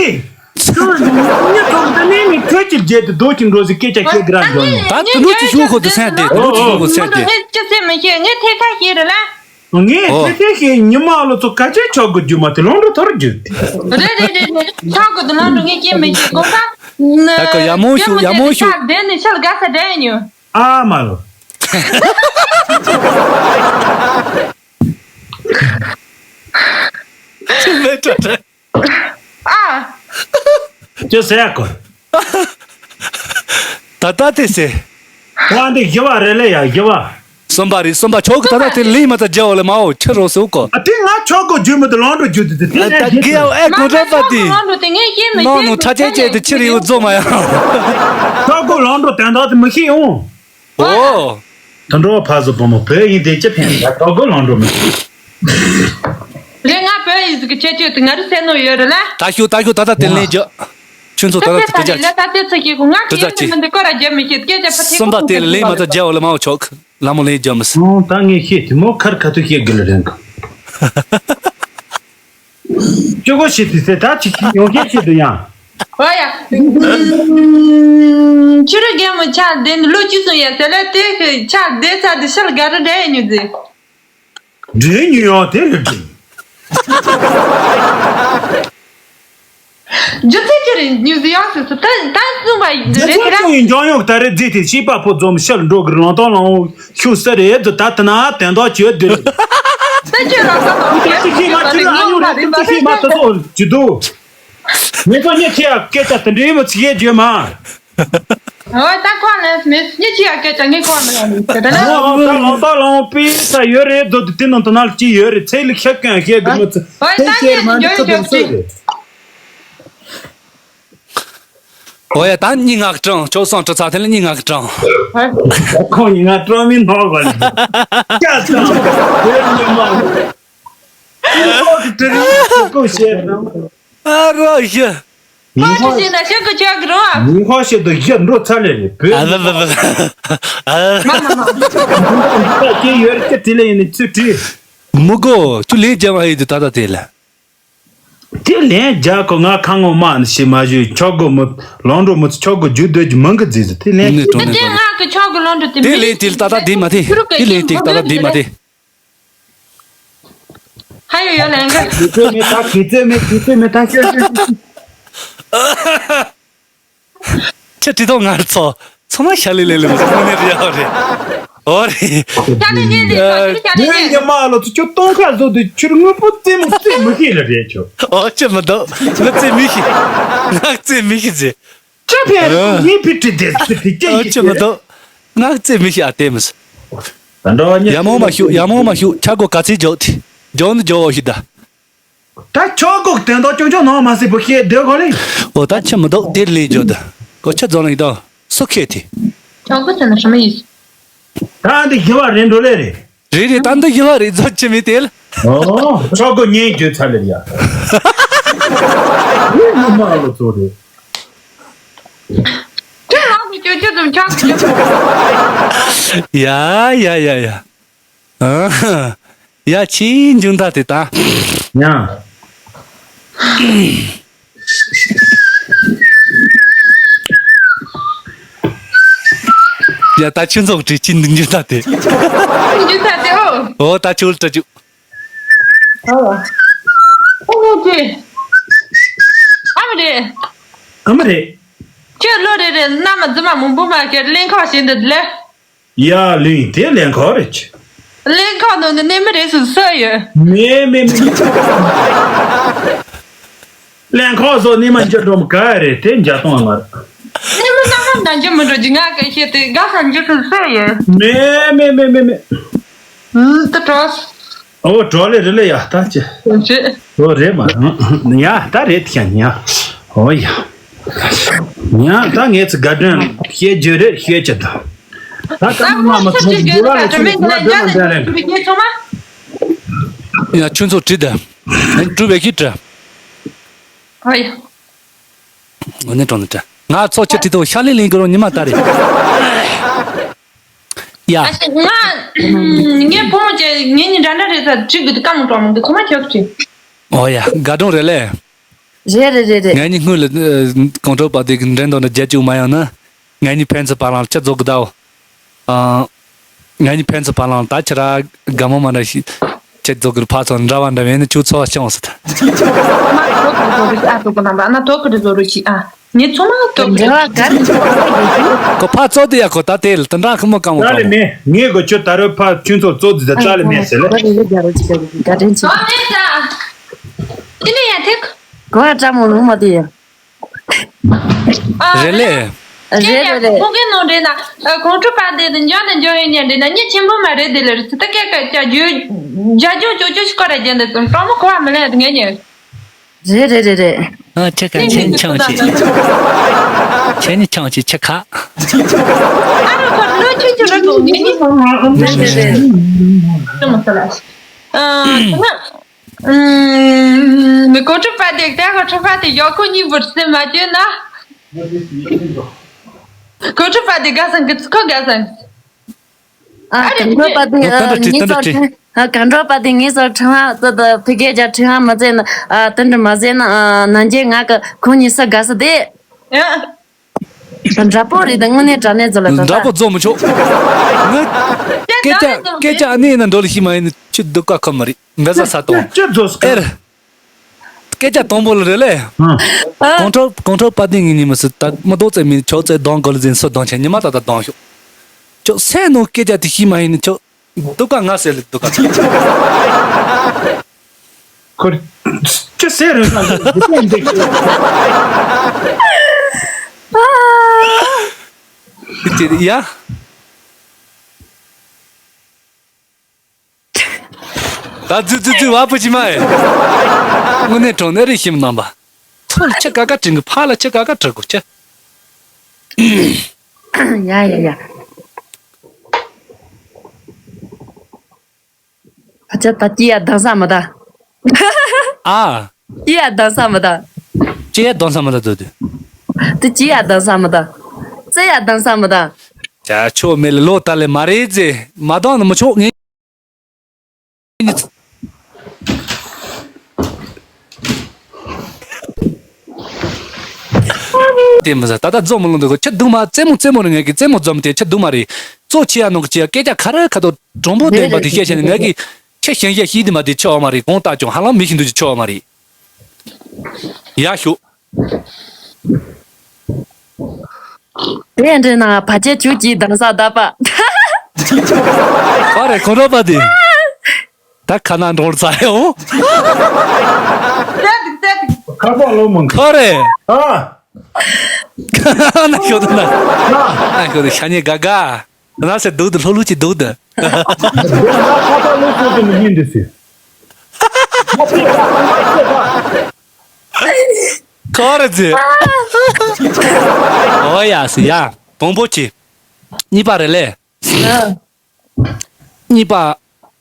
ཁྱོད་ཉིད་ཐོག་ཏུ་ནས་མི་ཁྱོད་ཀྱི་རྒྱལ་དུ་རྡོ་ཆིན་འགྲོ་ཟིག་སྐད་ཆ་བཤད་གི་ར་འཇོག་ནི། ད་དུ་འགྲོ་ཅི་ཤོག་ཁོ་དུ་སེན་ཏེ་དུ་འགྲོ་ཅི་ཤོག་ཁོ་སེན་ཏེ། ངས་ཅི་སེ་མི་ཤེས་ངས་ཐེ་ཁ་ཤེས་རེ་ལ། ངས་ཨོ། ཐེ་ཐེ་ཤེས་ཉི་མ་ལོ་ཚོ་ཀ་ཅེ་ཆོག་གི་རྒྱུ་མ་དེ་ལོང་འགྲོ་ཐོར་རྒྱུ་དེ། རེད་རེད་རེད་རེད་ཆོག་གི་དུ་ལོང་འགྲོ་ངས་སྐྱེ་མི་ཤེས་གོ་ཀ། ད་ཀ་ཡ་མོ་ཤོག་ཡ་མོ་ཤོག་ཆག་དེ་ནི་ཤལ་དགའ་ས་དྲན་ཉོ། ཨ་མ་ལོ། ཅི་མེད་དྲ་དྲ། ཨ། ཅི་ཟེར་ཡ་གོ། ད་ལྟ་དེ་ཟེར། ཝང་འདི་བཞི་བ་རེད་ལེ་ཡ་བཞི་བ། གསུམ་པ་རེད་གསུམ་པ་ཆོག་གི་ད་ལྟ་དེ་ལིང་མ་ད་རྒྱ་བ་ལེ་མ་འོ་ཁྱི་རོ་སོ་གོ། ཨ་དེ་ང་ཆོག་གོ་རྒྱུ་མི་དུ་ལོང་འགྲོ་རྒྱུ་དུ་དེ་དེ་ད་ནས་རྒྱུ་གི་དུ། ཨེ་གོ་འདྲ་པ་དེ། ནང་ནུ་ཁྲ་ཆེ་ཆེ་དེ་ཁྱི་རེ་ཡོད་རྫོ་མ་ཡ། ཆོག་གོ་ལོང་འགྲོ་དན་ད་དེ་མི་ཤེས་འོང་། ཨོ། དུད་འགྲོ་བ་ཕ་བཟོ་བུ་མོ་བོད་ཡིན་དེ་ཅི་ཕན་ད་གྲོགས་གོ་ལང་འགྲོ་མི། རེད་ང་བོད་ཡིན་ཟིག་གི་ཁྱད་ཆོས་དེ་ང་རི་སེ་ནོ་ཡོད་རེད་ལ། ད་ཤུ་ད་ཤུ་ད་ད་དེ་ལེན་རྒྱུ། ཁྱོད་ཚོ་ད་ད་དེ་ད་ལ་ད་དེ་ཚོ་ཁྱེད་གོ་ང་ཁྱེད་ཚོ་མི་འདི་ཀོ་ར་རྒྱབ་མི་ཁྱེད་སྐད་ཆ་ཕ་ཐེ་གོ་སུམ་པ་དེ་ལེན་མ་ད་རྒྱ་བ་ལ་མ་བ་ཆོག་ལ་མོ་ལེན་རྒྱ་མི་སི། ཨོ་ད་ངས་ཤེས་དེ་མོ་ཁར་ཁ་ཐུག་ཤེས་དགོས་ལ་རེད་ག་ཅོ་གོ་ཤི་དི་སེ་ད་ཅིག་ཡོང་ཁྱེད་ཤི་དུ་ཡང་། ཨོ་ཡ། ཕྱི་རུ་རྒན་མོ་ཆགས་བསྡད་ནས་ལོ་བཅུ་སོང་ཡ་ཟེར་ལ་དེ་ཆགས་བསྡད་ཚར་དུ་ཤར་དགའ་རུ་འདྲ་ཡ་ཉུ་ཟེར། འདྲེ་ཉུ་ཡང་དེ་རེད་དྲི། རྒྱུ་ཚད་ཅི་རེད་ཉུ་ཟེར་ཡང་ཟེར་སོ་ད་ད་གསུངས་པ་རེད་དེ་ར། ཡིན་ཀྱང་ཡང་ད་རེད་རྫི་དེ་ཤི་པ་ཕོ་འཛོམས་ཤར་འགྲོ་གི་ལང་ཏང་ལང་ཤུ་ས་རེད་དུ་ད་དེ་ན་དན་ད་ཅི་ཡོད་དེ་རེད། ད་ཅི་ར་ས་ད་ཅི་ཤི་མ་ཅི་ལ་ཨ་ཉུ་རེད་ཅི་ཤི་མ་ད་སོ་ཅི་དུ། ངེད་ཚོ་ཉེ་ཆེ་ཡ་སྐད་ཆ་དེ་འདྲའི་མི་ཚིག་ཡས་བརྗོད་མ། ཨོ་ད་ཁོ་ལ་མི་སྙི་ཆི་ཡ་སྐད་ཆ་ངས་ཁོ་ལ་ཡ་མི་ཟེར་ད་ལ། ཨོ་ད་ལོང་ད་ལོང་པི་ས་ཡོད་རེད་དོ། དེ་ནང་དུ་ནར་ཅི་ཡོད་རེད། ཚེ་ལི་ཁྱབ་ཀྱང་ཤེས་གི་མི་ཚེ་ཨོ་ད་ཚེ་ཤེས་ངས་མ་ནི་འཇོག་ཁ་འཇོག་དུ་ཤེས་རེད། ཨོ་ཡ་ད་སྙི་ངག་གྲང་ཁྱོད་སང་གྲི་ཚ་དེ་ལ་སྙི་ངག་གྲང་། ཁོང་སྙི་ངག་གྲང་མི་ནོར་བ་རེད། སྐྱ་ཚང་དེ་ཉི་མ་ཁོ་གི་དྲི་རིང་ཁོ་བཤད་རང་། ཨ་རོ་ཡ། མི་ཁོ་ཤེས་ན་ཤེས་གི་ཆག་གི་རོ། མི་ཁོ་ཤེས་དུ་ཡ་འགྲོ་ཚར་ལེ་ལེ་བོད། ཨ་ལ་ལ་ལ་ལ། ཨ་ལ། མ་མ་མ། ད་སྐྱེ་ཡོད་རེད་དེ་ལེ་ཡིན་ནི་ཚུལ་བྲིས། མི་གོ་ཁྱོད་ལན་རྒྱབ་ཨ་ཡི་དུ་ད་ད་དེ་ལ། དེ་ལན་རྒྱག་གོ། ང་ཁ་ངོ་མ་ནི་ཤི་མ་ཞུ་ཆོག་གོ་མི་ལོང་འགྲོ་མི་ཆོག་གོ་རྒྱུ་སྡོད་ཀྱི་མང་གི་རྫི་ཟི་དེ་ལན། ནི་དྲོ་ནི་དེ་དྲོ་ནི། ང་གི་ཆོག་གི་ལོང་འགྲོ་དེ་དེ་མི་ལན་དེ་ལ་ད་ད་དེ་མ་དེ། དེ་ལན་དེ་ལ་ད་ད་དེ་མ་དེ། ཧ་ཡོ་ཡོ་ལན་གི། གི་ཚོད་མེད་ད་གི་ཚོད་མེད་གི་ཚོད་མེད་ད་ཤོད་ཤོད་ཤོད། ཁྱེད་བྲིས་ཐོག་ང་ཚོ་ཚང་མ་ཤ་ལི་ལི་ལི་མི་ཚོ་དངོས་གནས་རེད་ཡག་རེད། ཨོ་རེད། ཤ་ལི་ལི་ལི་ཤ་ལི་ལི་ལི། ཉི་མ་ལོ་ཚོ་ཁྱོད་སྟོང་ཁ་བཟོ་དུས་ཁྱོད་དངོས་པོ་རྩེད་མོ་རྩེད་མི་ཤེས་ལ་རེད་ཁྱོད། ཨོ་ཅི་མི་འདུག་ང་རྩེད་མི་ཤེས། ང་རྩེད་མི་ཤེས་ཟེར། ཅི་ཕན་ཨ། ཡིན་ཕི་ཏི་དེ་ཕི་ཏི་ཅི་ཨོ་ཡིན་ཅི་མི་འདུག་ང་རྩེད་མི་ཤེས་ཨ་ལྟད་མོ་ཟེར། ད་འདྲ་བ་ཉེ་ཡ་མོ་མ་ཤུ་ཡ་མོ་མ་ཤུ་ཆ་གོ་ག་ཚེ་འཇོག་དེ་འཇོག་ནི་འཇོག་བ་ཤི་ད། ད་ཆོག་གོ་དེ་འདོག་ཅོང་ཅོང་ནང་མ་སྲིད་པོ་ཤེས་སྡོད་གོ་ལེ། ཨོ་ད་ཆི་མི་འདུག་དེ་ལས་འཇོག་ད། གོ་ཆ་རྫོང་ལ་ཡིན་ད། སུ་ཁེ་དེ། ཆོག་གོ་ཟེར་ན་什么意思། ད་འདི་ཞི་བ་རེད་འགྲོ་ལེ་རེད། རེད་རེད་ད་འདི་ཞི་བ་རེད་རྫོགས་ཆི་མི་དེ་ལ། ཨོ་ཆོག་གོ་ཉན་རྒྱུ་ཚ་ལེ་ཡ། ཡིན་ནི་མ་ལོ་ཚོ་རེད། ཁྱོད་རང་གི་ཅོ་ཅོ་དུ་ཆག་གི་ཡ་ཡ་ཡ་ཡ། ཨ། ཡ་ཆེའི་འཇུང་ད་དེ་ད། ཡ། ཡ་ད་ཁྱོད་ཚོགས་བྲིས་ཅི་འདི་འཇུང་ད་དེ། འཇུང་ད་དེ་ཨོ། ཨོ་ད་ཁྱོད་ལ་སྤྲད་རྒྱུ། ཨོ། ཨོ་ངས་བྲིས། ཨ་མ་རེད། ཨ་མ་རེད། ཁྱོད་ལོ་རེ་རེ་མནའ་མ་རྫུན་མ་མང་པོ་མ་ཁྱེར་ལེན་ཁག་བྱེད་འདི་ལས། ཡ་ལིང་དེ་ལེན་ཁོ་རེ་ཆེ། ལེན་ཁོ་ནོ་ནི་ནི་མི་རེ་སུ་སོ་ཡོད། མེ་མེ་མེ། ལེན་ཁོ་སོ་ནི་མ་འཇོ་འགྲོམ་ག་རེ་དེ་འཇ་གཏོང་ང་ར། ནི་མི་ན་མ་ན་འཇོ་མི་འགྲོ་ཇི་ང་ག་ཤེ་དེ་ག་ས་འཇོ་སུ་སོ་ཡོད། མེ་མེ་མེ་མེ་མེ། ད་གྲོ། ཨོ་གྲོ་ལེ་རེ་ལེ་ཡ་ད་ཅེ། ཨོ་རེད་མ་ཡ་ད་རེད་ཁྱ་ཉ། ཨོ་ཡ། ཉ་ད་ངས་ཚི་དགའ་སྒྲོན་བཤད་རྒྱུ་རེད་བཤད་ཅི་ད། ད་ཀ་མ་མ་མ་ཚོ་འགྱུར་བ་ལ་ཚུར་ང་དེ་མ་འདྲ་རེད། ཡ་ཁྱོད་ཚོ་བྲིས་ད། གྲུབ་པའི་ཁྱི་བྲིས། ཨོ་ཡ། ཨོ་ནི་གྲོང་ནི་བྲིས། ང་ཚོ་ཁྱི་བྲིས་དང་ཤ་ལི་ལིང་གི་རོ་ཉི་མ་ད་རེད། ཡ། ཨ་ཤེ་ང་ངའི་ཕོ་མོ་ཅེ་ངེད་གཉིས་འདྲ་འདྲ་རེད་ས་ཁྲིག་གི་ཀ་མོ་ཀྲོ་མོ་གི་ཚོ་མ་ཁྱོད་ཀྱི། ཨོ་ཡ་དགའ་སྒྲུང་རེད་ལེ། རེད་རེད་རེད་རེད། ངེད་གཉིས་སྔོན་ལ་གོང་ཁྲོ་པ་དེ་གི་འགྲན་བསྡུར་ན་རྒྱལ་བཅུག་མ་ཡོང་ན། ངེད་གཉིས་ཕན་ཚུན་བར་ལ་ལྕགས་རྫོགས་གི་ད་འོ། ཨ། ངེད་གཉིས་ཕན་ཚུན་བར་ལ་ད་ཁྱེད་ར་དགའ་མོ་མ་འདྲ་ཞིག་ལྕགས་རྫོགས་གི་ཕ་ཚོ་འདྲ་བ་འདྲ་བས་ན་ཁྱོད་ཚོ་བ་ཤང་སི་ད། མ་ཐོག་གི་རི་ཟོ་རུ་ཤི་ཨ་ཐོག་གི་ནམ་པ་ན་ཐོག་གི་རི་ཟོ་རུ་ཤི་ཨ། ངེད་ཚང་མ་སྟོབས་འབྲེལ་བ་ག་རེ་བྱེད་པ་རེད་ཟེར། ཁོ་ཕ་ཚོ་དེ་ཡ་ཁོ་ད་དེ་ལ་དེ་འདྲ་ཁོ་མོ་གང་མོ་ཙ་ལེ་གང་མོ། མེད། ངས་གོ་ཁྱོད་ད་རོ་ཕ་ཁྱོད་ཚོ་ཙོ་དེ་ད་ཙ་ལེ་མེད་ཟེར་ལེ། ཨ་ཡ་ཡ་ཡ་རོ་ཅི་ཅི་ག་དྲན་ཆེ། ཨ་ནེ་ད། དེ་ནས་ཡ་ཐེག་གོ་ཡ་ཙ་མོ་ལུང་མ་དེ་ཡ། ཨ་རེད་ལེ། རེད་རེད་རེད། ཁོང་གི་ནང་འདྲེ་ན་ཁོང་ཁྲོ་པ་དེ་དུ་འཇོག་ནས་འཇོག་ཡོད་ཉན་འདྲེ་ན་མྱི་ཆེན་པོ་མ་རེད་དེ་ལེ་རེད་ད་སྐད་ཀ་ཀྱ་རྒྱུ་རྒྱ་ཇོ་ཅོ་ཅོ་ཤི་ཀ་ར་རྒྱན་དེ་དུ་གྲོགས་མོ་ཁོ་བ་མི་ལེ་དུ་ངེད་ཉན། རེད་རེད་རེད་རེད། ཨ་ཁྱེད་ཀ་ཁྱེད་ནི་ཆང་ཆེ། ཁྱེད་ནི་ཆང་ཆེ་ཁྱེད་ཁ། ཨ་རོ་ཁོ་ལོ་ཆུང་ཆུང་ར་གོ་ངེད་ནི། རེད་རེད་རེད། ཨ་ཁོ་ན། ཨ་མི་གོ་ཁྲུ་པ་དེ་ད་གོ་ཁྲུ་པ་དེ་ཡོ་ཁོ་གཉིས་བུར་སེ་མ་བཅོས་ན། གོ་ཁྲུ་པ་དེ་དགའ་སང་གི་ཁོ་དགའ་སང་། ཨ་ཨ་རེ་གང་འགྲོ་པ་དེ་ཨ་ཨ་ད་འདྲ་བྲིས་ངེད་ད་འདྲ་ཚོ་བྲིས། ཁྲེང་ཨ་གང་འགྲོ་པ་དེ་ངེད་ཚོ་ཁྲེང་ཨ་ཙོ་ད་ཕི་གེ་ཇ་ཁྲེང་ཨ་མ་ཟེར་ན་ཨ་ད་འདྲ་མ་ཟེར་ན་ཨ་ནང་རྒྱལ་ང་གི་ཁོང་གཉིས་ས་དགའ་ས་དེ། ཨ་ད་འདྲ་པོ་རེད་ད་དངོས་གནས་དྲང་གནས་ཚོ་ལ་ད་འདྲ་པོ་ད། རྫོགས་མི་ཆོག་ངའི་སྐད་ཆ་སྐད་ཆ་ཨ་ནེ་ན་འགྲོ་ལ་ཤི་མ་ཡིན་ནི་ཆུ་སྡུག་ཀ་ཁོ་མ་རེད་འབེ་ས་ས་དོང་ཅི་རྫོགས་ཨེ་རེད། སྐད་ཆ་དང་པོ་ལ་རེད་ལེ། ཨ། གོང་ཁྲོ་གོང་ཁྲོ་པ་ཏི་ངའི་ཉི་མ་སུ་ད་མི་ལྡོག་ཙེ་མིན་ཆོག་ཙེ་གདོང་གོ་ལ་འཛིན་སུ་གདོང་ཆེ་ཉི་མ་ད་ད་གདོང་ཤོག་ཅོག་སེ་ནོ་སྐད་ཆ་དེ་ཤི་མ་ཡིན་ནི་ཆོག་སྡུག་ཀ་ང་ཟེར་ལེ་སྡུག་ཀ་ཁོ་ཅི་ཟེར་རེད་ན་འདི་འདི་འདི། ཅི་ཡ། ད་ཙི་ཙི་ཙི་བ་པོ་ཅི་མ་ཡེ། དངོས་གནས་དྲང་གནས་རེ་ཞིམ་རྣམ་པ། ཐོག་ལ་ཁྱི་ཀ་ཀ་དྲིན་གི། ཕ་ལ་ཁྱི་ཀ་ཀ་དྲི་གོ་ཁྱི། ཡ་ཡ་ཡ། ཨ་ཅག་ད་ཅི་ཡ་གདམ་ས་མི་ད། ཨ། ཅི་ཡ་གདམ་ས་མི་ད། ཅི་ཡ་གདམ་ས་མི་ད་དོ་དུ། དེ་ཅི་ཡ་གདམ་ས་མི་ད། ཙི་ཡ་གདམ་ས་མི་ད། ཅ་ཆོ་མེ་ལ་ལོ་ད་ལེ་མ་རེད་ཟེ། མ་གདམ་ནི་མི་ཆོག་ངས། དེ་མི་ཟ་ད་ད་རྫོང་མི་ལོང་འདུག་གོ། ཁྱི་སྡུག་མ་རྩེད་མོ་རྩེད་མོ་རེད། ངས་ཀྱི་རྩེད་མོ་རྫོང་དེ་ཁྱི་སྡུག་མ་རེད། གཙོ་ཆེ་ཡ་ནང་གི་ཅི་ཡ་སྐད་ཆ་ཁ་ར་ཁ་ཐོག་དྲང་པོ་བདེན་པ་དེ་བཤད་བཤད་ནས། ངས་ཀྱི་ཁྱི་ཞན་ཞན་ཤིག་དེ་མ་དེ་ཆོག་མ་རེད། གོང་ལྟ་ཀྱང་ཧ་ལམ་མི་ཤིན་ཏུ་ཅིག་ཆོག་མ་རེད། ཡ་ཤོག་དེ་འདྲའི་ནང་ཕ་ཆེ་ཆུ་གྱིས་གདམ་ས་བདག་པ། ཨ་རེ་ཁོ་རོ་པ་དེ། ད་ཁ་ན་འགྲོར་ཚ་ཡོང་། ཁ་པ་ལོ་མང་ཁ་རེ། ཨ། ཁ་ན་ཤོད་ན། ཨ་ཤོད་ཤ་ཉེ་ག་ག་ན་སེ་སྡུག་ཏུ་ལྷུ་ལྷུ་ཅི་སྡུག་ཏུ། ཁ་པ་ལོ་ཤོད་དུ་མི་ཉན་འདི་སི། ཁོ་རེ་ཛི། ཨོ་ཡ་སི་ཡ། བོང་བུ་ཅི། གཉིས་པ་རེད་ལེ། གཉིས་པ།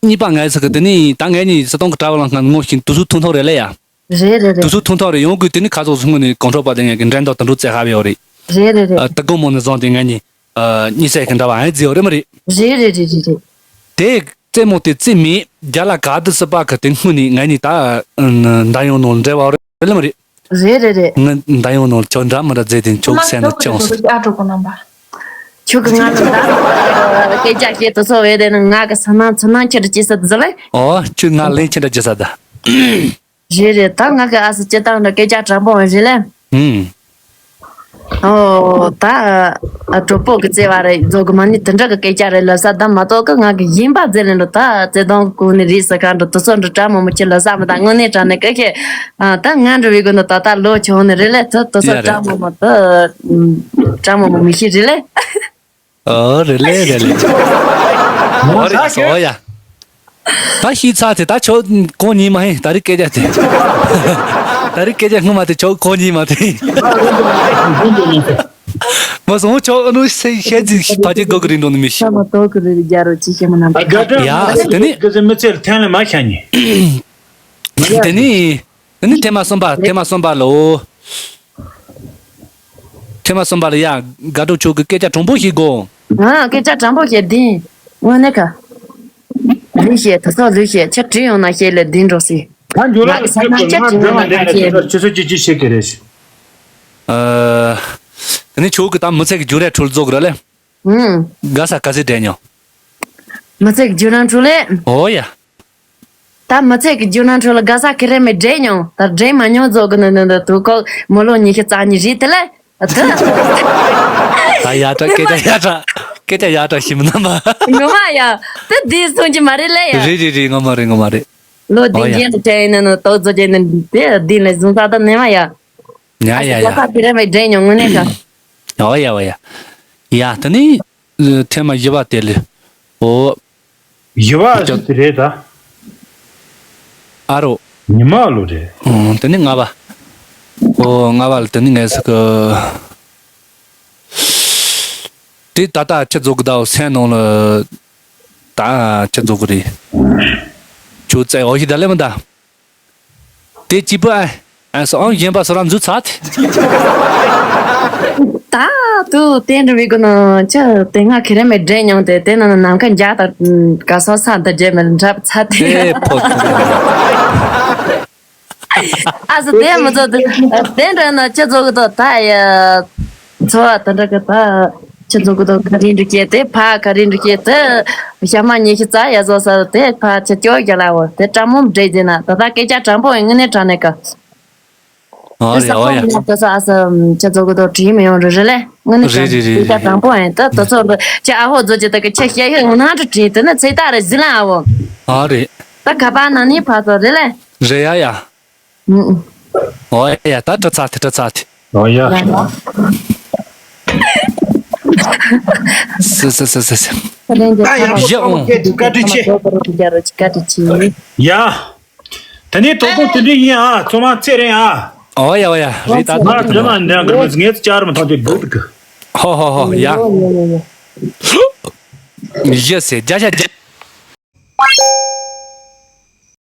གཉིས་པ་ངའི་ས་གི་དེ་ནི་ད་ངའི་ནི་ས་སྟོང་གི་གྲྭ་བ་ལ་ང་ངོ་ཤིང་དུ་སུ་ཐུང་ཐོག་རེད་ལེ་ཡ། རེད་རེད་དུ་རེད། སུ་ཐུང་ཐོག་རེད། ཡོང་གི་དེ་ནི་ཁ་ཚོགས་སུ་སྔོན་ནས་གོང་འཕྲོ་པ་དེ་ངས་གི་འགྲན་ཟླ་དུ་འགྲོ་བཙལ་ཧ་བའི་ཡོད་རེད། རེད་རེད་རེད། ཨ་ད་དགོང་མོ་ནས་བཟུང་སྟེ་ངའི་ནི། ཨ་གཉིས་སད་གི་འདྲ་བ་ཨེ་ཛི་ཡོད་རེད་མ་རེད། རེད་རེད་རེད་རེད་རེད། དེ་རྩེད་མོ་དེ་རྩེད་མེད་རྒྱ་ལ་ག་དུ་སི་པ་གི་དེ་སྔོན་ནས་ངའི་ནི་ད་ཨ་ན་ད་ཡོང་ནོ་འདྲ་བ་རེད་ལེ་མ་རེད། རེད་རེད་རེད། ང་ད་ཡོང་ནོ་ཁྱོད་འདྲ་མི་འདྲ་རྫས་དེ་ཁྱོད་སེམས་ལ་ཅི་ཡོང་སོང་། ཨ་གྲོགས་པོ་རྣམ་པ། ཁྱོད་ཀྱི་ང་ལ་ད་སྐད་ཆ་བཤད་དུ་སོ་བས་དེ་ནི་ང་གི་ས་ནང་ཚུ་ནང་ཁྱེད་ཀྱི་ས་ཟི་ལེ། ཨོ་ཁྱོད་ང་ལན་ཁྱེད་འདྲ་ཅི་ས་ད། རེད་རེད། ད་ང་གི་ཨ་སི་སྤྱི་བཏང་འདྲ་སྐད་ཆ་དྲང་པོ་རེད་ལེ། ཨུམ། ཨོ་ད་ཨ་གྲོགས་པོ་གི་བརྩེ་བ་རེད། རྫོགས་གི་མ་ནི་དེ་འདྲ་གི་སྐད་ཆ་རེད་ལབ་ས་ད་མ་གཏོགས་གི་ང་གི་ཡིན་པ་རྫས་ལེན་འགྲོ། ད་བརྩེ་དུང་གི་གོ་ནི་རེད་ཟེར་ག་འགྲོ། དུ་སོ་འགྲོ་དྲ་མོ་མོ་ཁྱེད་ལབ་ས་མ་ད་དངོས་གནས་དྲང་ནས་གི་ཁྱེད་ཨ་ད་ང་འགྲོ་བའི་གོ་ནི་ད་ད་ལོ་ཆུང་ནི་རེད་ལེ། ད་དུ་སོ་ཡ་རེད། དྲ་མོ་མོ་ད་དྲ་མོ་མོ་མི་ཤེས་རེད་ལེ། ཨོ་རེད་ལེ་རེད་ལེ། ཨོ་རེད་སོ་ཡ། ད་ཤི་ཚ་དེ་ད་ཆོ་གོ་ཉིན་མ་ཧེ་ད་རི་སྐད་ཆ་དེ། ད་རི་སྐད་ཆ་སྔོན་མ་དེ་ཆོ་གོ་ཉིན་མ་དེ། མ་སོང་ཆོ་ཨ་ནུ་སེ་ཤེ་ཅི་ཕ་ཅི་གོ་གི་རིན་འགྲོ་ནི་མི་ཤི། ས་མ་ཏོ་གི་རི་རྒྱ་རོ་ཅི་ཤེ་མ་ན། ཡ་དེ་ནི་གི་སེ་མི་ཚེ་ལ་ཐན་ལ་མ་ཤ་ཉི། དེ་ནི། ཨ་ནི་ཐེངས་མ་གསུམ་པ་ཐེངས་མ་གསུམ་པ་ལོ། ཐེངས་མ་གསུམ་པ་ལ་ཡ་དགའ་སྤྲོ་ཆོག་གི་སྐད་ཆ་དྲང་པོ་ཞིག་དགོ། ཨ་སྐད་ཆ་དྲང་པོ་ཞིག་འདི་དངོས་གནས་ཁ། ལུས་ཤེས་ད་སོ་ལུས་ཤེས་ཆ་བྲིས་ཡོང་ན་ཤེས་ལས་འདི་འགྲོ་སྲིད། ང་གི་ས་ན་ཆ་བྲིས་ཡོང་ན་ཤེས། ཆུ་ཚོད་ཅི་ཅི་ཤེས་ཀྱི་རེད། ཨ། དེ་ནི་ཆོག་གི་ད་མི་ཚེ་གི་རྒྱུ་རེ་འཕྲུལ་རྫོགས་ར་ལེ། ཨུམ། དགའ་ས་ག་ཚོད་འདྲེན་མྱོང་། མི་ཚེ་གི་རྒྱུ་རང་འཕྲུལ་ལེ། ཨོ་ཡ། ད་མི་ཚེ་གི་རྒྱུ་ནང་ཁྲོད་ལ་དགའ་ས་ཁེ་རེ་མེད་འདྲེ་མྱོང་། ད་འདྲེ་མ་མྱོང་ཟོ་གི་ནི་ནི་འདི་དུ་ཁོ་མོ་ལོ་ཉི་ཤུ་རྩ་གཉིས་རེད་དེ་ལས་ད། ད་ཡ་དྲ་སྐད་ཆ་ཡ་དྲ་སྐད་ཆ་ཡ་དྲ་ཞིམ་ན་མ། ངོ་མ་ཡ་དེ་འདི་སོང་གི་མ་རེད་ལས་ཡ། རེད་རེད་རེད། ངོ་མ་རེད་ངོ་མ་རེད། ལོ་འདི་ཨོ་ཡ། རྒྱན་དུ་བྲལ་ཡིན་ན་ནི་དོག་ཟོ་རྒྱན་ནི་དེ་འདི་ལས་བཟུང་ས་ད་ནི་མ་ཡ། ཉ་ཡ་ཡ། དགའ་ས་ཁེ་རེ་མེད་འདྲེ་མྱོང་དངོས་གནས་ཀ། ཨོ་ཡ་ཨོ་ཡ། ཡ་དེ་ནི་ཐེངས་མ་བཞི་པ་དེ་ལས་ཨོ། བཞི་བ་ཅོ་དེ་རེད་ད། ཨ་རོ། ཉི་མ་ལོ་རེད། ཨོ་དེ་ནི་ལྔ་བ། ཨོ་ལྔ་བ་ལ་དེ་ནི་ངས་ཟེར་གི། དེ་ད་ལྟ་ཁྱེད་ཚོ་གི་ཟླ་བ་སེམས་ནང་ལ། ད་ཁྱེད་ཚོ་གི་རེད། ཁྱོད་བཙལ་འོ་ཞིག་ད་ལེ་མི་ད། དེ་གཅིག་པུ་ཨ། ཨ་སོ་ཨང་གཞན་པ་སོ་རང་འཛུལ་ཚར་ཏེ། ད་དུ་དེ་འདྲ་བའི་གོ་ནོ་ཅི་དེ་སྔ་ཁེ་རེ་མེད་འདྲེ་མྱོང་དེ་དེ་ནང་ནམ་མཁའ་འཇའ་དང་ག་སོ་ས་འདི་རྗེས་མེད་འདྲ་ཚར་ཏེ། ཨེ་ཕོ། ཨ་སོ་དེ་མི་ཚོ་དེ་དེ་འདྲ་ན་ཅི་ཚོ་གི་དོ་ད་ཡ། འཚོ་བ་དེ་འདྲ་གི་ད་ཁྱེད་ཚོ་གི་དོ་ག་རེ་འདྲ་སྐྱེས་ཏེ་ཕ་ག་རེ་འདྲ་སྐྱེས་ཏེ་ཞག་མ་ཉི་ཤུ་རྩ་ཡ་བཟོ་ས་དེ་ཕ་ཁྱེད་སྐྱོ་རྒྱ་ལ་བོ་དེ་དྲང་མོ་འདྲེ་ཟེར་ན་ད་ད་སྐད་ཆ་དྲང་པོ་ཡིན་ངི་ནས་དྲང་ནས་ཀ། ཨ་རེ་ཨོ་ཡ། ད་ས་ཨ་ས་ཁྱེད་ཚོ་གི་དོ་དྲིས་མི་ཡོང་རེ་རེ་ལེ་ངི་ནས་རེ་རེ་རེ་སྐད་ཆ་དྲང་པོ་ཡིན་ད་ད་ཚོ་ཁྱེད་ཨ་ཧོ་བཟོ་ཅི་ད་གི་ཁྱེད་ཤེས་ཡོད་ངི་ནང་དུ་དྲིས་དེ་ནས་ཚེ་ད་རེ་ཟི་ལ་ཨ་བོ། ཨ་རེ། ད་ག་པ་ན་ནི་ཕ་ཚོ་རེ་ལེ། རེད་ཡ་ཡ། ཨུ་ཨུ། ཨོ་ཡ་ཡ་ད་སྤྲོ་ཚར་ཏེ་སྤྲོ་ཚར་ཏེ། ཨོ་ཡ། ཡ་ཡ། སི་སི་སི་སི་སི། ད་ཡག་པོ་ཡ་ཨོ། བཀའ་དྲིན་ཆེ། བཀའ་དྲིན་ཆེ། ཡ། ད་ནི་དོ་དགོང་དེ་འདྲ་ཡིན་ཨ། ཚོ་མ་ཚེ་རིང་ཨ། ཨོ་ཡ་ཨོ་ཡ། རེད་ད། ང་དྲི་མ་འདྲ་གི་མི་ངས་ཅར་མི་ཐོང་དེ་འདུག་གི། ཧོ་ཧོ་ཧོ་ཡ། ཡ་སེ་བརྒྱ་ཆ་བརྒྱ།